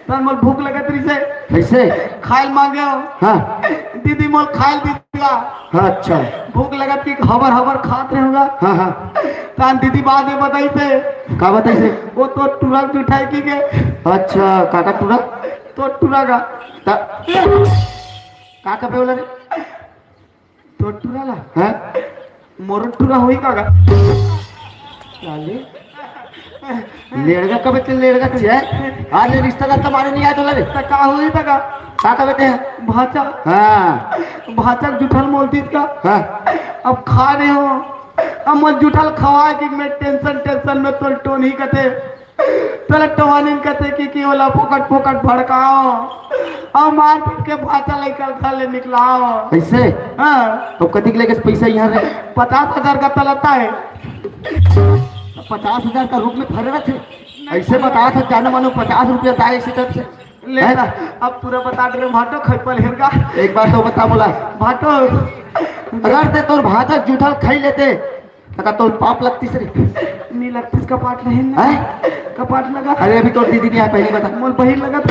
तहन मोल भूख लगत रहिसे। कैसे? खाइल मांगे हो। हाँ। दीदी मोल खाइल दीदी का। हाँ, अच्छा। भूख लगत कि हबर हबर खात रहे होगा। हाँ, हाँ। तहन दीदी बाद में बताई थे। का बताई थे? वो तो टूरा जुठाई की के। अच्छा, काका टूरा? तो टूरा का। ता-, का कबे वाला रे? तो टूरा ला। हाँ? मोर टूरा होई का गा? साले। लेड़गा कबे ते लेड़गा तू है? आज ले रिश्तेदार तो मारे नहीं आए तो ला रे। त का होई त का? का कबे ते? भाचा। हाँ। भाचा जुठल मोल दीत का। हाँ। अब खा रहे हो। अब मैं जुठल खवा कि मैं tension, tension में तोर टोनी कते। तोला टोहनिन कथे कि, कि ओला फोकट फोकट भड़काओ। अउ मार पीट के भाचा लइका घर ले निकलाओ। कैसे? हाँ। तो कतिक लेके पैसा यहाँ रे? पचास हजार का तलता है। पचास हजार का रूप में फरे रखे। ऐसे बता था, जानो मानो पचास रुपया दाए से तब से। ले हैं? ना, अब पूरा बता दे रे भाटो, खैपल हेरगा। एक बार तो बता बोला। भाटो। अगर ते तोर भाचा जूठल खाई लेते, तका तोर पाप लगतीस रे। नी लगतीस, कपाट नहीं ना। हैं? कपाट लगा। अरे अभी तोर दीदी नहीं आए, पहली बता। मोर बहिन लगत।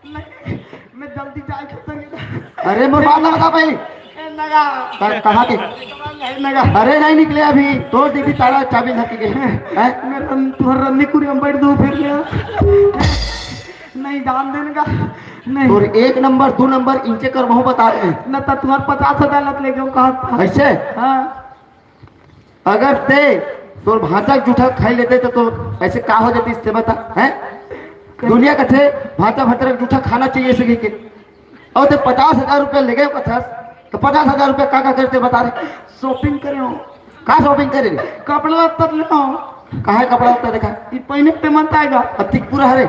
नहीं, मैं जल्दी जाए खेतन के। अरे मोर बात ना बता पहली। ए, नगा। क-, कहाँ के? नहीं नगा। अरे नहीं निकले अभी, तोर दीदी ताला चाबी धर के गई। हैं? मैं रन-, तुहर रन्नी कुरी हम बैठ दो फिर ले। नहीं जान देने का। नहीं। तोर एक नंबर, दो नंबर इंचे कर वहू बता दे। न त तुहर पचास हजार लत ले गयो कहा था। ऐसे? हाँ। अगर ते तोर भांचा जूठा खाई लेते तो, तो ऐसे का हो जाती इससे बता, हैं? दुनिया कथे भांचा भतरा जूठा खाना चाहिए सके के। और ते पचास हजार रुपया ले गए कथस, तो पचास हजार रुपया का, का करते बता रे? Shopping करे हो। का shopping करे रे? कपड़ा लत्ता ले हो। कहाँ है कपड़ा लत्ता देखा? ये पहने ते मन आएगा। अतिक पूरा हरे?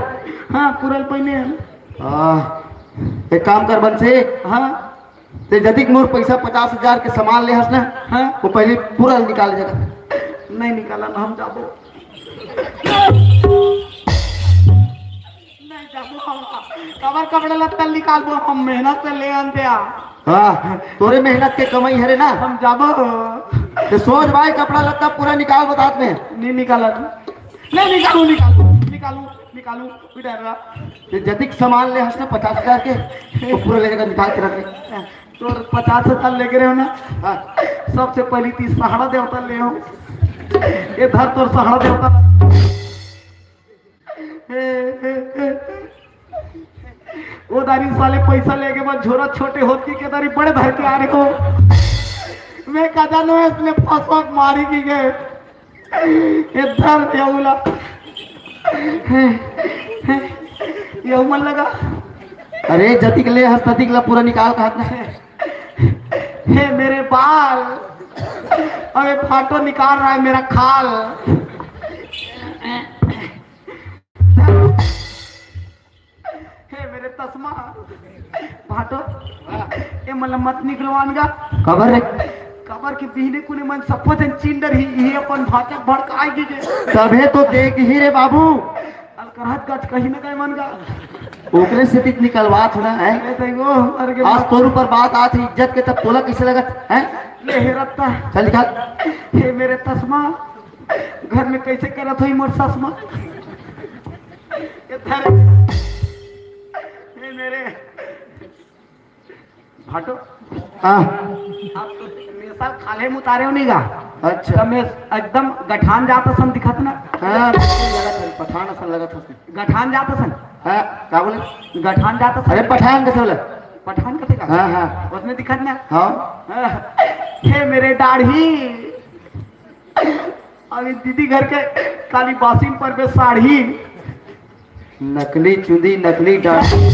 हाँ, पूरा पहने हैं। आ, एक काम कर बंसी। हाँ। ते जदिक मोर पैसा पचास हजार के सामान ले हस ना, हाँ। वो पहले पूरा निकाल देगा। नहीं निकाला ना, हम जाबो। नहीं जाबो हम। कबर कपड़ा लत्ता निकालबो हम, मेहनत से ले आनते आ। हाँ, तोरे मेहनत के कमाई हरे ना। हम जाबो। ते सोच भाई, कपड़ा लत्ता पूरा निकाल बतात में। नहीं निकाला। नहीं निकालू, निकालू, निकालू, निकालू। ते जतिक सामान ले हस ना पचास हजार के, तो पूरा लेके निकाल के रख ले। तोर पचास हजार लेके रहे हो ना? हाँ। सबसे पहली ती सहारा देवता ले हो। ये धर तोर सहारा देवता। वो दारी साले पैसा लेके बाद झोरा छोटे होत के, के दारी बड़े धर के आ रहे हो। मैं का जानो इसने फसवा मारी की गए। ये धर देवला। ये मन लगा। अरे जतिक ले हस ततिक ला पूरा निकाल कहत ना। हे मेरे बाल, अबे फाटो निकाल रहा है मेरा खाल। हे मेरे तसमा, भाटो, ए मला मत निकलवान गा। कबर रे? कबर के बिहने कुने मन सप्पो जन चिंदर ही, ही अपन भाटक भड़काए दी के। तभे तो देख ही रे बाबू। अलकरहत गच कहीं न कहीं मन गा। ओकरे से दिख निकलवा थोड़ा है। अरे तो वो मर के आज बाप। तोर ऊपर बात आत है इज्जत के, तब तोला कैसे लगत है? ले हे रत्ता। चल निकाल। हे मेरे तसमा, घर में कैसे करत होई मोर ससमा? ये धर। हे मेरे भाटो। हाँ। आप तो मेरे साथ खाले में उतारे हो नहीं गा? अच्छा। तो मैं एकदम गठान जात असन दिखत ना। हाँ, पठान असन लगत हस। गठान जात असन। हाँ, का बोले? गठान जात असन। अरे पठान कैसे बोला? पठान कथे का? हाँ, हाँ। उसने दिखत ना। हाँ। हाँ। हे मेरे दाढ़ी। अभी दीदी घर के काली बासिन पर बे साड़ी। नकली चुंदी, नकली दाढ़ी।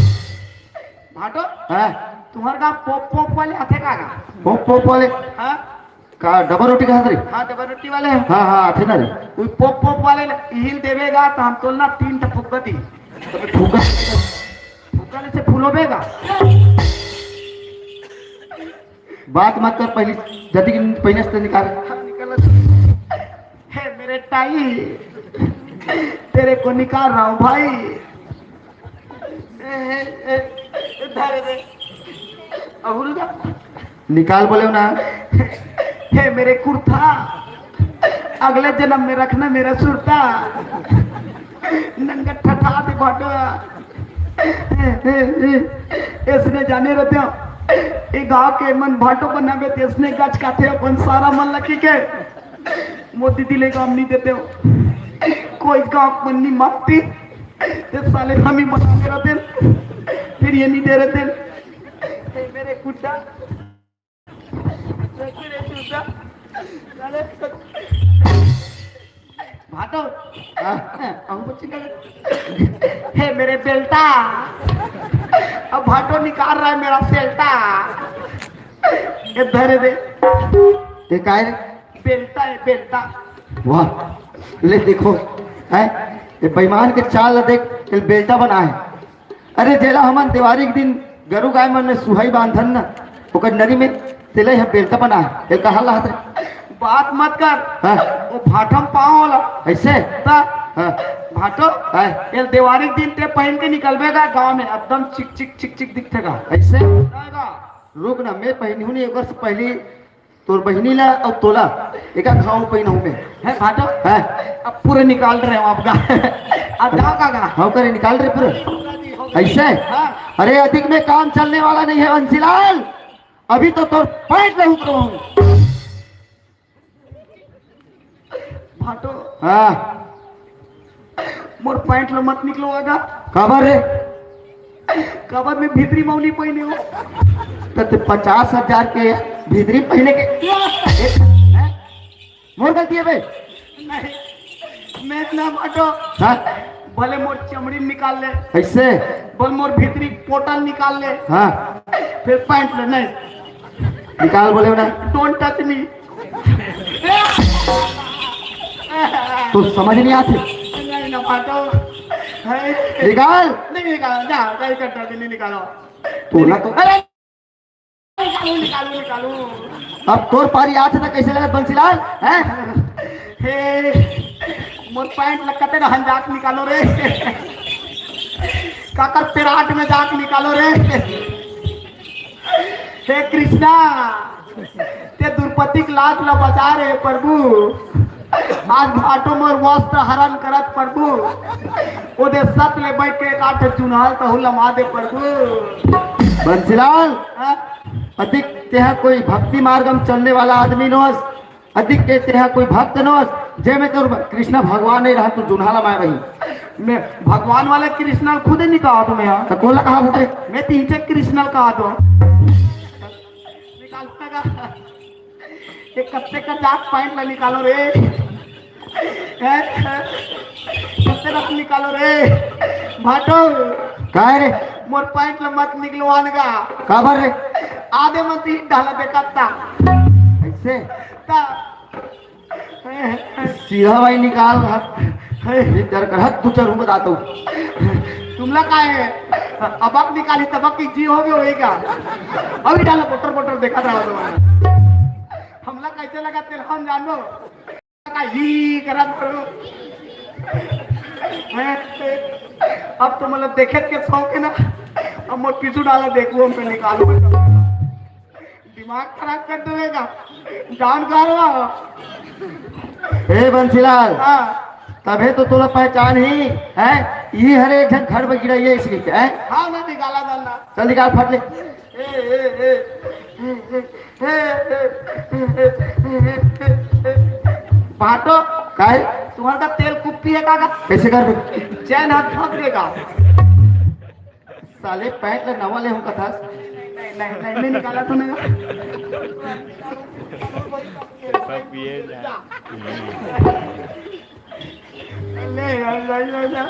भाटो? हाँ। तुम्हारे गाँव पोप पोप वाले आथे का गा? पोप पोप वाले? हाँ। का डबल रोटी खात रे? हाँ, डबल रोटी वाले हैं। हाँ, हाँ, आथे ना रे। वो पोप पोप वाले हिल देवेगा तो हम तोलना तीन ठो फुग्गा दी। फुग्गा? फुग्गा ले से फुलोबेगा। बात मत कर, पहली जति की पहले से निकाल। हाँ, निकाल। हे मेरे ताई, तेरे को निकाल रहा हूँ भाई। धरे दे। अहुल गा। निकाल बोले ना। हे मेरे कुर्ता, अगले जन्म में रखना मेरा सुरता। नंगा ठठा दे भाटो। इसने जाने रहते हो, ये गांव के मन भाटो बनावे थे, इसने गच खाते अपन सारा मन लकी के। मोदी दिले काम नहीं देते हो, कोई गांव मन नहीं मानती। ते साले हम ही बनाने रहते, फिर ये नहीं दे रहते। हे मेरे कुत्ता, भाटो। हाँ। हम कुछ नहीं कर-, हे मेरे बेल्टा, अब भाटो निकाल रहा है मेरा सेल्टा। ये धरे दे। ये काय रे? बेल्टा है, बेल्टा। वाह, ले देखो, है ये बेईमान के चाल ला देख, ये बेल्टा बना है। अरे जेला हमन देवारी के दिन गरु गाय मन में सुहाई बांधन न, ओकर नरी में तेला यह बेल्टा बना है, ये कहा ला हत रे? बात मत कर। हाँ। वो भाटम पाँव होला। ऐसे? ता? हाँ। भाटो? हाँ। ये देवारी के दिन ते पहन के निकलबे गा गांव में, एकदम चिक चिक चिक चिक दिखते गा। ऐसे? जाएगा। रुक ना, मैं पहनी हूँ नहीं, एक वर्ष पहली तोर बहिनी ला अउ तोला एका घाव पहिनाहूं मैं। है भाटो? है। अब पूरे निकाल रहे हो आपका। अब जाओ काका। हाव करे निकाल रहे पूरे। ऐसे? हाँ। अरे अधिक में काम चलने वाला नहीं है बंसीलाल, अभी तो तोर पैंट में उतरवाऊं। भाटो। हाँ। मोर पैंट ल मत निकलवा गा। काबर रे? काबर मैं भीतरी मौली पहिने हो। त ते पचास हजार के भीतरी पहिने के, हैं? मोर गलती है बे। नहीं, मैं ना भाटो। हाँ? भले मोर चमड़ी निकाल ले। ऐसे? भले मोर भीतरी पोटा निकाल ले। हाँ। फिर पैंट ले, नहीं। निकाल बोले ना। Don't touch me। तो समझ नहीं आती। नहीं ना भाटो। है। निकाल। नहीं निकालो, जा, नहीं करता, नहीं निकालो। तोला तो अरे, निकालो, निकालो, निकालो। अब तोर पारी आथे त कैसे लगे बंसीलाल, हैं? हे, मोर पैंट लक्कते रहन जात निकालो रे। काकर पेराट में जात निकालो रे। हे कृष्णा, ते द्रौपदी के लाज ला बचा रे प्रभु। आज भाटो मोर वस्त्र हरण करत प्रभु। ओदे सत ले बैठ के एक आठ जुनहल तहु लमा दे प्रभु। बंसीलाल, हाँ? अधिक तेहा कोई भक्ति मार्ग में चलने वाला आदमी नोस, अधिक के तेहा कोई भक्त नोस, जे में तोर कृष्णा भगवान नहीं रहा, तू जुनहल माय वही। मैं भगवान वाले कृष्णा खुदे नहीं कहा तुम्हें यार। तो कोला कहा होते? मैं तीन से कृष्णा कहा दो। निकाल लगा। ये कत्ते का जात पैंट ला निकालो रे। हैं? कत्ते रस निकालो रे। भाटो। काय रे? मोर पैंट ला मत निकलवान का। काबर रे? आदे मत ही डाला बेकत्ता। ऐसे? ता। सीधा भाई निकाल हाथ। ये डर कर हाथ दो चार रुपए दातो। तुमला काय है? अबक निकाली तबक की जी हो गई होई का? अभी डाला पोटर पोटर देखा था तुम्हारा। हमला कैसे लगा तेल हम जानो। का ही करत करो। हैं? अब तो मतलब देखे के शौक है ना। अब मोर पीछू डाला देखो हम पे निकालो। दिमाग खराब कर देवेगा। जान का रहा? ए बंसीलाल, हाँ। तभे तो तोला पहचान ही है। ये हरे एक झन घर में गिरा ये इसलिए है। हाँ, ना निकाला डालना। चल निकाल फट ले। ए, ए, ए, ए, ए, ए, ए, ए, ए, ए, ए, ए, ए। भाटो, काय? तुम्हारा का तेल कुप्पी है काका? कैसे कर बे? चैन हाथ फंस देगा। साले पैंट ले नवा ले हूं कथस। नहीं, नहीं, नहीं, नहीं निकाला तूने। सब पिए जा। ले, ले, ले, ले।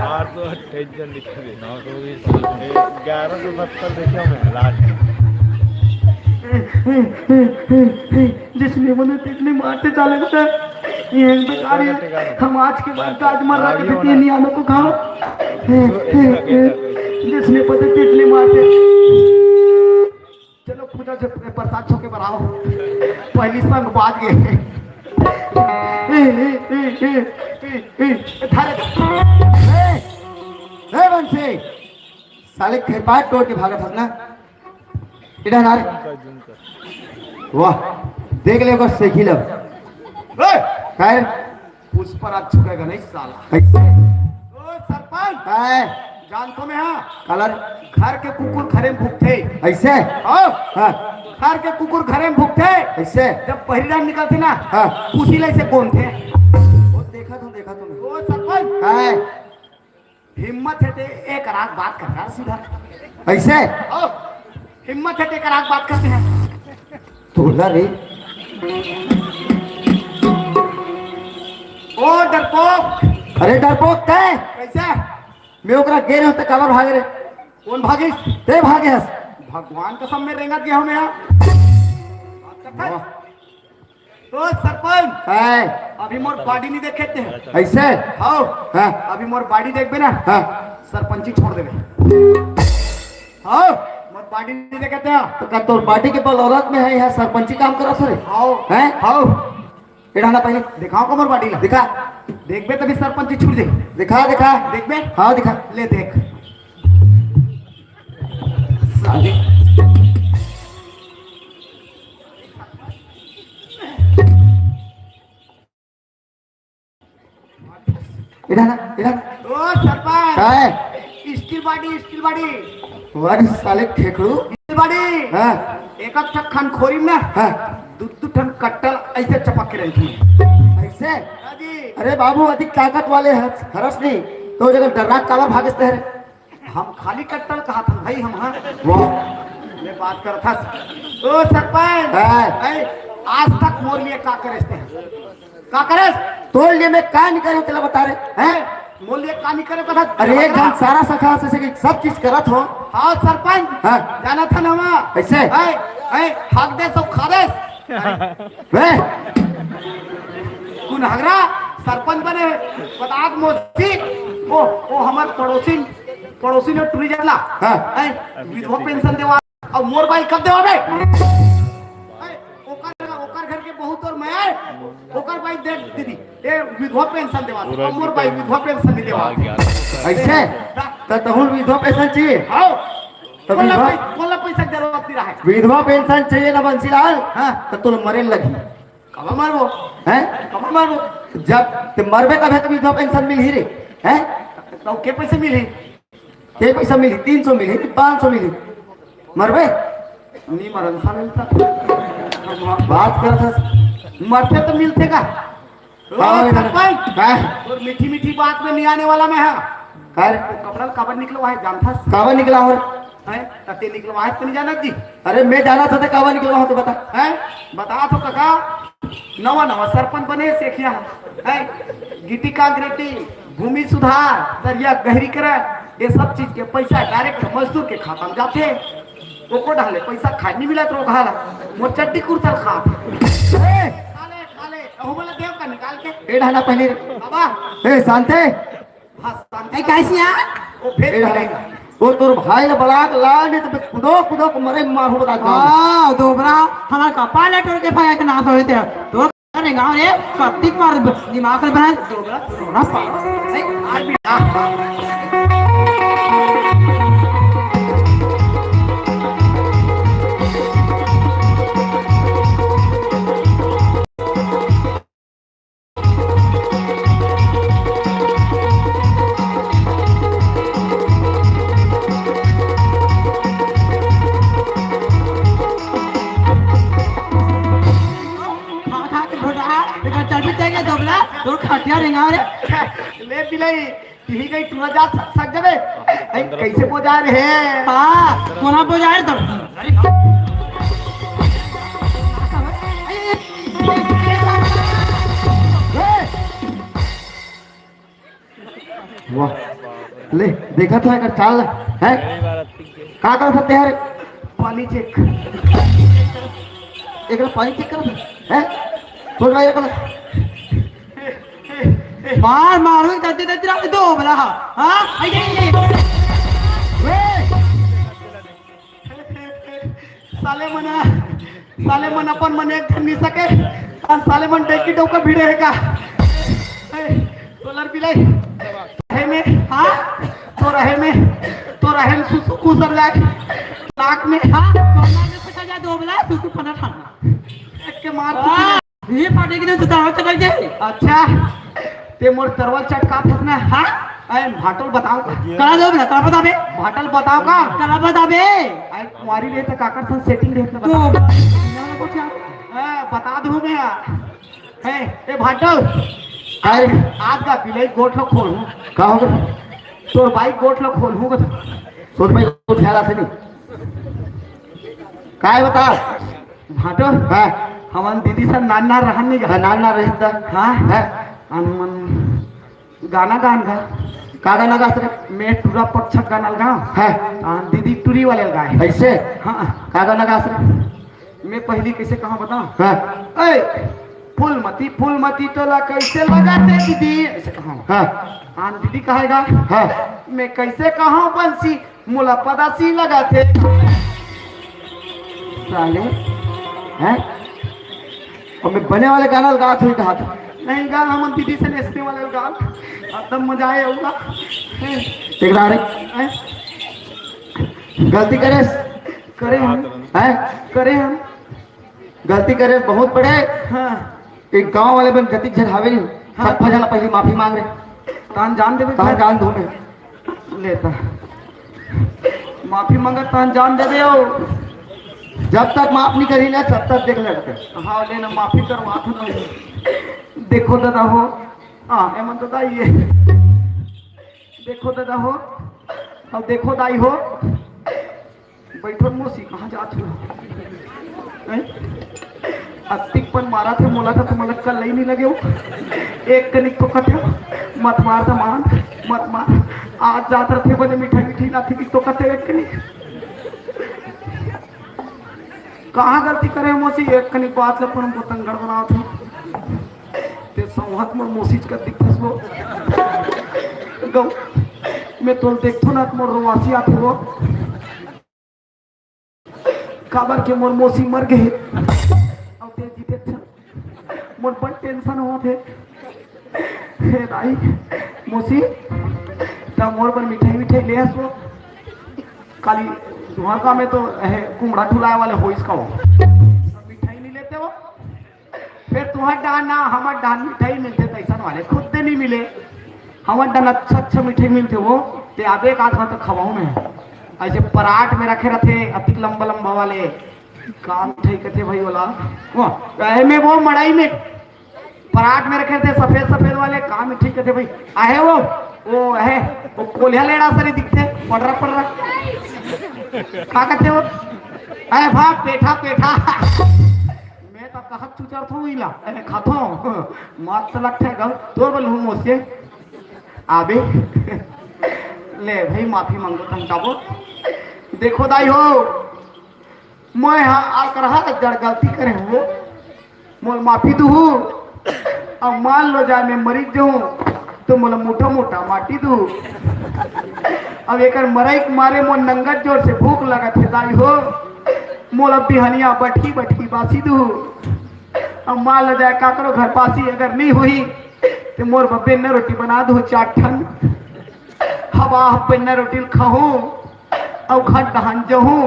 और तो टेंशन दिखा दे। ग्यारह सौ सत्तर देखा मैं लास्ट। जिसने मने तितली मारते चाले सर, ये बेकार है। हम आज के बाद आज मर रहा कि नहीं आने को खाओ। जिसने पता तितली मारते। चलो पूजा से प्रसाद छोके बनाओ। पहली संग बाज गए। ए, ए, ए, ए, ए, ए, थारे ए, ए, बंसी, साले खेपाट तोड़ के भागत हस ना? इधर आ रे। वाह, देख ले ओकर साइकिल अब। ए! काय? पुष्पराज छुकेगा नहीं साला। कैसे? ओ सरपंच, काय? जानथों मैं, हाँ। काला रे? घर के कुकुर घरे में भूकथे। ऐसे? हाँ। हाँ। घर के कुकुर घरे में भूकथे। ऐसे? जब बहिरी डाहर निकलथे ना, हाँ। खुशी ले से कौन थे? वो देखा तुम, देखा तुम। ओ सरपंच। काय? हिम्मत हे ते एक राग बात कर यार सीधा। ऐसे? ओ, हिम्मत हे ते एक राग बात करते हैं। तोला रे। ओ डरपोक। अरे डरपोक, तैं? कैसे? मैं ओकरा गे रहे हूँ, तैं काबर भागे रे? कौन भागिस? तैं भागे हस। भगवान कसम, मैं रेंगत गया हूँ मैं यहाँ। वाह। तो सरपंच, है। अभी मोर body नहीं देखे ते। ऐसे? हाँ। हाँ। अभी मोर body देखबे ना, हाँ। सरपंची छोड़ देबे। हाँ। मोर body नहीं देखे ते। तो का तोर body के बदौलत में है यहाँ सरपंची काम करत हो रे? हाँ। हैं? हाँ। एड़ा ना पहले। दिखाओ का मोर body ला। दिखा। देखबे तभी सरपंची छूट जाए। दिखा, दिखा। देखबे? हाँ, दिखा। ले देख। साले। इधर आ, इधर आ। ओ सरपंच। काय? Steel body, steel body। वाह रे साले खेकड़ू। Steel body। हाँ। एक अच्छा खनखोरी में ना। हाँ। दू दू ठन कट्टल ऐसे चपक के रहती है। ऐसे? हाँ जी। अरे बाबू, अधिक ताकत वाले हरस, हरस नहीं। तो जगह डर्रा काबर भागस ते रे? हम खाली कट्टल कहा था भाई, हम हाँ। वाह। ये बात कर था। ओ सरपंच, हाँ। भाई, आज तक मोर लिए का करे ते? का करे? तोर लिए मैं का नहीं करे, तेला बता रे, हैं? मोर लिए का नहीं करे कथा? अरे, एक जन सारा सखा से, से सब चीज करत हो। हाँ सरपंच, हाँ। जाना था ना वहाँ। कैसे? है, है, हक दे सब खा दे। बे। कुन हगरा सरपंच बने, पतात मोसी, ओ, ओ हमर पड़ोसी, पड़ोसी ने टुरी जाला। हाँ। हैं, विधवा पेंशन देवा, अब मोर बाई कब देवा बे? हैं, ओकर, ओकर घर के बहुत और मैं, ओकर बाई दे दीदी, ए विधवा पेंशन देवा, अब मोर बाई विधवा पेंशन नहीं देवा। ऐसे? त तहुन विधवा पेंशन चाहिए? हाँ। तो कोला विधवा पै-, कोला पैसा जरूरत नहीं रहा है। विधवा पेंशन चाहिए ना बंसीलाल? हाँ। तो तुम मरे लगी। कब मरबो? हैं? कब मरबो? जब ते मरबे तभे तो विधवा पेंशन मिलही रे, हैं? तो के पैसे मिलही? के पैसा मिलही? तीन सौ मिलही कि पाँच सौ मिलही? मरबे? नहीं मरन साले। बात करत हस। मरते तो मिलते का? ओ हाँ, सरपंच, हाँ। और मीठी मीठी बात में नहीं आने वाला मैं, हाँ। का रे? वो कपड़ा काबर निकलवा है, जानथस? काबर निकला हो? हैं? तते निकलवा है, तो नहीं जानत जी? अरे, मैं जानत हो तो काबर निकलवा हो तो बता। हैं? बता तो काका, नवा नवा सरपंच बने सेखिया, हैं? गिट्टी कांक्रीटी, भूमि सुधार, दरिया गहरीकरण, ये सब चीज के पैसा direct मजदूर के खाता में जाथे। ओको डाले पैसा खाए नहीं मिला तो खाला, मोर चड्डी कुर्ता खात। ए! खा ले, खा ले, अहू वाला देव का निकाल के। ए, ढाला पहले। बाबा। ए, शांते। हाँ, शांति। ए, कैसी यार? वो भेद ए, मिलेगा। वो तोर भाई ने बलाक ला, नहीं तो मैं कुदो, कुदो को मरे मारू बता दो। हाँ, दोबरा, हमार कपाल टोर के भाई के नाश होए थे। तो अरे गाँव रे, कत्ती मार दिमाग में बना, दोबरा, दोबरा पागल। नहीं, आज भी, हाँ। खा खा के भोटा, एकर चर्बी चढ़ गया दोबला, तोर खटिया रेंगा रे। ले बिलाई, तिही गई टूरा जात सक, सक जाबे। ऐ, कैसे बोजा रहे? हाँ, कोना बोजा रहे तब। वाह। ले, देखा तो एकर चाल है? का करत हस तेहर? पानी check। एकरा पानी check करत हस? हैं? छोड़ भाई, एकरा। मार, मार, हुई, दर्द, दर्द, दर्द, दो बला। हाँ? आई, आई, आई। साले मन, साले मन अपन मन एक ठन नहीं सके, और साले मन डेकी डौका भिड़े हे का? कलर बिलाई। रहे में, हाँ, तो रहे में, तो रहे में सुसु कुसर जाए। नाक में, हाँ, तो नाक में फंसा जाए, दो बला, सुसु पना ठाना। एक के मार हाँ, ये फाटे की तो जूता हाथ चढ़ जाए। अच्छा, ते मोर तरवल चटकात हस ना, हाँ? अरे, भाटल बताओ का? करा दो बला, करा बता बे। भाटल बताओ का? करा बता बे। अरे, कुंवारी रहे तो काकर संग सेटिंग रहे तो तो बता। बता। हाँ, बता दूँ मैं। है, ए भाटो, काय? आज का बिलाई गोठ लो खोलूं। का हो गया? तोर बाइक गोठ लो खोलूं का। तोर बाइक गोठ ख्याल आथे नहीं। काय बता? भाटो, हाँ। हमन दीदी सन नान नान रहन नहीं गा। हाँ, नान नान रहन ता। हाँ। हाँ। हमन गाना गान गा। का गाना गा सर? मैं टूरा पक्षक गाना गा। हाँ। हाँ, दीदी टूरी वाले गाए। ऐसे? हाँ। का गाना गा सर? मैं पहली कैसे कहा बता? हाँ। ए, फूलमती, फूलमती तोला कैसे लगाथे दीदी? ऐसे कहा। हाँ। हाँ, दीदी कहेगा। हाँ। मैं कैसे कहा बंसी, मोला पदासी लगाथे। साले, हैं? और मैं बने वाले गाना गात हुई कहा था। नहीं गा, हम दीदी से नेचने वाले गा। अब तब मजा आए होगा। हैं? एक बार हैं? गलती करे। करे हम। हैं? करे हम। गलती करे बहुत बड़े। हाँ। एक गांव वाले बन गति झन हावे नहीं। हाँ। सब भजन पहली माफी मांग रहे। तान जान देवे तान फिर। जान दो मैं। लेता। माफी मांगा तान जान देवे हो। जब तक माफ नहीं करी ना, तब तक देख लेते। हाँ, लेना माफी करवा था मैं। देखो दादा हो। हाँ, एमन तो दाई है। देखो दादा हो। अब देखो दाई हो। बैठो मौसी, कहाँ जात हो? हैं? अतिक पन मारा थे, मोला था तुम्हारा कल नहीं लगे हो। एक कनिक तो कथे, मत मार दमान, मत मार। आज जात रथे बने मिठाई मिठाई लाथे कि तो कथे एक कनिक। कहाँ गलती करे मौसी? एक कनिक बात ल पन बोतंगड़ बनावत हो। ते सौहत मोर मौसी च कर दिखस वो। गौ, मैं तोल देखथो ना, मोर रोवासी आथे वो। काबर के मोर मौसी मर गए। अब ते जीते अच्छा। मोर बड़ टेंशन होत हे। हे दाई, मौसी, त मोर बर मिठाई, मिठाई ले आसो। काली दुहाका में तो, हे, कुमड़ा ठुलाए वाले होइस का हो। मिठाई नहीं लेते हो? फिर तुहर डान ना, हमर डान मिठाई मिलते, तैसन वाले खुद दे नहीं मिले। हमर डान अच्छा, अच्छा मिठाई मिलते वो, ते आबे एक आध तो खवाऊं मैं। ऐसे परात में रखे रहते, अतिक लंबा, लंबा वाले। का मिठाई कथे भाई वाला? वो, कहे में वो मड़ई में परात में रखे थे सफेद सफेद वाले, का मिठाई कथे भाई? आहे वो, वो आहे, वो कोलिया लेड़ा सरी दिखते, पड़रा पड़रा। का कथे वो? अरे भाग, पेठा, पेठा। मैं तो कहत चुचर थो इला, अरे खाथो। मत लगथे गल, तोर बल हूँ मोसे। आबे। ले भाई, माफी मांगो तुम जाबो। देखो दाई हो, मैं हा आकर हा जड़ गलती करे हूँ, मोल माफी दूहू। अब मान लो जाए मैं मरी जाऊँ, तो मोला मोटा मोटा माटी दूहू। अब एकर मरई के मारे मोर नंगत जोर से भूख लगत हे दाई हो, मोला बिहनिया बटकी बटकी बासी दूहू। अब मान लो जाए काकरो घर बासी अगर नहीं हुई, तो मोर बर बेन्ना रोटी बना दूहू चार ठन। हवा बेन्ना रोटी ल खाहूँ। अउ खन तहन जहूं,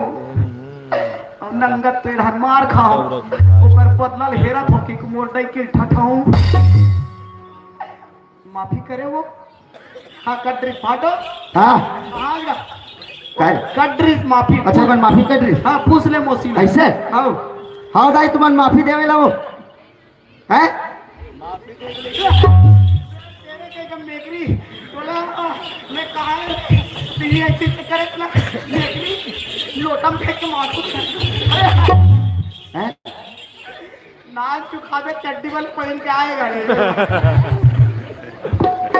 अउ नंगत पेड़हन मार खाहूं, ओकर बदला ल हेरत हो कि मोर डैकिल ठठहूं। माफी करे वो। हाँ, कट रही फाटो। हाँ। कहाँ गया? काय? कट रही माफी। अच्छा, अपन माफी कट रही? हाँ, पूछ ले मौसी ले। ऐसे? हाँ। हाँ दाई, तुमन माफी देवे ला वो। हैं? तेरे के जब मेकरी, बोला, आ, मैं कहा है, तेरी ऐसी तो करे ना, मेकरी, लोटम फेंक के मार को। अरे, हैं? नाच चुका दे, चड्डी वाले पहन के आएगा रे।